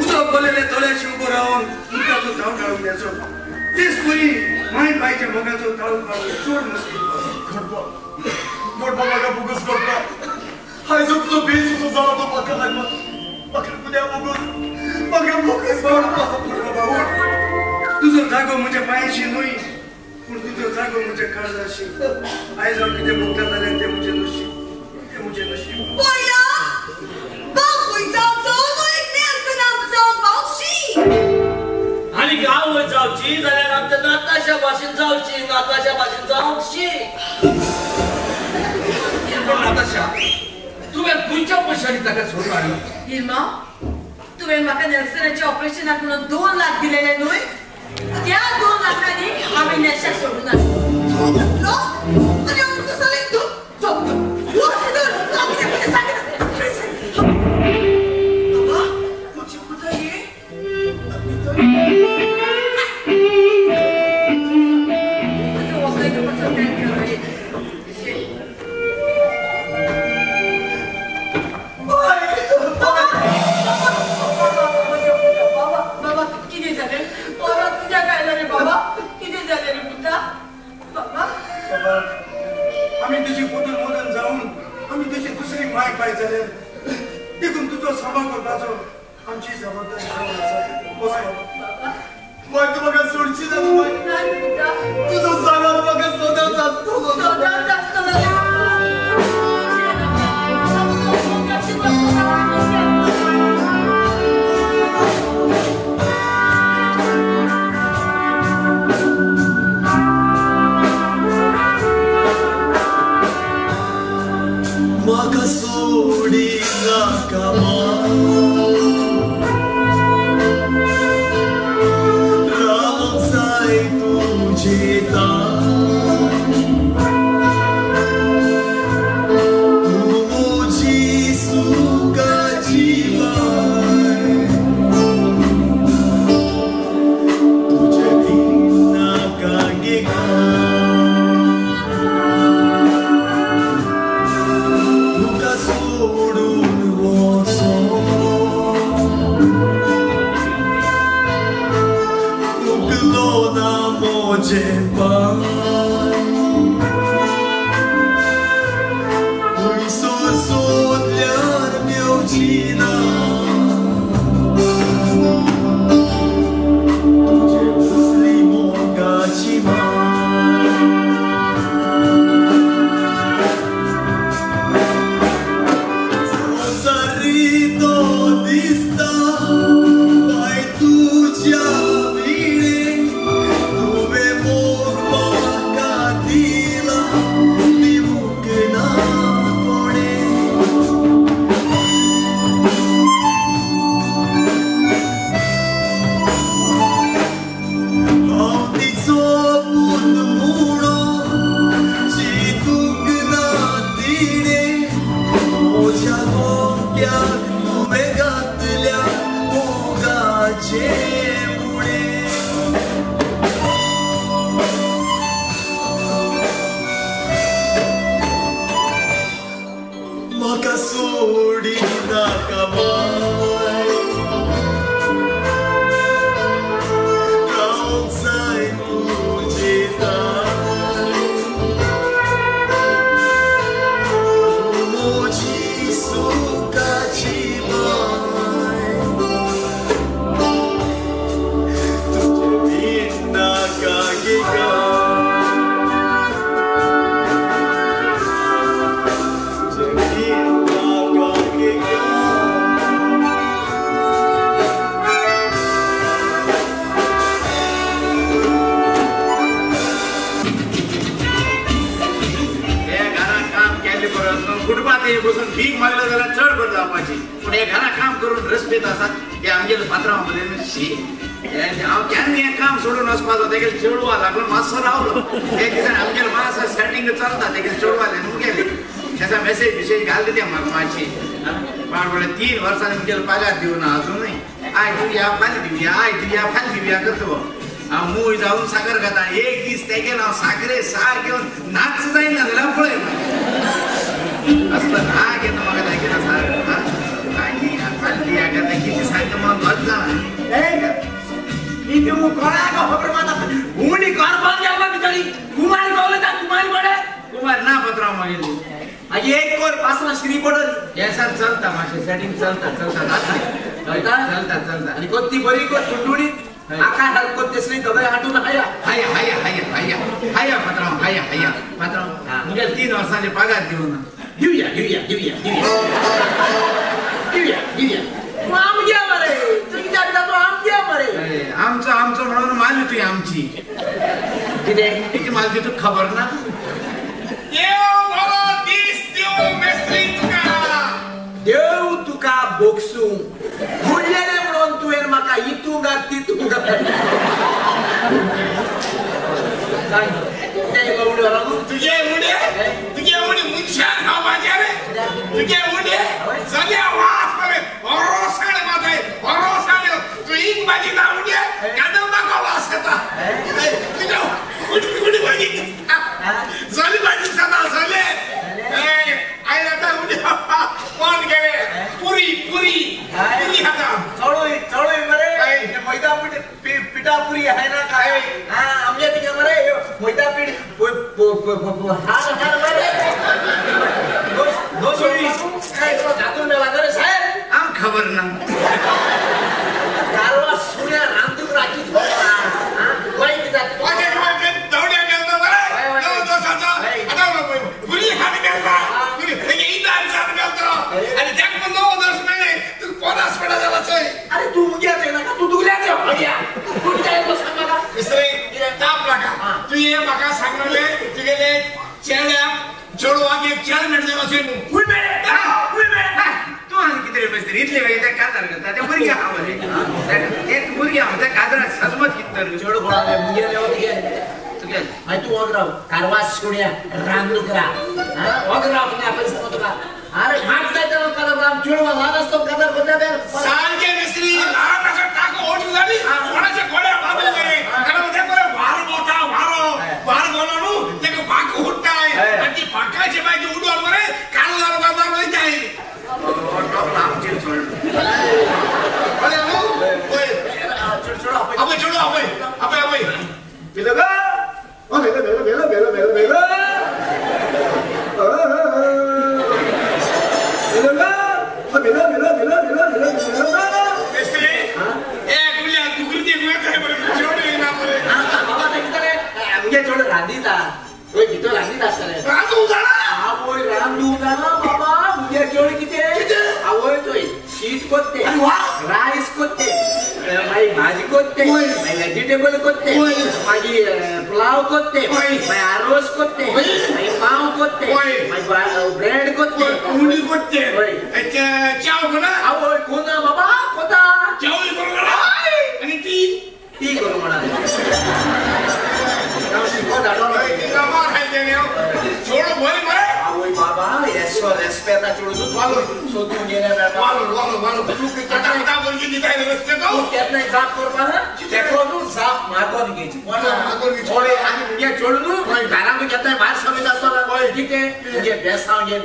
उदक भरलेले तळ्याशी उबो रावन उदकाचो धांव काडून द्याचो तेच परी माय बायच्या मोगाचो ताळू काडून चड मुश्कील. घडपा घडपा म्हाका बोगस घडपा. आयजो तुजो बेस असो जाला तो म्हाका लागला. म्हाका पुण्या बोगस, म्हाका बोगस घडपा. बाबा उठ. तुजो जागो म्हज्या पांयशी न्हय, पूण तुजो जागो म्हज्या काळजाशी. आयज हांव कितें भोगता जाल्यार तें म्हजें नशीब, तें म्हजें नशीब. पळया बापूय जावचो न्हय नेल्सनाक जावन पावशी. आनी आवय जावची जाल्यार आमच्या नाताशा भाशेन जावची, नाताशा भाशेन जावची. पूण नाताशा, तुवें खंयच्या पयशांनी ताका सोडून हाडलो? इल्मा, तुवें म्हाका नेल्सनाच्या ऑपरेशनाक म्हणून 2 लाख दिलेले न्हय? त्या 2 लाखांनी हांवें नेल्साक सोडून हाडलो. आनी हांव तुका सांगलें, बाबा म्हजी पुता ये. बाबा कितें जालें? परत कित्याक आयलो रे बाबा? कितें जालें रे पुता? बाबा बाबा, आमी तुजी बदल मदन जावन आमी तुजी दुसरी माय पाय जाल्यार देखून तुजो सांबाळ करपाचो आमची जबाबदारी जावन आसा. वच बाबा. माय तूं म्हाका सोडची ना माय. तुजो सांगात म्हाका सदांच आसतलो. सदांच आसतलो. म्हाका सोडी नाका माय, रावंक जाय तुजे दार. तूं म्हजी सुखाची बाय, तुजे बीन नाका गे तुका सोडून वचो. दुखलो ना म्हजें पांय, पयसो सोदल्यार मेवची ना. तुजे उसली मोगाची माय. संवसारी तो दिसता बाय तुज्या विणें, तुवें मोग म्हाका दिला दिवंक ना कोणें. रेस्पेद आसा हे आमगेले पात्रांव म्हणलें शी हांव केन्ना हें काम सोडून वचपाचो तेगेले चेडवा लागून मातसो रावलो. एक दिसान आमगेले मातसो सेटींग चलता तेगेले चेडवाले मुगेले तेचा मेसेज बिसेज घालता ते म्हाका मातशी पाड पडले 3 वर्सांनी मुगेले पगार दिवना अजूनय आयज दिवया फाल्यां दिवया आयज दिवया फाल्यां दिवया करता हांव मूय जावन साकर खाता. एक दीस तेगेलो हांव साकरे सार घेवन नाच जायना जाल्यार पळय मागीर असलो राग येता म्हाका तेगेलो सार फाल्यां दिया करता कितें सांगता म्हणून तोच जाणा. कोणाक खबर माता उंडी घर बंद केला बिचारी कुमारी पावले त्या कुमारी पडे कुमार ना पत्राव मागीर मागीर एक कोर पासना श्री पडली केसार चलता मातशें सेटींग चलता चलता चलता चलता चलता आनी कोत्ती बरी कोर टुणटुणीत आकाश हाल कोत्ते श्री दबाय हाडून हाया हाया हाया हाया हाया हाया पत्राव हाया हाया पत्राव मुगेल 3 वर्सांचे पगार दिवना दिवया दिवया दिवया दिवया दिवया दिवया तूं आमगे मरे तूं कित्याक दिता तूं आमगे मरे आमचो आमचो म्हणून मारली तुवें आमची कितें कितें मारली तुका खबर ना. देव बरो दीस दिवं मेस्त्री तुका देव तुका बोगसूं बुडलेलें म्हणून तुवें म्हाका इतूं घात तितूं घात तुगे उडे तुगे उडे मनशान खावपाचें रे तुगे उडे जाल्यार वास मरे रोसाणे माताय रोसाणे तूं इंग भाजी ना उडे कादंबाको वास येता तुज्या उडी उडी भाजी जाली भाजी सदा जाले आयज आतां उडे कोण गेले पुरी पुरी पुरी खाता चडूय चडूय मरे मैदा पीठ पिठा पुरी आहे ना काय आमच्या तिका मरे मैदा पीठ हार हार मरे जातून मेला रे साहेब आम खबर ना कारवा सुण्या रांदूक राखीत वाईट जात दवड्या मेळटा मरे आतां पुरी खाणी मेळटा मेळटा आनी ताका 9 वर्स मेळ्ळे तुका 50 पडा जाला चोय. अरे तूं मुग्याचें नाका तूं दुगल्याचें मुग्या तूं कित्याक येयलो सांग म्हाका मिस्त्री ताप नाका तुवें म्हाका सांगलें तुगेले चेड्याक चेडवाक एक चेड मेळटलें अशें न्हू. खूंय मेळ्ळें खूंय मेळ्ळें तूं आनी कितें रे मिस्त्री इतले वेळ त्या काजार करता तें भुरगें आहा मरे तें भुरगें आहा त्या काजराक सजमत कितें तर चेडो कोणालें मुगेलें वो तुगेलें तुगेलें मागीर तूं वग राव कारवास सुण्या रानदुकरा वग राव ना पयशे सांगता तुका. अरे मात जाय तेन्ना काजार आम चेडवा ल्हान आसता काजार करता ते सारकें मिस्त्री ल्हान आसा टाको ओडून जाली कोणाच्या गोळ्या बांदले मरे कारण तें बरें वारो वता वारो वारो गेलो न्हू तेका पाको हुडटाय आनी ती पाकाचे मागीर उडोवन मरे काजार बाजार वयताय. आमचेर सोड पळय न्हू पळय आपय चेडूं आपय आपय आपय मेलो गो ओ मेलो मेलो मेलो मेलो मेलो मेलो मेलो गो ओ मेलो मेलो मेलो मेलो मेलो मेलो मिस्त्री ए गुल्या दुकरी ती गुल्या बरे चेडूं येयना मरे बाबा तें कितें रे आमगे चेडूं रांदिता वय भितर रांदीत आसतलें रांदूं जाणा आवय रांदूं जाणा बाबा मुगे चेडूं कितें आवय चोय शीत कोत्ते रायस कोत्ते मागीर भाजी कोत्ते मागीर वेजिटेबल कोत्ते मागीर पुलाव कोत्ते मागीर आरोस कोत्ते मागीर पाव कोत्ते मागीर ब्रेड कोत्ते उंडी कोत्ते चाव कोना आवय कोना बाबा कोता चावूय करूं म्हणा आनी टी टी करूं म्हणा चेडो बरें मरे आवय बाबा येसो रेस्पेता चेडूं तूं सो तूं गेले वालो वालो वालो तूं केन्ना भुरगीं दिताय रेस्पेद तूं केन्नाय जाप करपा ना तेको न्हू जाप मागोन घेवची पळय आनी मुगे चेडूं न्हू घरांत केन्नाय भायर सरीत आसतना कितें तुगे बेसांव घे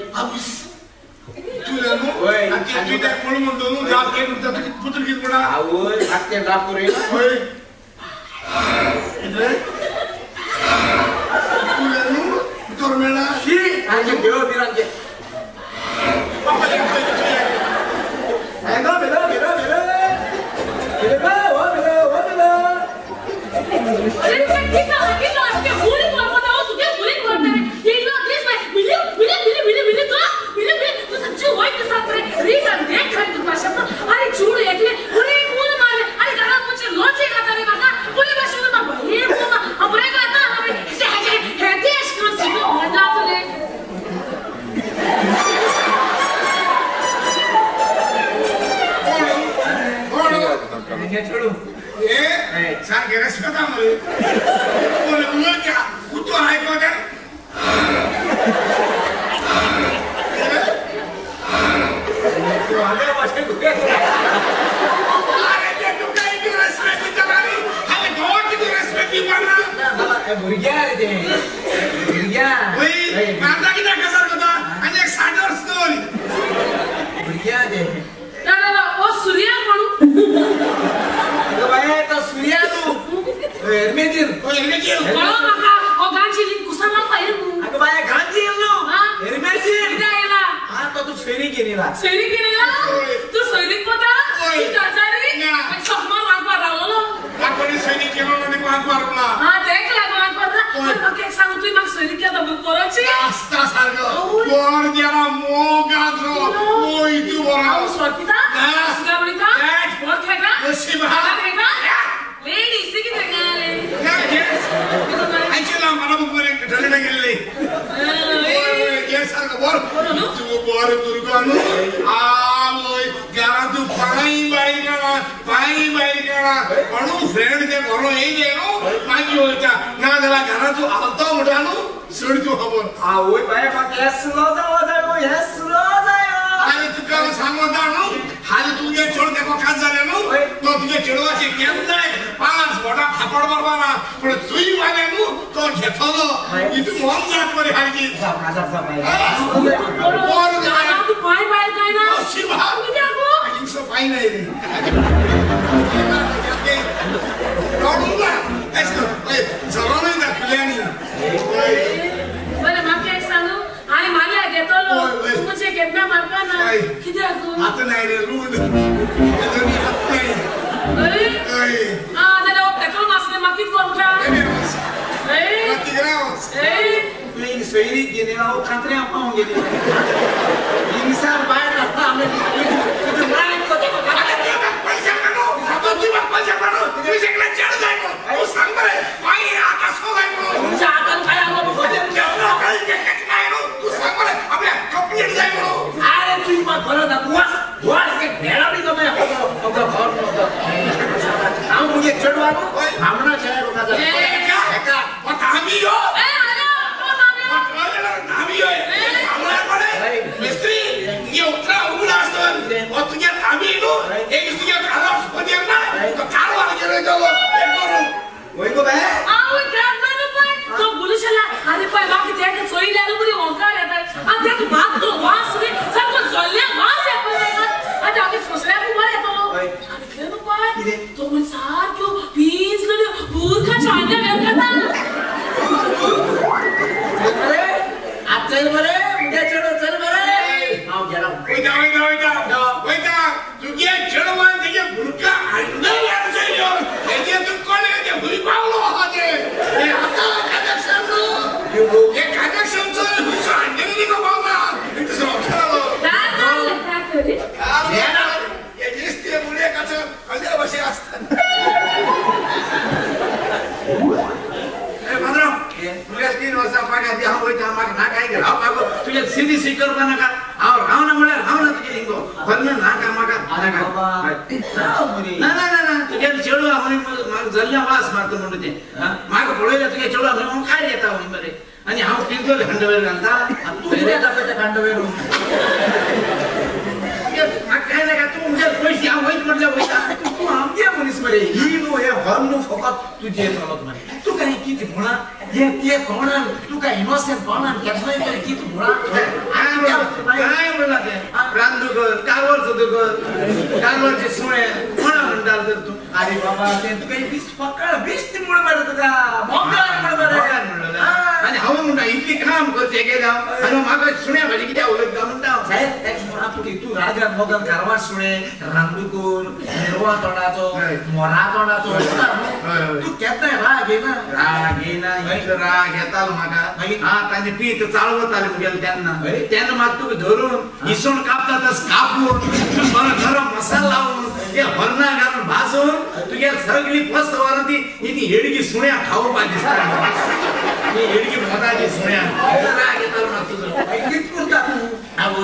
तुजें न्हू आनी तुवें कोण म्हणटा न्हू जाप घे म्हणटा तुजी पुत्र कितें म्हणा आवय आत्तें जाप करूं हय कितें तुजें न्हू भितर मेळ्ळा शी आनी देव बिरांचे मेलो मेलो मेलो मेलो मेलो ओ मेलो ओ मेलो अरे तुका कितें जालां कितें जालां तुगे मुळीक व्हरपा हो तुगे मुळीक व्हरता रे येयलो दीस मागीर मिली मिली मिली मिली मिली तुका मिली मिली तूं सच्ची वायट दिसता रे रीत आनी देख खाली तुका शब्द अरे चूड एकले बरें मूल मारले अरे घरात मनशे लॉचे खाता रे म्हाका पयले भाशेन भये हांव बरें खाता हे देश करून सगळें व्हडला तुरे. ए सारखे रेस्पेता मरे उलयता उतो आयको भुरग्या रे ते भुरग्या कांदा कित्याक कसार करता आनी एक 60 वर्स दवरी भुरग्या ते ना ना ना ओ सूर्या म्हणू बाय तो सूर्या तू हेरमेजील ओ हेरमेजील कळो म्हाका ओ गांजील कुसां लावपा येल न्हू अगं बाय गांजील न्हू हेरमेजील कित्याक येयला हा तो तू सोयरीक घेयला सोयरीक घेयला तू सोयरीक वता तू काजारी सकमार वागपार रावलो कोणी सोयरीक केलो ना ते वागपार ना हा तेक लागून वागपार ना म्हाका एक सांग तुवें म्हाका सोयरीक केला बरोची आसता सारको वर गेला मोगाचो मोय तूं बरो हांव सोडपिता सुगा म्हणटा वर खेळटा नशिबा खेळटा लेडीज कितें गाले ना येस आयचे ना मला बरे ठरले गेल्ले ये सारको बर तूं बर दुर्गा न्हू आवय घरांत तूं पांय भायर काडा पांय भायर काडा कोणू फ्रेंड ते बरो येयले न्हू मागीर वयता ना जाल्यार घरांत तूं आलतो म्हणटा न्हू सोड तूं खबर आवय बाय म्हाका हें स्लो जावो जायो हें स्लो जायो आनी तुका हांव सांगता न्हू हाली तुगे चेडूं तेका काज जालें न्हू तो तुगे चेडवाचेर केन्नाय 5 बोटां थापड मारपा ना पूण तुय वाले न्हू तो घेतलो इतू मन जात मरे सारकी तूं पांय भायर जायना हिंगसो पांय नाय रे रडूं ना झरोनूय ना खुल्यांनी बरें म्हाका एक सांगू हांवें मारल्या घेतलो तूं म्हणजे केन्ना मारपा ना कित्याक आतां नाय रे रूड आं जाल्यार हो पेट्रोल मासलें म्हाका कितें करूं तुवें सोयरीक घेयली हांव कांत्र्यां पावंक गेली हिंगसार भायर आसता अरे तुवें म्हाका खबर ना हांव मुगे चेडवा न्हू आमना शाळेर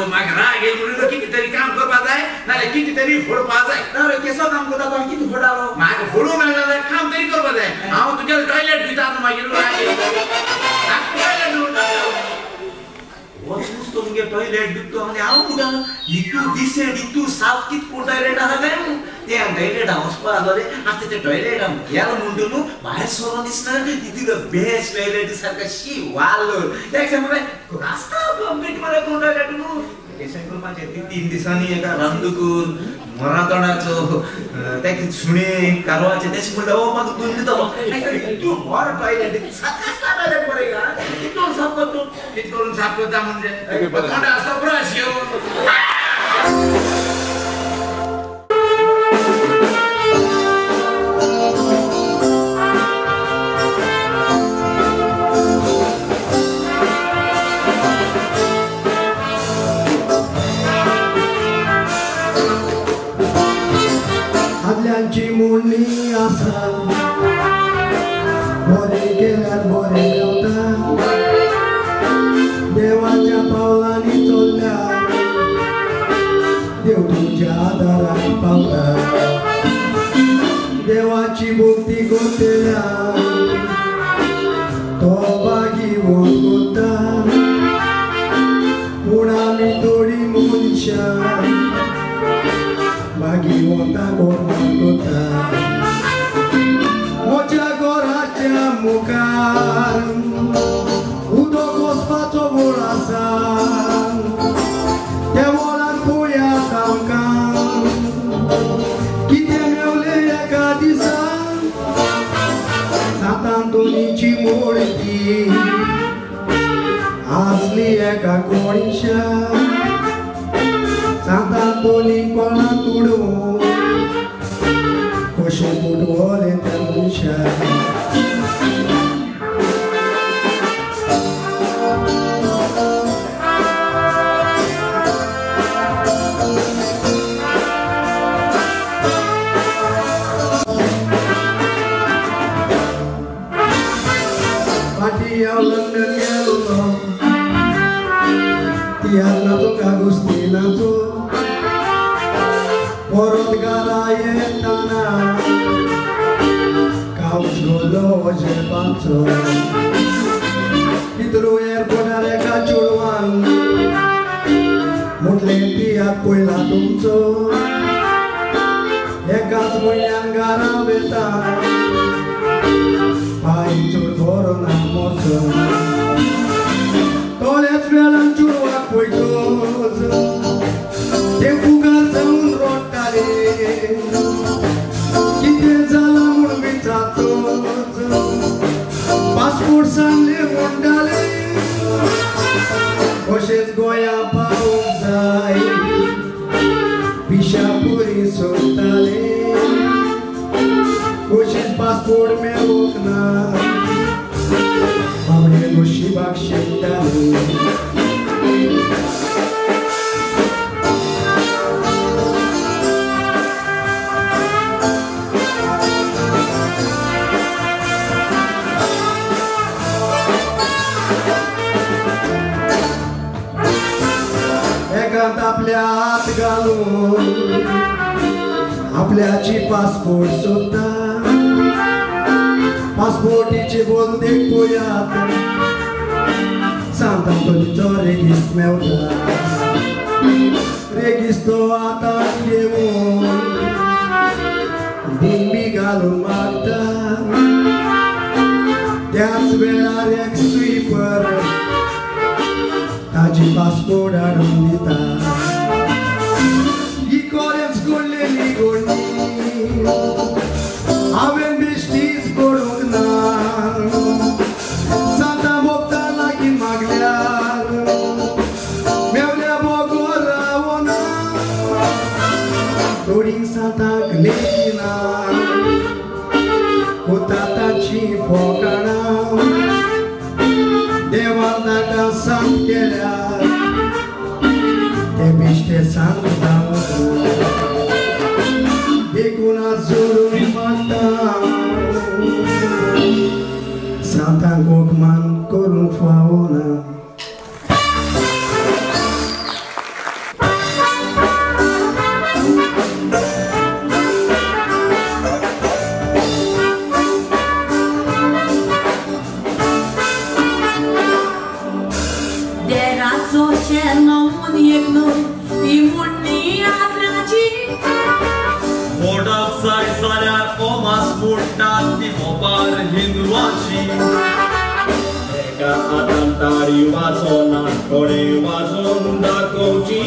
म्हाका राग येयलो म्हणून कितें तरी काम करपा जाय नाल्यार कितें तरी फोडपा जाय. ना रे केसो काम करता आतां कितें फोडालो म्हाका फोडूंक मेळना जाल्यार काम तरी करपा जाय. हांव तुगेलें टॉयलेट धुयता न्हू मागीर टॉयलेट धुवन वचूच तो मुगे टॉयलेट धुतो आनी हांव म्हणटा इतू डिसेंट इतू साफ कितें कोण टॉयलेट आसा काय न्हू तें टॉयलेटां वचपा आसलोलें. आतां तें टॉयलेटां गेलो म्हणटा न्हू भायर सरोन दिसना इतलो बेस्ट टॉयलेट सारको शी वालो तेका सांगलें आसता कंप्लीट मरे कोण टॉयलेट न्हू. अशें करपाचें 3 दिसांनी एका रामदुकूर मोरातोंडाचो तेका सुणें कारवाचें तेशें म्हणटा हो म्हाका धुवन दितलो तूं बरो टॉयलेट सारको टॉयलेट बरें गा कितें करून साफ करता कितें करून साफ करता म्हणजे तोंडा आसता ब्रश घेवन. आदल्यांची मोडणी आसा बरें केल्यार बरें मेवता देवाच्या पावलांनी चल्ल्यार देव तुमच्या आदाराक पावता देवाची भक्ती करतल्यार तो भागीवंत करता पूण आमी थोडी मनशां भागीवंता कोर्मान करता म्हज्या घराच्या मुखार उदक वचपाचो वळ आसा त्या वळान पळयात आमकां कितें मेवलें एका दिसा सांत आंतोनीची मुर्ती आसली एका कोणशा सांत आंतोनी कोणाक उडोवन कशें पुटवलें त्या मनशाक. फाटीं हांव लंडन गेल्लो तियात्राचो कागुस्तिनाचो परत घरा येतना कावच घोलो झेपाचो हिथ्रो एअरपोर्टार एका चेडवान म्हटलें तियात्र पळयला तुमचो एकाच म्हयन्यान घरा वेता पांय चड बरो ना म्हजो थोड्याच वेळान चेडवाक पळयतच तें फुगार जावन रडटालें कितें जालां म्हूण विचारतच पासपोर्ट सांगलें म्हणटालें कशेंच गोंया पावूंक जाय पिशापुरी सोदतालें कशीच पासपोर्ट मेळूंक ना बाबडे नशिबाक शेणटालें. एकांत आपल्या हात घालून आपल्याची पासपोर्ट सोदता पासपोर्टीची बोलदेक पळयात सांत आंतोनीचो रेगीस मेवता रेगीस तो हातांत घेवन दिंबी घालून मागता त्याच वेळार एक स्वीपर ताजी पासपोर्ट हाडून दिता. ही कोरेंच घडलेली घडणी हांवें बेश्टीच करूंक ना सांता भोगता लागीं मागल्यार मेवल्या बगर रावना थोडीं सांताक लेगिना कोता ताची फोकाणां देवान ताका सांत केल्यार ते बेश्टे सांत जावंक देखून जोडून मागता सांतांक उपमान करूंक फावना. ती मुण्णी आत्र्याची बोटाक जाय जाल्यार कोमास म्हणटात ती मोपार हिंदवाची एका हातान ताळी वाजोना कोणे वाजोवन दाखोवची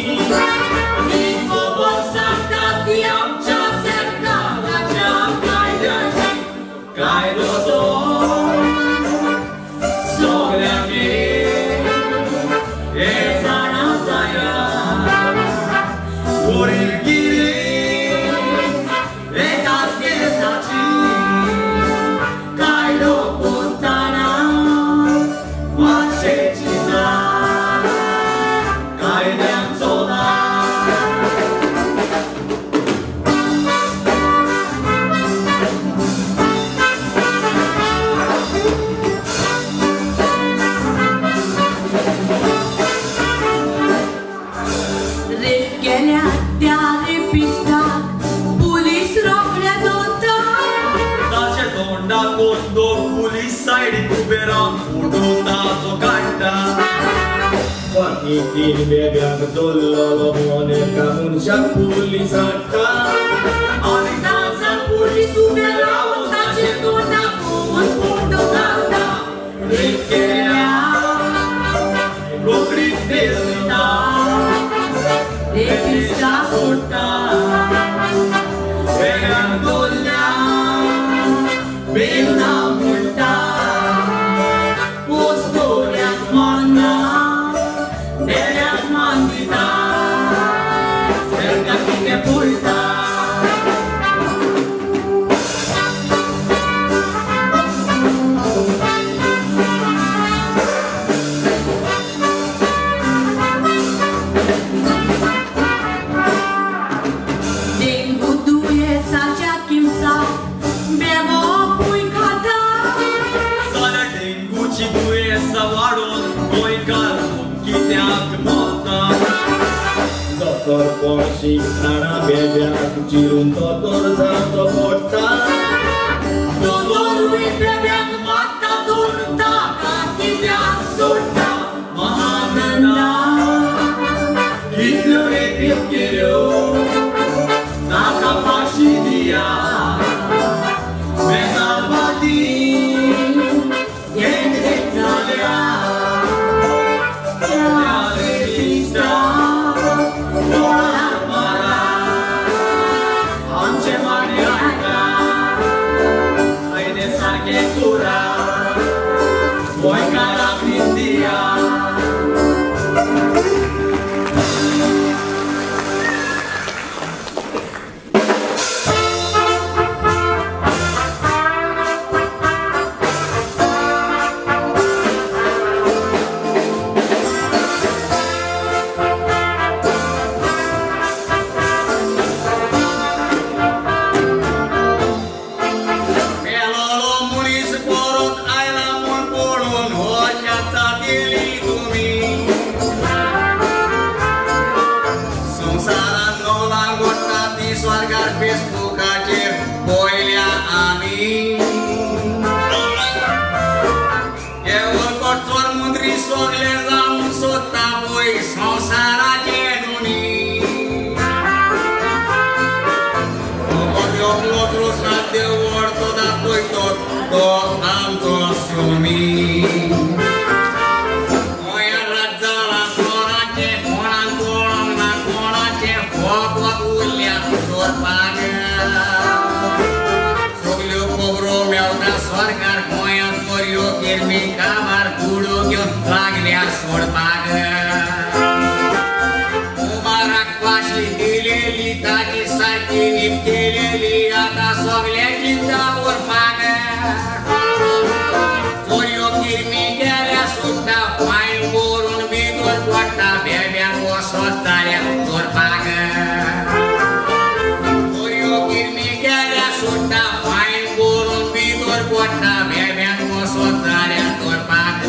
ही खबर सांगता ती आमच्या सरकाराच्या कायद्याची कायदो तो सगळ्यांगेर हे जाणा जाया गोरीबगिरी एकाच केसाची कायदो करतना मातशें चिंता कायद्यांचो ना. रेप केल्या त्या रेपिस्टाक पुलीस रोखडे दवरता ताचे तोंडाकून दोग पुलीस सायडीक उबे रावन फोटो ताचो काडटा. बाकी तीन बेब्यांक दवरलेलो म्हूण एका मनशाक पुलीस हाडटा आनी ताचा पुलीस उबे रावन ताचे तोंडाकून फोटो काडटा. रेप केल्या रोखडीच बेल दिता रेपिस्टाक सोडटा बेब्यांक दवरल्या बेल ना म्हणटा पोस्तोऱ्यांक मानना बेब्यांक मान दिता तांकां कितें पळयता. डेंगू दुयेंसाच्या किमसाक बेबो कूय खाता जाल्यार डेंगूची दुयेंसां वाडोवन गोंयकार कित्याक मरता. दोतोर पणशी प्राणा बेब्याक चिरून दोतोर जावचो पडटा. दोतोरूय बेब्याक मारता धरून ताका कित्याक सोडटा. महानंदा कितल्यो रेपी केल्यो ताका फांशी दिया बेजारवादी गँगरेप जाल्या त्या रेपिस्टाक दोळ्यार मारा आमचे माणे आयका कायदे सारके करा गोंयकाराक न्हीद दिया. मेलोलो मनीस परत आयला म्हूण पळोवन होशाचा दिली तुमी संवसारान नवलां घडटा ती स्वर्गार फेसबुकाचेर पळयल्या आमी हे वळखट चोर मुंद्री सगळे जावन सोदता पळय संवसाराचे दुनी देवळ तो दाखयतो तो आमचो स्वामी. गोंयांत रात जाला चोराचें कोणाक कळोंक ना कोणाचें फकत उरल्या चोरपाक सगल्यो खबरो मेळटा सरकार गोंयांत चोरयो किरमी कामार कुडो घेवन लागल्या सोडपाक. मुबारक फाशी दिलेली ताची सारकी नीट केलेली आतां सगळे चिंता उरपाक. चोरयो किरमी केल्या सुट्टा फायन करून भितर पडटा बेब्यांक वचत जाल्यार चोरपाक. चोरयो किरमी केल्या सुट्टा फायन करून भितर पडटा बेब्यांक वचत जाल्यार चोरपाक.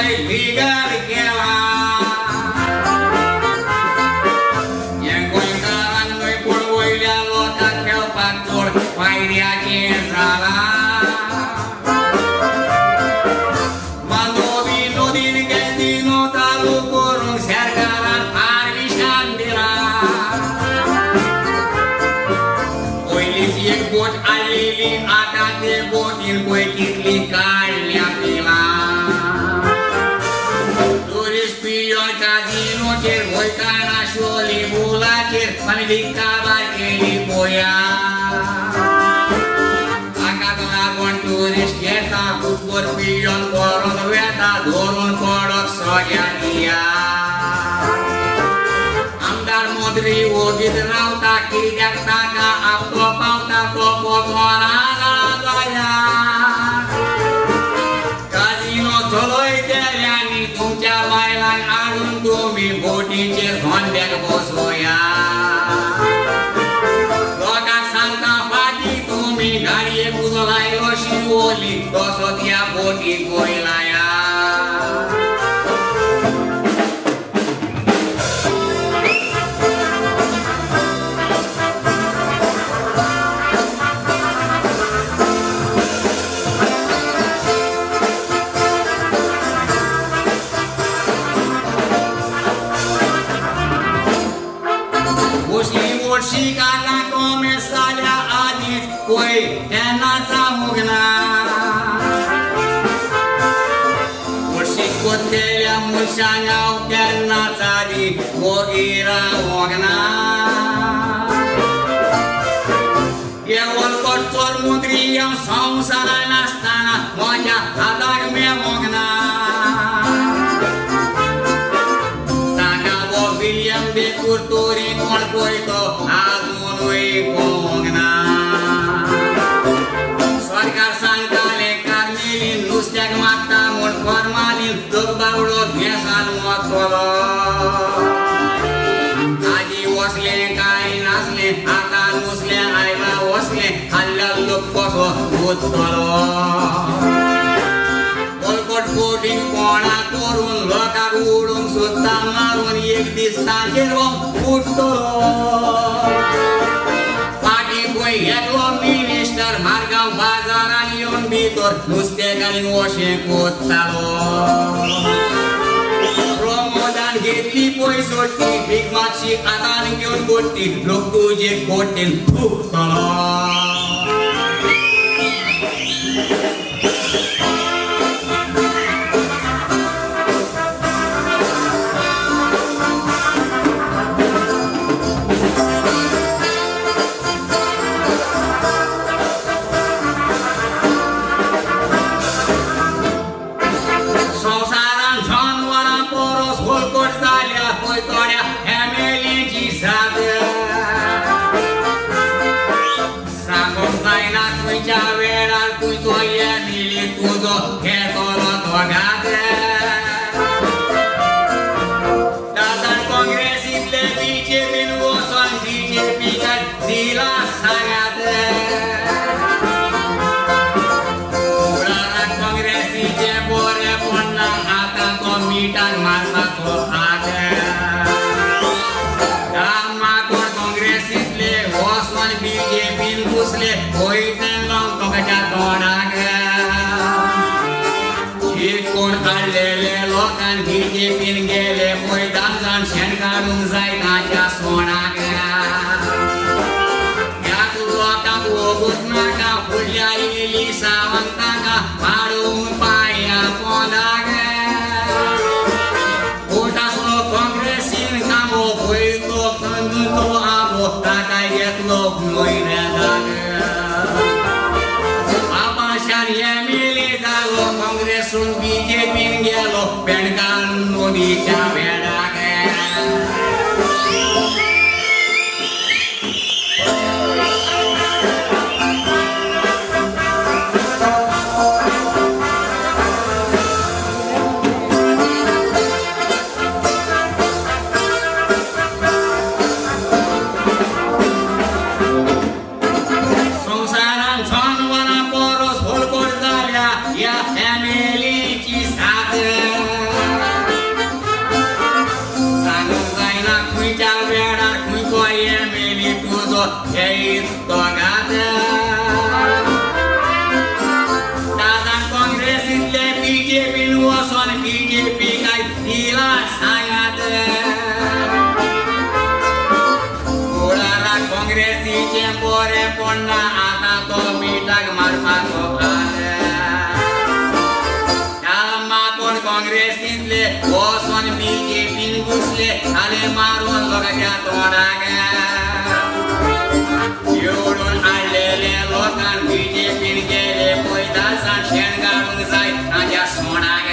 पळय लिगल केला हें गोंयकारांक न्हय पूण वयल्या लोकांक खेळपाक चड फायद्याचें जालां. कितली काडल्या पिलां टुरिस्ट पियोन काजिनोचेर गोंयकारां शोली बुलाचेर आनी काबार केली पोया. हाकाच लागून टुरिस्ट येता फुटबॉल पियोन करून वेता धरून पडक सगळ्यांनी. आमदार मंत्री ओगीत रावता कित्याक ताका आपलो पावता तो कोणाक जाया. काजिनो चलयतल्यांनी तुमच्या बायलांक हाडून तुमी बोटीचेर धोंड्याक बसोया. लोकांक सांगता फाटीं तुमी गाडयेक उजो लायलो शिवोली तसो त्या बोटीक वयलाया. शिकाला कोमेस जाल्या आदींच पळय तेन्ना जावंक ना. वडशी कोत्तेल्या मनशांक हांव केन्नाच आदीं वोगी रावंक ना. हे वलकट चोर मंत्री हांव संवसारान आसतना म्हज्या हाताक मेवोंक ना. ताका हो विलियम बेकूर तोरी कोण पळय तो आजुनूय पळोवंक ना. सरकार सांगतालें कार्मेलीन नुस्त्याक मारता म्हूण फॉर्मालीन लोक बावडो गॅसान वतलो. आदीं वसलें कांय नासलें आतां नुस्तें आयलां वसलें खाल्ल्यार लोक कसो उरतलो. बोलकोट बोटींग कोणा करून लोकांक उडूंक सोदता मारून एक दीस तांचेर उठतलो. फाटीं खंय एकलो मिनिस्टर मारगांव बाजारान येवन भितर नुस्तेकारांक अशें कोत्तालो. प्रमोदान घेतली पळय सोडटी भीक मातशी हातान घेवन कोट्टी लोक तुजे कोट्टेन थुकतलो. बीजेपीन गेले पळय धा जाण शेण काडूंक जाय ताच्या सोणाक. ह्याच लोकांक वगूत नाका फुडल्या इलिसांवांक ताका पाडूंक पांया पोंदाक. वोट आसलो काँग्रेसीन कामो पळय तो तो आंबो ताका घेतलो म्हयन्याक. बाबाशान एमएलए जालो काँग्रेसून बीजेपीन गेलो पेणकान मोदीच्या वेळाक. संवसारान जनवरां परस होलकोट जाल्या ह्या फॅमिलीची साथ. पडना आतां तो मिठाक मारपाचो ह्या मातोन काँग्रेसींतले वचोन बीजेपीन घुसले आले मारून लोकांच्या तोंडाक निवडून हाडलेले लोकान बीजेपीन गेले पयतासान शेण काडूंक जाय तांच्या सोणाक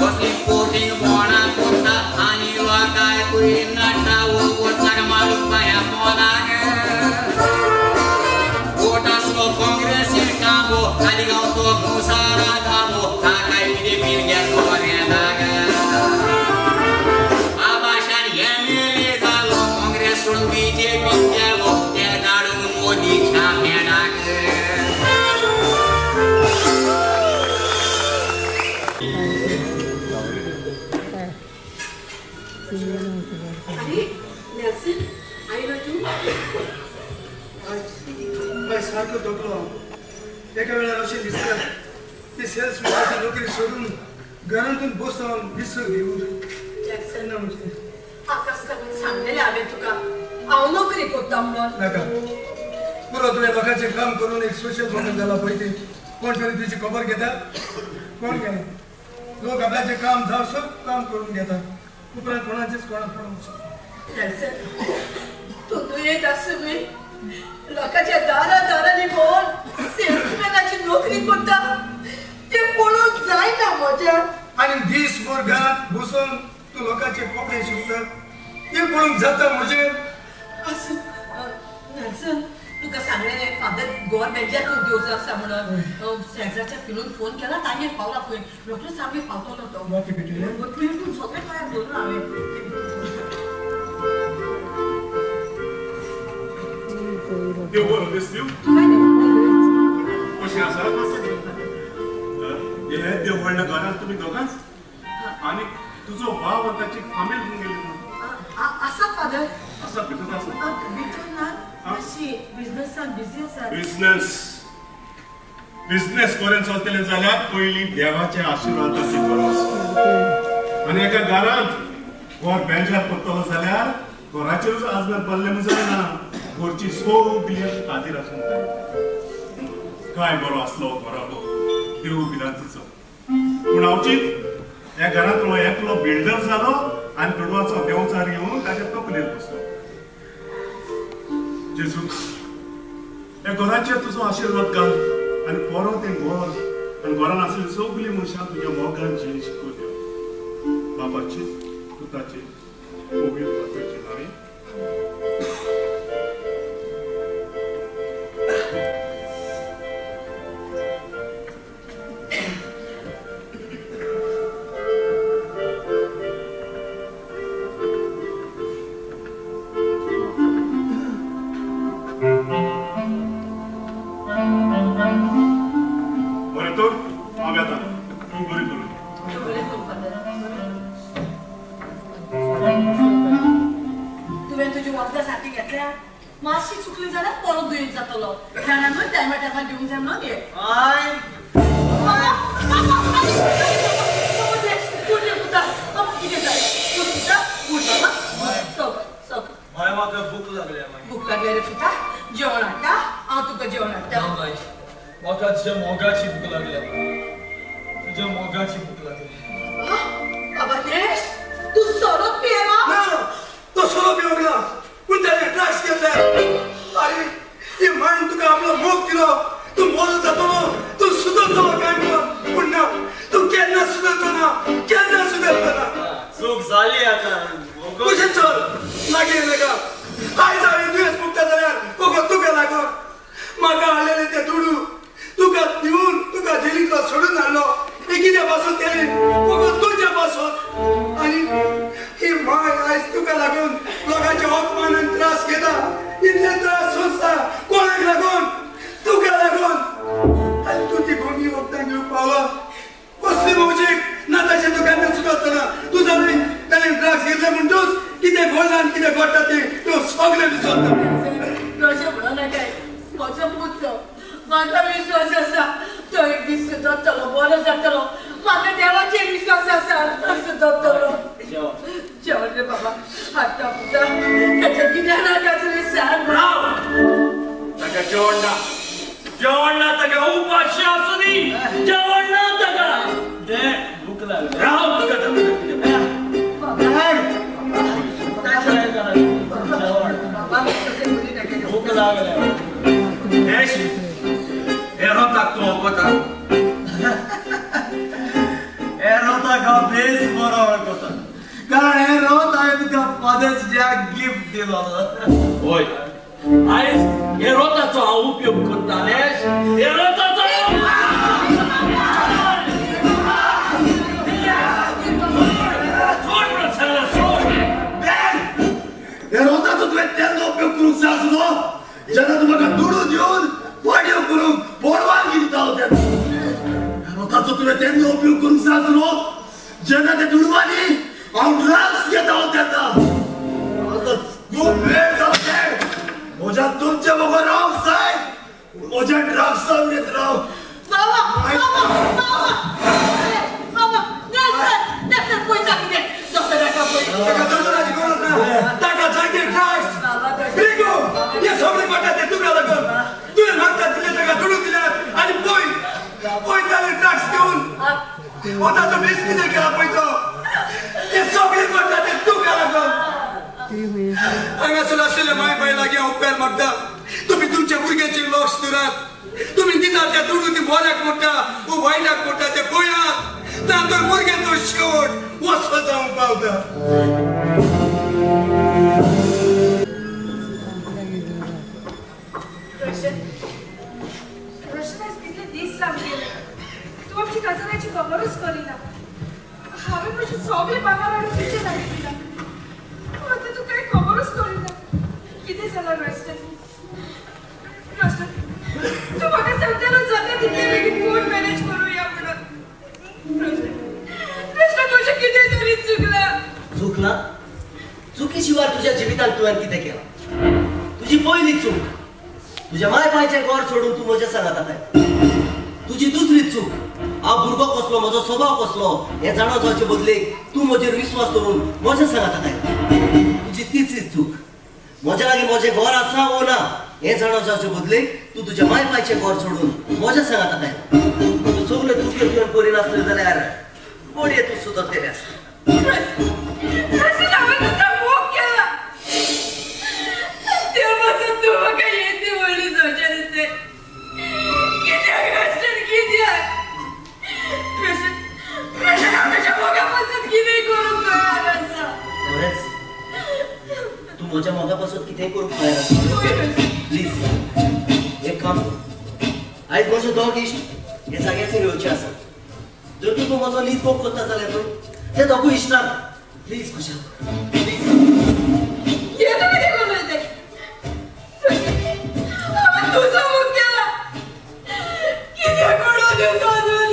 कसली कोटींग बोणां कोत्ता आनी लोकांकूय नडटा वोटाक मारूंक पांया पोनाक वोट आसलो काँग्रेसीन कामो आनी गांवचो मुसारा गामो ताकाय बीजेपीन गेलो रेंदाक बाबाशान एमएलए जालो काँग्रेस सोडून बीजेपीन गेलो ते धाडून मोदीच्या मेणाक. अरे नेल्सन आयलो तूं? बाय सारको धोकलो हांव. एका वेळार अशें दिसता ती सेल्समॅनाची नोकरी सोडून घरांतून बसून विसर घेवन जॅक्सन आकाश लागून सांगलेलें हांवें तुका हांव नोकरी करता म्हणून. नाका पुरो तुवें लोकांचें काम करून एक सोशल वर्कर जाला पळय ती कोण तरी तुजी खबर घेता कोण घेना. लोक आपल्याचें काम जावं सग काम करून घेता उपरांत कोणाचेच कोणाक पडोवंक शकता. नेल्सन तूं दुयेंत आसुनूय लोकांच्या दारा दारांनी भोंवन सेल्समॅनाची नोकरी करता तें पळोवंक जायना म्हज्या. आनी दीसभर घरांत बसून तूं लोकांचे कपडे शिंवता तें पळोवंक जाता म्हजें. आसूं नेल्सन तुका सांगलें फादर गोव्हर्मेंटाक दिवचो आसा म्हणून सेजाच्या फिलून फोन केला तांगेर पावला खंय रोखडोच आमगेर पावतलो तो. तूं सगळें तयार दवरलां हांवें. देव बरो दीस दिवं. कशें आसा हे देव व्हडल्या घरांत तुमी दोगांच आनी तुजो भाव आनी ताची फामील घेवन गेली आसा फादर? आसा भितर आसा. भितर ना मातशी बिजनसान बिजी आसा. बिजनस बिजनस करून चलतले जाल्यार पयलीं देवाच्या आशिर्वादाची गरज. आनी एका घरांत घर बेंजार करतलो जाल्यार घराचेरूच आजमेर पडलें म्हूण जायना घरची सगळी खातीर आसूंक जाय. काय बरो आसलो घराबो देव भिरांतीचो. पूण अवचीत ह्या घरांतलो एकलो बिल्डर जालो आनी दुडवाचो देंवचार येवन ताच्या तकलेर बसलो. जेजू ह्या घराचेर तुजो आशिर्वाद घाल आनी बरो तें घर आनी घरान आसलेली सगळीं मनशां तुज्या मोगान जिणी शिकोव देव. बाबाची पुताची पवित्र आत्म्याच्या नांवान. बरें तर हांव येता. तूं बरी करून. तुवें तुजी वखदां सारकी घेतल्या? मातशी चुकली जाल्यार परत दुयेंत जातलो. जाणा न्हय टायमा टायमार दिवंक जाय म्हणून. कितें जालें? म्हाका भूक लागल्या. भूक लागल्या रे पुता? जेवण हाडटा हांव तुका जेवण हाडटा. म्हाका तुज्या मोगाची भूक लागल्या. तुज्या मोगाची भूक लागली. बाबा देश तूं सोरो पियेला? ना तो सोरो पिवंक ना पूण ताणें ड्रग्स घेतले. आरे ही मायन तुका आपलो मोग दिलो तूं बरो जातलो तूं सुदरतलो काय म्हणून पूण ना तूं केन्ना सुदरचो ना केन्ना सुदरचो ना. चूक जाली आतां. कशें चल लागीं नाका. आयज हांवें दुयेंस मुक्ता जाल्यार फकत तुका लागून म्हाका हाडलेले ते दुडू तुका दिवन तुका जेलींतलो सोडून हाडलो. हे कित्या पासून केली फकत तुज्या पासून. आनी ही माय आयज तुका लागून लोकांचे अपमान आनी त्रास घेता. इतले त्रास सोंसता कोणाक लागून? तुका लागून. आनी तूं ती भंगी वखदां घेवंक पावला कसली मौजीक ना तशें तूं केन्ना सुदरचो ना. तूं जाणें ताणें ड्रग्स घेतले म्हणटूच कितें घडलां आनी कितें घडटा तें तूं सगळें विसरता. तशें म्हणूं नाकाय. म्हजो पूत म्हाका विश्वास आसा तो एक दीस सुदरतलो बरो जातलो. म्हाका देवाचेर विश्वास आसा तो सुदरतलो. जेवण रे बाबा हाडटा पुता ताच्या कितें नाका तुवें सांग. जेवण ना, जेवण ना ताका, उपाशी आसूं दी, जेवण ना ताका. दे भूक लागली, राव तुका भूक लागली. हे रोताक तूं वळखता? हे रोताक हांव बेस बरो वळखता, कारण हे रोत हांवें तुका फादर्स डेयाक गिफ्ट दिलो. होय, आयज हे रोताचो हांव उपयोग करता. हे रोताचो हे रोताचो तुवें तेन्ना उपयोग करूंक जाय आसलो जेन्ना तूं म्हाका दुडू दिवन पाडयो करूंक परवानगी दितालो तेन्ना. रोताचो तुवें तेन्ना उपयोग करूंक जाय आसलो जेन्ना ते दुडवांनी हांव ड्रग्स घेतालो तेन्ना. आतां खूब वेळ जालो ते म्हज्या तुमचे बगर रावंक जाय, म्हज्या ड्रग्सा घेत राव. बाबा बाबा बाबा बाबा, नेसर पळयता कितें डॉक्टराक पळय. ताका दोतोराची गरज ना, ताका जायते ड्रग्स. रिगो, हे सगळे पडटा ते तुका लागून. तुवें मागता तितले ताका दुडू दिल्यात आनी पळय पळय ताणें ड्रग्स घेवन हो ताचो बेस कितें केला पळय तो. हे सगळे पडटा ते तुका लागून. हांगासर आशिल्ले माय बाय लागीं हांव उपकार मागता, तुमी तुमच्या भुरग्यांचे लक्ष दवरात. तुमी दितात त्या दुडू ती बऱ्याक मोडटा वो वायटाक मोडटा ते पळयात, ना तर भुरग्यांचो शेवट वचपा जावंक पावता. रोशन, रोशन, आयज कितले दीस जावन गेले तूं आमची कजनाची खबरूच करिना. हांवें म्हजी सगळी भांगर हाडून तुजे लागीं दिला, आतां तूं कांय खबरूच करिना. कितें जालां रोशन? रोशन, तूं म्हाका सांगतालो जाता तितले बेगीन कोर्ट मॅरेज करुया म्हणून. रोशन, रोशन, म्हजें कितें तरी चुकलां. चुकलां? चुकी शिवाय तुज्या जिवितांत तुवें कितें केलां? तुजी पयली चूक, तुज्या माय पायचें घर सोडून तूं म्हज्या सांगाता काय. तुजी दुसरी चूक, हांव भुरगो कसलो, म्हजो स्वभाव कसलो हें जाणा जावचे बदलेक तूं म्हजेर विस्वास दवरून म्हज्या सांगाता काय. तुजी तिसरी चूक, म्हज्या लागीं म्हजें घर आसा वो ना हें जाणा जावचे बदलेक तूं तुज्या माय पायचें घर सोडून म्हज्या सांगाता काय. तूं सगल्यो चुक्यो तुवें करिनासल्यो जाल्यार घडये तूं सुदरतलें आसलें. तूं म्हज्या मोगा पासून कितेंय करूंक तयार आसा. प्लीज एक काम कर, आयज म्हजे दोग इश्ट हे जाग्याचेर येवचे आसात. जर तूं म्हजो नीज मोग करता जाल्यार न्हू ते दोगूय इश्टांक प्लीज खुशाल, प्लीज. हें तूं कितें उलयतें? हांवें तुजो मोग केला, कितें करूं तूं सोदून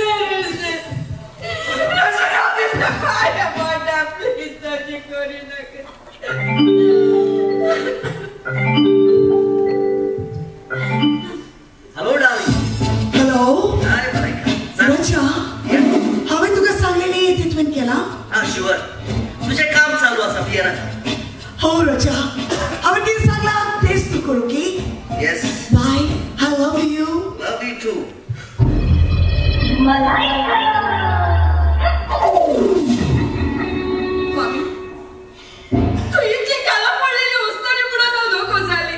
पांया पडटा, प्लीज तशें करिनाका. Hello darling. Hello hi Malaika. Raja, हांवें तुका सांगलेलें तें तुवें केलां? आं शुअर, तुजें काम चालू आसा पियेनाका. हो रजा, हांवें कितें सांगलां तेंच तूं कर, okay? Yes. Bye, I love you. Love you too. मामी, तूं इतली काला पडलेली उस्तरी म्हणून हांव धोको जाली.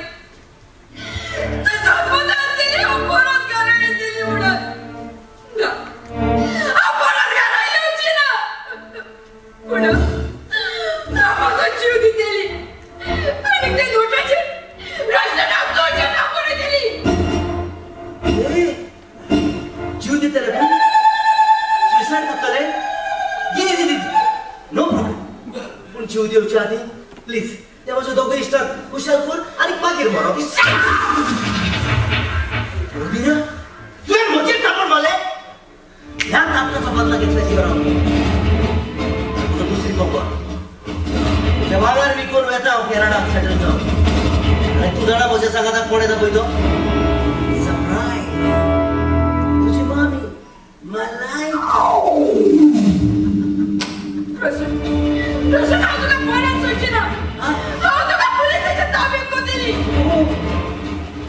तूं सदमत आसलेली हांव परत घरा येतली म्हणून. ना, हांव परत घरा येवची ना. पूण हांव म्हजो जीव दितली आनी ते नोटाचेर रोशनाक तुजें नांव बरयतली. जीव दितले तूं? सुसायड करतले? दी दी दी, नो प्रॉब्लम. पूण जीव दिवचे आदीं प्लीज ते म्हज्या दोगूय इश्टांक खुशाल कर आनी मागीर मरो. रोबिना, तुवें म्हजेर थापड मारलें? ह्या थापटाचो बदला घेतल्या शिवाय रावलो. तुका दुसरी खबर, तुज्या वांगड विकून वेता हांव कॅनडाक सेटल जावन. आनी तूं जाणा म्हज्या सांगाताक कोण येता पळय तो? सरप्रायज, तुजी मामी मलायका. रोशन, रोशन, हांव तुका परत सोडची ना. हांव तुका पुलिसाच्या ताब्यात कोतली.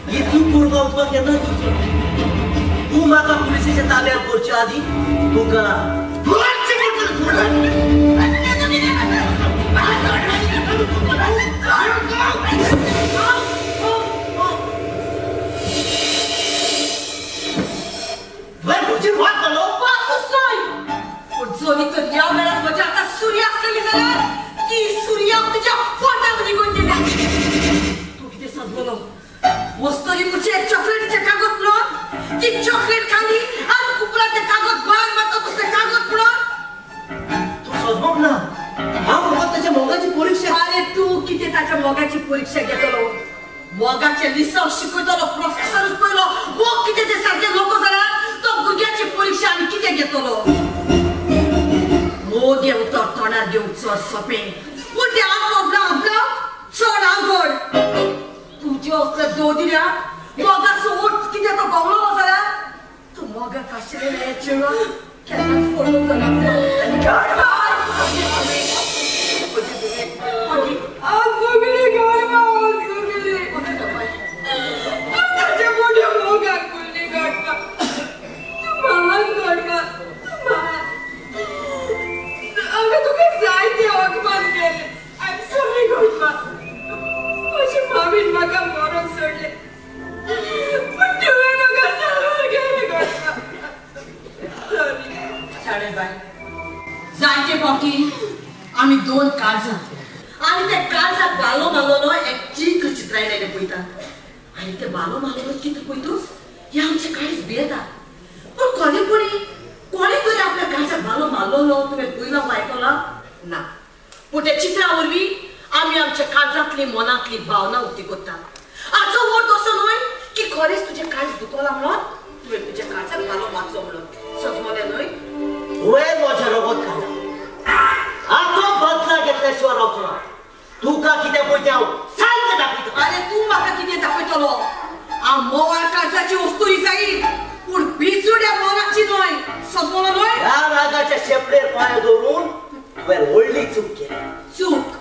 ही चूक करूंक हांव आदी तुका जोनी तर ह्या वेळार म्हज्या हातांत सुरी आसलेली जाल्यार ती सुरी हांव तुज्या पोटाक निगून दिल्या. तूं कितें सजवलो वस्तरी मुझे चॉकलेटीचें कागद म्हणून ती चॉकलेट खाली आनी कुपराचें तें कागद भायर मारतकूच तें कागद म्हणून तूं सजवंक ना. हांव फकत ताच्या मोगाची परिक्षा. अरे तूं कितें ताच्या मोगाची परिक्षा घेतलो? मोगाचें लिसांव शिकयतलो प्रोफेसरूच पयलो मोग कितें तें सारकें लोक जाल्यार तो भुरग्याची परिक्षा आनी कितें घेतलो? मोग हें उतर तोंडार घेवंक चड सोंपें पूण तें आपलो आपलो चड आवड. तुजे असले दोदिल्या मोगाचो ओट कितें तो गवलो जाल्यार तूं मोगाक आशिल्लें हें चेडवाक केन्नाच पडलो जाल्यार. जायते फावटी आमी दोन काळजां आनी त्या काळजाक बालो मारलेलो एक चित्र चित्रायलेलें पळयतात आनी ते बालो मारलेलो चित्र पळयतूच हें आमचें काळीज भियेता. पूण कोणे कोणी कोणे तरी आपल्या काळजाक बालो मारलेलो तुवें पळयला वा आयकला ना. पूण त्या चित्रा वरवीं आमी आमच्या काळजांतली मनांतली भावना उक्ती करतात. आजो अर्थ असो न्हय की खरेंच तुजें काळीज दुखला म्हणून तुवें तुज्या काळजाक बालो मारचो म्हणून सजमलें न्हय. तुवें म्हजें रगत खालां, आजो बदला घेतल्या शिवाय रावचो ना. तुका कितें पळयता हांव सारकें दाखयता. अरे तूं म्हाका कितें दाखयतलो? हांव मोवाळ काळजाची वस्तुरी जायत पूण बिचुड्या मनाची न्हय. सजमलो न्हय? ह्या रागाच्या शेपडेर पांय दवरून तुवें व्हडली चूक केली. चूक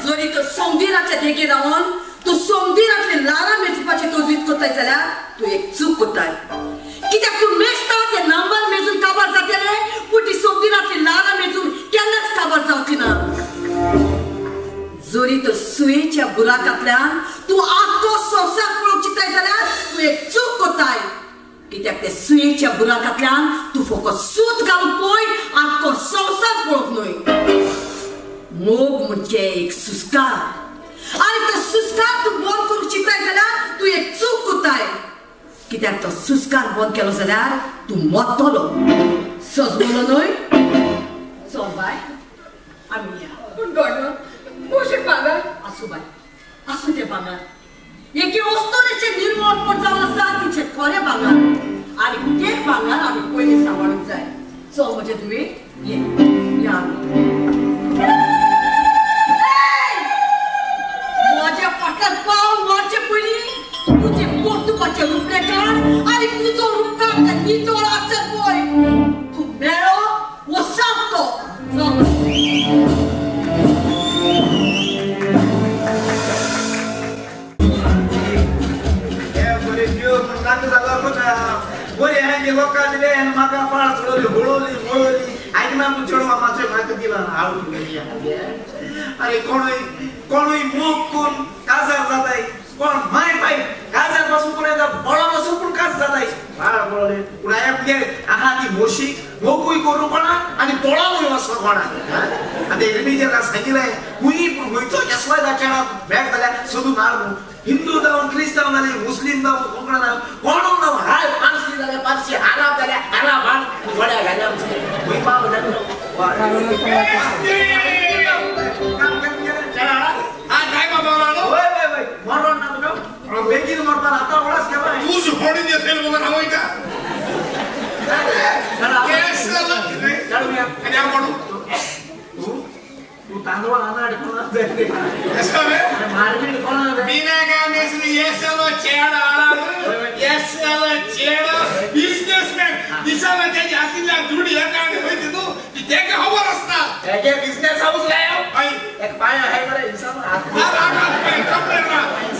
जरी तो संदीराच्या देगेर रावन तूं संदीरांतले ल्हारां मेजपाची तजवीज करताय जाल्यार तूं एक चूक करताय. कित्याक तूं मेजता ते नंबर मेजून काबार जातले पूण ती संदीरांतली ल्हारां मेजून केन्नाच काबार जावची ना. जरी तर सुयेच्या बुराकांतल्यान तूं आख्खो संवसार पळोवंक चिंतताय जाल्यार तूं एक चूक करताय. कित्याक ते सुयेच्या बुराकांतल्यान तूं फकत सूत घालून पळय आख्खो संवसार पळोवंक न्हय. मोग म्हणजे एक सुस्कार आनी तो सुस्कार तूं बंद करूंक चिंतताय जाल्यार तूं एक चूक करताय. कित्याक तो सुस्कार बंद केलो जाल्यार तूं मरतलो. सजवलो न्हय? चल बाय आमी या. पूण गॉडमा म्हजें भांगर. आसूं बाय आसूं तें भांगर. एके वस्तुरेचें निर्मळपण जावन आसा तिचें खरें भांगर आनी तें भांगर आमी पयलीं सांबाळूंक जाय. चल म्हजें धुवे ये या आमी. म्हज्या फाटल्यान पावल मारचे पयलीं तुजें कर्तुबाचें रुपडें काड आनी तुजो रुपकार तें नितळ आसत पळय. तूं मेळो वो सांगतो. बरी लोकां दिले म्हाका पाळ चडवली होळोली मोळोली आनी मागीर चेडवा मातशें म्हाका दिला हांव. अरे कोणूय कोणूय मोग कोण काजार जाताय कोण माय पाय काजार पासून कोण येता बळा पासून पूण काज जाताय पाळ पळोवले. पूण हांवें आहा ती मोशी मोगूय करूं कोणा आनी पोळानूय वचो कोणा. आनी रिलीजनाक सांगिल्लें खूंय पूण खंयचो कसलोय चेडा भेट जाल्यार सोदून हाड न्हू. हिंदू जावं क्रिस्तांव जाले मुस्लीम जावं कोंकणा जावं कोणू जावं हाय पारसी जाल्यार पारसी आराब जाल्यार आराब हाड गोड्या घाल्या खंय पाव मरण ना तुका बेगीन मरपाक आतां वळास केला तूं होडीन असेल मगर हांव वयता. आनी हांव कोण? तूं तांदूळ आनाड कोणा जाय मारबीट कोणा जाय बिना कामेसनी येसलो चेडो येसलो चेडो बिजनेसमॅन दिसाना तेज्या हातींतल्यान दुडी येता आनी वयता तूं तेका खबर आसता. एके बिजनेस हाऊस लाय एक पांय आहाय मरे इंसान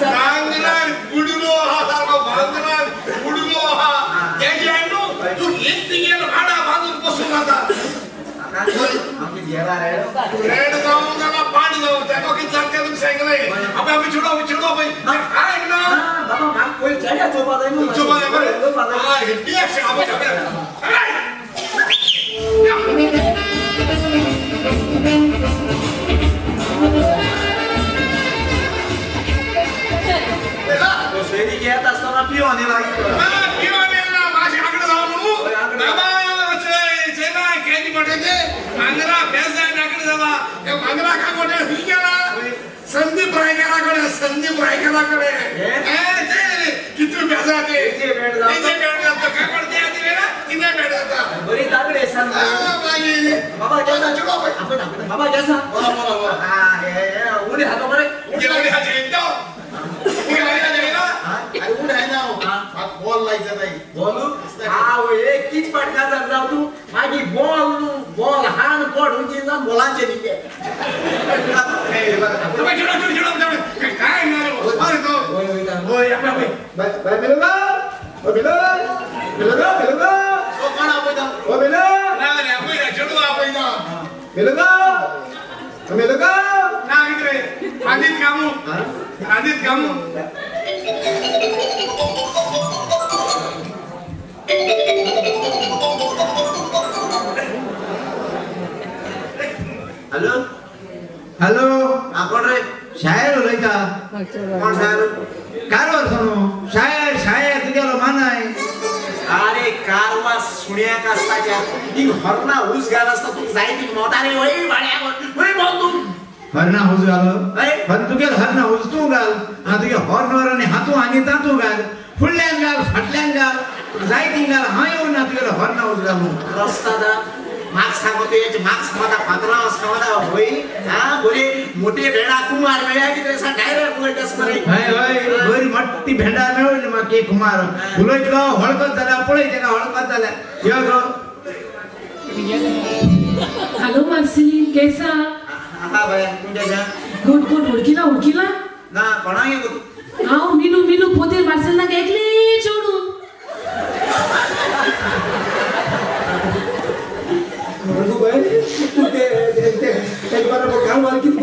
भांगरान बुडलो आहा सारको भांगरान बुडलो आहा तेजें न्हू तूं एक तिगेलो गेला रे रेड जावं जाल्यार पांच जावं तेका कितें जाता तें तुमकां सांगलें आमी आमी चेडो चेडो पळय काय ना बाबा म्हाका पयलीं चेड्या चोवपा जाय न्हू चोवपा जाय बरें सोयरी घेत आसतना पिवन येयला पिवन येयला मातशें आंकडे जावन न्हू बाबा चेना केदी मोठे ते मांगरा बेजाय आंकडे जाला ते मांगरा का मोठे खंय गेला संदीप रायकरा कडेन संदीप रायकरा कडेन कितू बेजा ते तेजे भेट जाता काय पडते आदी वेळा तिने भेट जाता बरी तागडे मागीर बाबा केसा चलो बाबा केसा बोला बोला बोला हा हे उडी हातो बरे उडी उडी हाचे येतो उडी उडी हाचे येतो अरे उडी आहे ना बॉल लायचा नाही बॉल हा एक किच पाटका जाव तू मागीर बॉल न्हू बॉल हान पड उंची जावन बॉलांचे दिले काय ना होय बाय मेलगा ओ मेलगा मेलगा मेलगा ओ कोण आपयता ओ मेलगा ना रे आपयता चेडू आपयता मेलगा मेलगा ना कितें रे आदित कामू आदित कामू हॅलो हॅलो हा कोण रे शायर उलयता कोण शायर कारवार सोनू शायर शायर तुगेलो मानाय अरे कारवार सुण्याक आसताच्या ती हरना हुस घाल आसता तुका जाय ती मोटारी वय भाड्या वय बोल तूं हरना हुस घाल हर तुगेल हरना हुस तूं घाल आनी तुगे हॉर्नवर आनी हातू आनी तातूं घाल फुडल्यान घाल फाटल्यान घाल जाय ती घाल हांव येवन ना तुगेलो हरना हुस घालूं रस्ता दा म्हाका सांगो तुवें म्हाका सांगता फातरां सांगता होय हा बरे मोटे भेंडा कुमार मेळ्ळ्या कितें आसा डायरेक्ट उलयतास मरे हय हय बरी मोठी भेंडा मेळ्ळी म्हाका एक कुमार उलयतलो हळकत जाल्यार पळय तेका हळकत जाल्यार यो गो हॅलो मार्सिलीन कैसा हा बाय तूं कैसा गुड गुड उडकीला उडकीला ना कोणाक गो तूं हांव मिनू मिनू पोतेर मार्सेलिनाक एकली चेडूं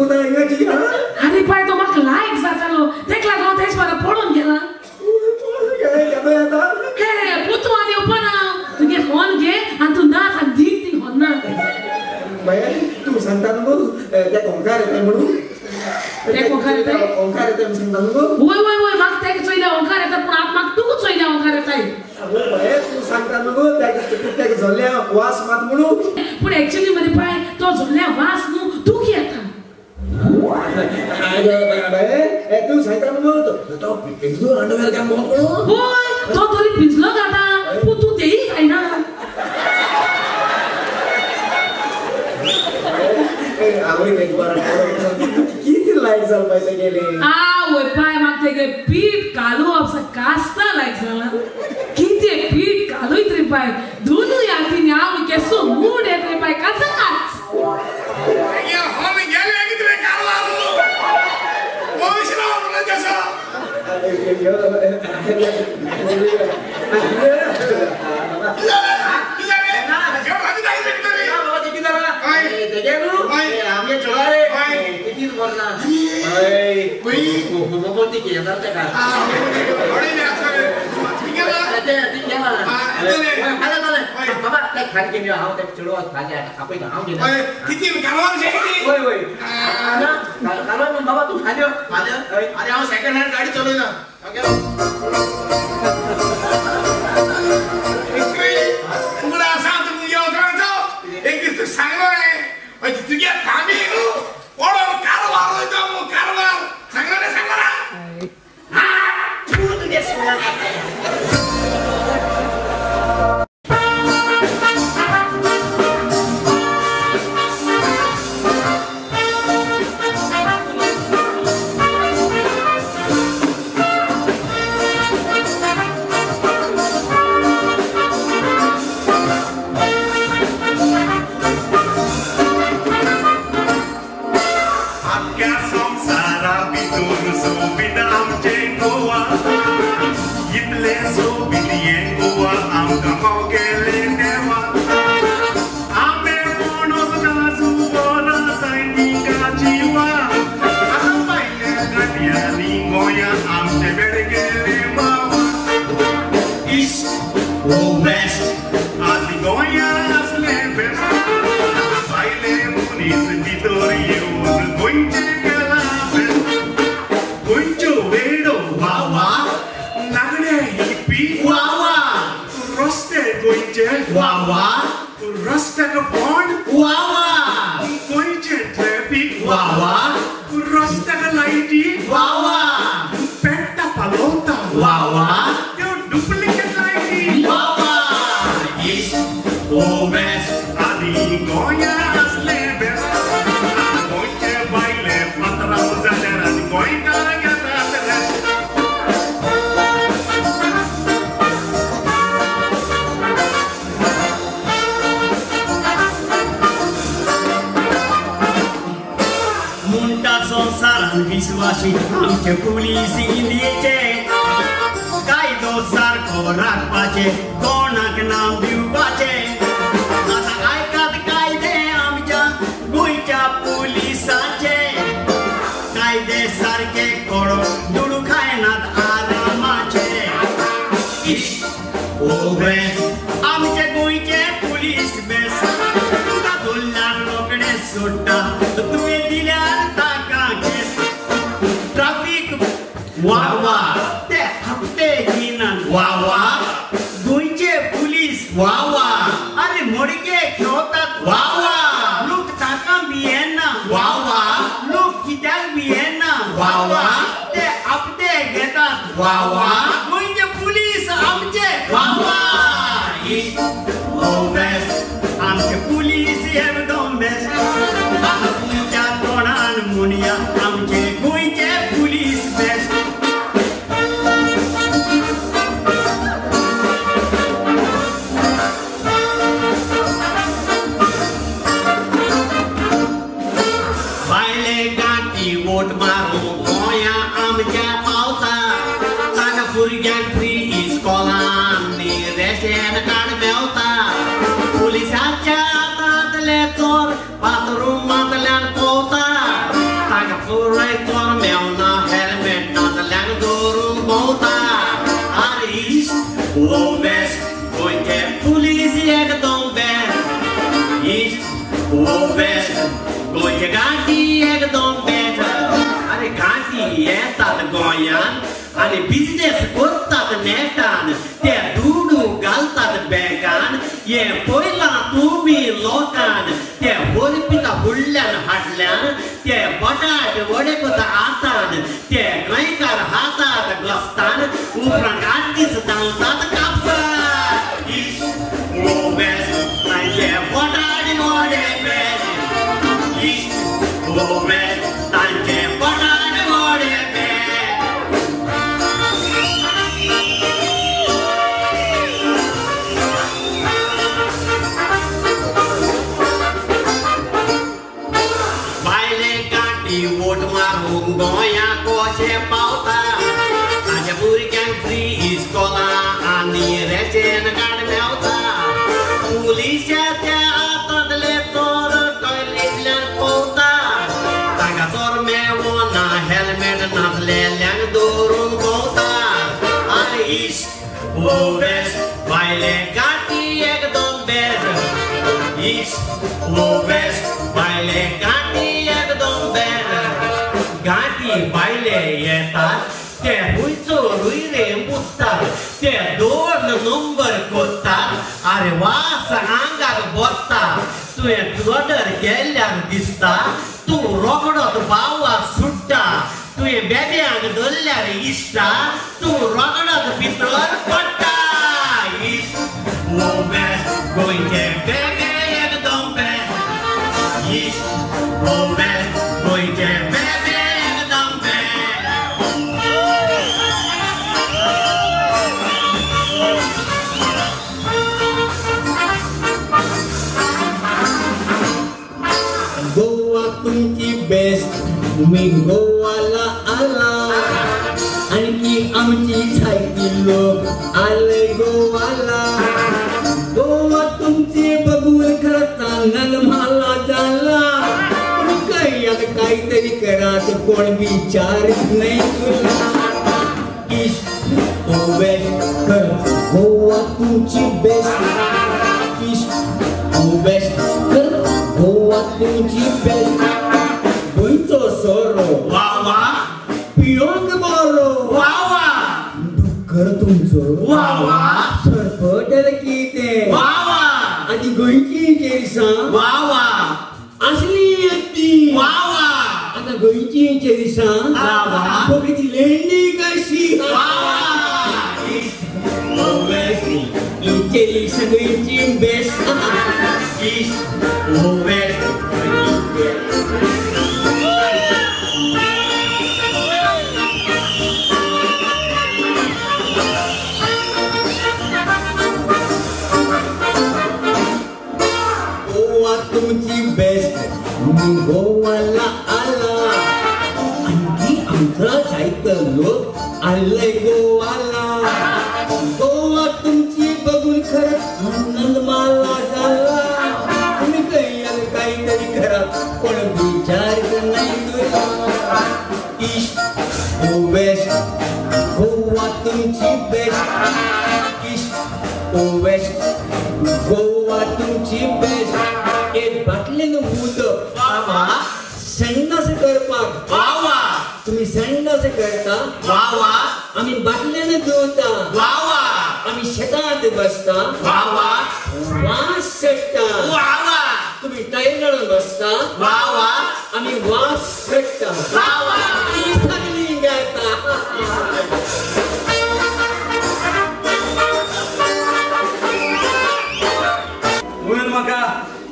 अरे पाय तो म्हाका लायक जातालो तेका लागून हांव तेज बारा पडून गेला हे पुतू आनी येवपा ना तुगे हॉर्न घे आनी तूं नाच आनी दी ती हॉर्ना तूं सांगता न्हू ते ओंकार येता म्हणून ते ओंकार येता ओंकार येता म्हणून सांगता न्हू वय वय वय म्हाका तेका चोयल्या ओंकार येता पूण आतां म्हाका तुका चोयल्या ओंकार येताय तूं सांगता न्हू तेका झोल्या वास मात म्हणून पूण एक्चुअली मरे पाय तो झोल्या वास न्हू तुका येता तूं सांगता न्हू तो पिंजलो अंडरवेअर काय म्हणून होय तो तरी पिंजलो घाता पूण तूं तेय घायना किती लायक जाल पाहिजे गेले आवय पाय म्हाका तेगे पीठ कालोवप कास्ता लायक जाला कितें पीठ कालोयत रे पाय दोनूय हातींनी आवय केसो मूड येत रे पाय काच काच अरे हांव सेकंड हँड गाडी चलयना एक दीस तूं सांगलो तुगे तामी न्हू पडोन कारवार वयता मु कारवार सांगलो रे सांगलो ना तूं तुगे सुण्या Thank you. रस्त्याक फोंड वा वा गोंयचें ट्रॅफिक वा वा रस्त्याक लायटी वा वा पेट्टा पालोवता वा वा त्यो डुप्लिकेट लायटी वा वा ईस्ट ओ वेस्ट आनी गोंया आसले बेस्ट गोंयचे बायले पात्रांव जाल्यार आनी गोंयकार घेतात रेस्ट. म्हणटा संवसारान विस्वाशी आमचे पुलीस इंडियेचे कायदो सारको राखपाचे कोणाक नाम दिवपाचे. आतां आयकात कायदे आमच्या गोंयच्या पुलिसाचे कायदे सारके कोडो दुडू खायनात आरामाचे. ईस्ट ओ वेस्ट आमचे गोंयचे पुलीस बेस्ट तुका धरल्यार रोखडे सोडटा तुवें दिल्यार ताका केस. ट्राफीक वा वा ते हप्ते घेनात वा वा गोंयचे पुलीस वा वा अरे मोडके खेळतात वा वा लोक ताका भियेना वा वा लोक कित्याक भियेना वा वा ते हप्ते घेतात वा वा गोंयचे पुलीस आमचे वा वा. ईस्ट ओ वेस्ट आमचे पुलीस एकदम बेस्ट आतां तुमच्या तोंडान म्हणया आमचे गोंयचे पुलीस बेस्ट. बायले गांठी वोट मारूंक गोंया आमच्या पावता ताका भुरग्यांक फ्री इस्कॉलांनी रेशन कार्ड मेवता. पुलिसाच्या हातांतले चोर बाथरूमांतल्यान पोवता ताका पुराय चोर मेवना हेल्मेट नासल्यान दवरून भोंवता. आरे ईस्ट ओ वेस्ट गोंयचे पुलीस एकदम बेस्ट. ईस्ट ओ वेस्ट गोंयचे गांठी एकदम बेस्ट. अरे गांठी येतात गोंयान आनी बिजनेस करतात नेटान ते दुडू घालतात बँकान हे पयलां तुमी लोकान ते वरपिता फुडल्यान हाडल्यान ते बटाट वडे करता आतान ते गोंयकार हातात घोस्तान उपरांत आठ दीस धांवतात कापसार. ईस्ट ओ वेस्ट तांचे बटाट वडे बेस्ट. ईस्ट ओ वेस्ट तांचे बटाट वडे बेस्ट. बायले गांठी वोट मारूंक गोंया कशें पावता ताच्या भुरग्यांक फ्री इस्कॉलां आनी रेशन कार्ड मेवता. पुलिसाच्या हातांतले चोर टॉयलेटल्यान पोवता ताका चोर मेवना हेल्मेट नासलेल्यांक दवरून भोंवता. आरे ईस्ट ओ वेस्ट बायले गांठी एकदम बेस्ट. ईस्ट ओ वेस्ट बायले गांठी एकदम बेस्ट. गांठी बायले येतात ते हुंयचो रुय रे मुत्तात ते दोन नंबर कोत्तात अरे वास आंगाक बसता तुवें ऑर्डर केल्ल्यान दिसता तूं रोखडोच बावा सुट्टा तुवें बेब्यांक धरल्यार इश्टा तूं रोखडोच भितर पडटा. ईस्ट ओ वेस्ट गोंयचे बेबे एकदम बेस्ट. ईस्ट ओ वेस्ट गोंयचे बेबे एकदम बेस्ट. गोवा तुमची बेस्ट मी गोवाला आला आणखी आमची जायती लोक आले गोवाला. गोवा तुमचे बघून खरंच आनंद मला झाला पण काही आता काहीतरी करात कोण विचारित नाही तुला. ईस्ट ओ वेस्ट खरंच गोवा तुमची बेस्ट. ईस्ट ओ वेस्ट खरंच गोवा तुमची बेस्ट. गोंयचो सोरो वा वा पियोंक बरो वा वा डुक्कर तुमचो वा वा सरपटल कितें वा वा आनी गोंयची चेरिसां वा वा असली ती वा वा आता गोंयची चेरिसां वा वा कोंकणीची लेंडी कशी वा वा ईस्ट वेस्ट ही चेरिसां गोंयची बेस्ट ईस्ट वेस्ट तुमची बेस्ट गोवाला आला आणखी आमचा जायत लोक आले गोवाला गोवा तुमची बघून खरंच आनंद मला झाला तुम्ही काही काहीतरी करा कोण विचार नाही तुला ईस्ट वेस्ट गोवा तुमची बेस्ट ईस्ट वेस्ट गोवा तुमची बेस्ट एक बाटलेन उदक वा संडास करपाक वा वा तुम्ही संडास करता वा वा आम्ही बाटल्यान धुता वा वा आम्ही शेतात बसता वा वा वास चडटा वा वा तुम्ही टायलर बसता वा वा आम्ही वास चडटा वा वा सगळी गाता तुवें म्हाका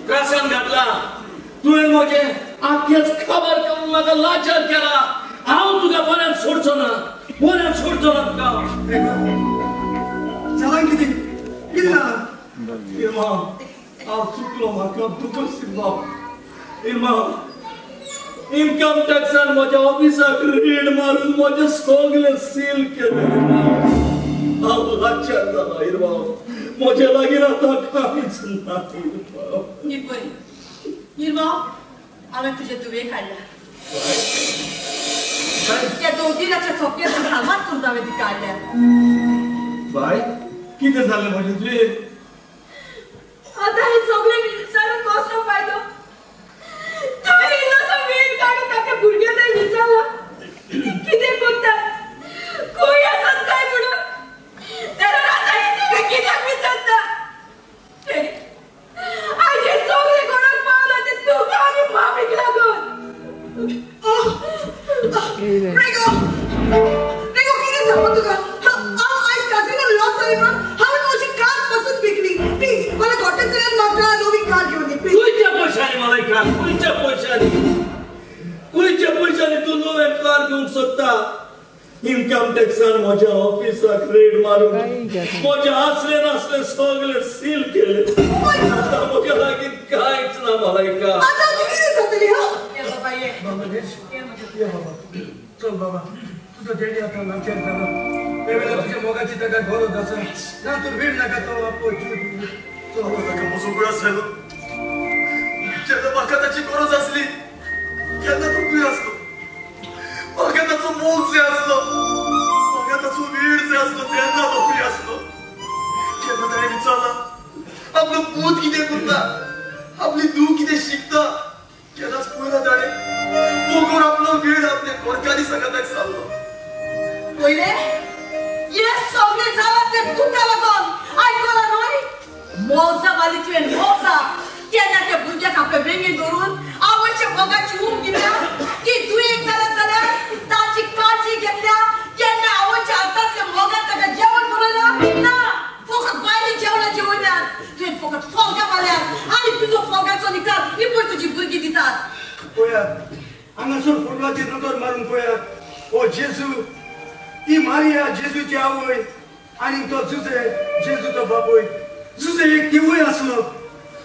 त्रासान घातला तुवें म्हजें आख्खेच खबर करून म्हाका लाचार केला हांव तुका बऱ्यान सोडचो ना बऱ्यान सोडचो ना तुका जालां कितें कितें जालां इरमांव हांव चुकलो म्हाका दुखोस इरमांव इरमांव इनकम टॅक्सान म्हज्या ऑफिसाक रेड मारून म्हजें सगळें सील केलें हांव लाचार जाला इरमांव म्हजे लागीं आतां कांयच ना इरमांव इरमांव हांवें तुजे दुवे काडल्या त्या दोगीलाच्या चोपक्यार सामान करून हांवें ती काडल्या बाय कितें जालें म्हजें तुवें आतां हें सगळें विचारून कसलो फायदो तुवें इल्लोसो वेळ काडून ताका भुरग्यां विचारला कितें करता खंय आसात काय म्हणून जाल्यार आतां हें सगळें कित्याक विचारता आयज हें सगळें कोणाक पावलां तें तुका आनी मामीक लागून रेगो रेगो कितें सांगू तुका हांव आयज काजिनो लॉस जाली म्हणून हांवें म्हजी कार पसून विकली प्लीज मला कॉटेजान म्हाका नवी कार घेवन दी प्लीज खंयच्या पयशांनी मला कार खंयच्या पयशांनी खंयच्या पयशांनी तूं नवें कार घेवंक सोदता इनकम टॅक्सान म्हज्या ऑफिसाक रेड मारून म्हज्या आसले नासले सगळे सील केले आतां म्हज्या लागीं कांयच ना मलायका आतां कितें जातलें हां ये बाबा ये बाबा ये बाबा चल बाबा तुजो डॅडी आतां लाचार जाला ते वेळार तुज्या मोगाची ताका गरज आसा ना तूं वेळ नाका तो आपलो जीव चल ताका म्हजो गुळास जालो जेन्ना म्हाका ताची गरज आसली तेन्ना तो खंय आसलो म्हाका ताचो मोग जाय आसलो म्हाका ताचो वेळ जाय आसलो तेन्ना तो खंय आसलो जेन्ना ताणें विचारला आपलो पूत कितें करता आपली धूव कितें शिकता केन्नाच पळयला ताणें मोगोर आपलो वेळ आपल्या घरकान्नी सांगाताक सांगलो पयलें हें सगळें जालां तें तुका लागून आयकलां न्हय मोजा मारली तुवें मोजा तेन्ना त्या भुरग्याक आपल्या वेंगेन धरून आवयच्या मोगाची उब दिल्या ती दुयेंत जाल्यार जाल्यार ताची काळजी घेतल्या तेन्ना आवयच्या हातांतल्या मोगान ताका जेवण बरयलां ना फकत भायलीं जेवणां जेवयल्यात तुवें फकत फोगां मारल्यात आनी तुजो फोगाचो निकाल ही पळय तुजी भुरगीं दितात पळयात हांगासर फोटवाचेर नदर मारून पळयात हो जेजू ती मारिया जेजूची आवय आनी तो जुजे जेजूचो बापूय जुजे एक देवूय आसलो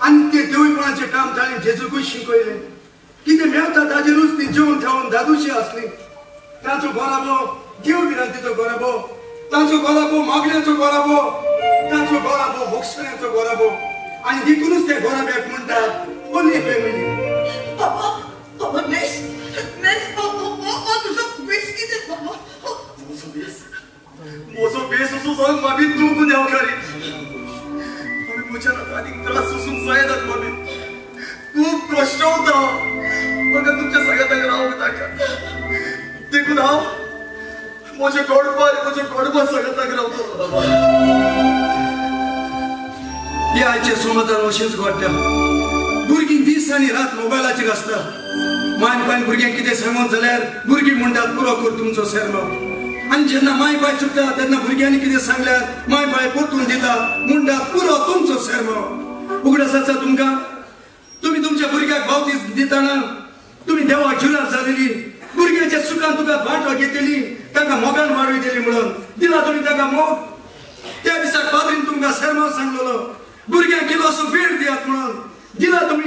आनी ते देवूयपणाचें काम ताणें जेजूकूय शिकयलें कितें मेवता ताजेरूच ती जेवण खावन दादूशी आसली तांचो घराबो देव भिरांतीचो घराबो तांचो घराबो मागण्यांचो घराबो तांचो घराबो भोगसण्यांचो घराबो आनी देखूनच त्या घराब्याक म्हणटात ओन्ली फॅमिली बाबा बाबा नेस नेस बाबा तुजो बेस कितें बाबा म्हजो बेस म्हजो बेस असो जावन मामी तूं गुन्यांवकारी मामी म्हज्यान आतां आनीक त्रास सोसूंक जायनात मामी खूब कश्टवता म्हाका तुमच्या सांगाताक रावंक नाका देखून हांव म्हजें गोडपा आनी म्हजें गोडपा सांगाताक रावतलो बाबा. हे आयचे समाजान अशेंच घडटा. भुरगीं दीस आनी रात मोबायलाचेर आसता. मायन पायन भुरग्यांक कितें सांगून जाल्यार भुरगीं म्हणटात पुरो कर तुमचो सेरमांव. आनी जेन्ना माय पाय चुकता तेन्ना भुरग्यांनी कितें सांगल्यार माय पाय परतून दिता, म्हणटात पुरो तुमचो सेरमांव. उगडास आसा तुमकां, तुमी तुमच्या भुरग्याक बावतीस दितना तुमी देवाक जुरार जालेली, भुरग्याच्या सुखान तुका वांटो घेतली, तांकां मोगान वाडयतली म्हणून दिला तुमी तांकां मोग. त्या दिसाक पाद्रीन तुमकां सेरमांव सांगलेलो, भुरग्यांक इल्लोसो वेळ दियात म्हणून दिला तुमकां.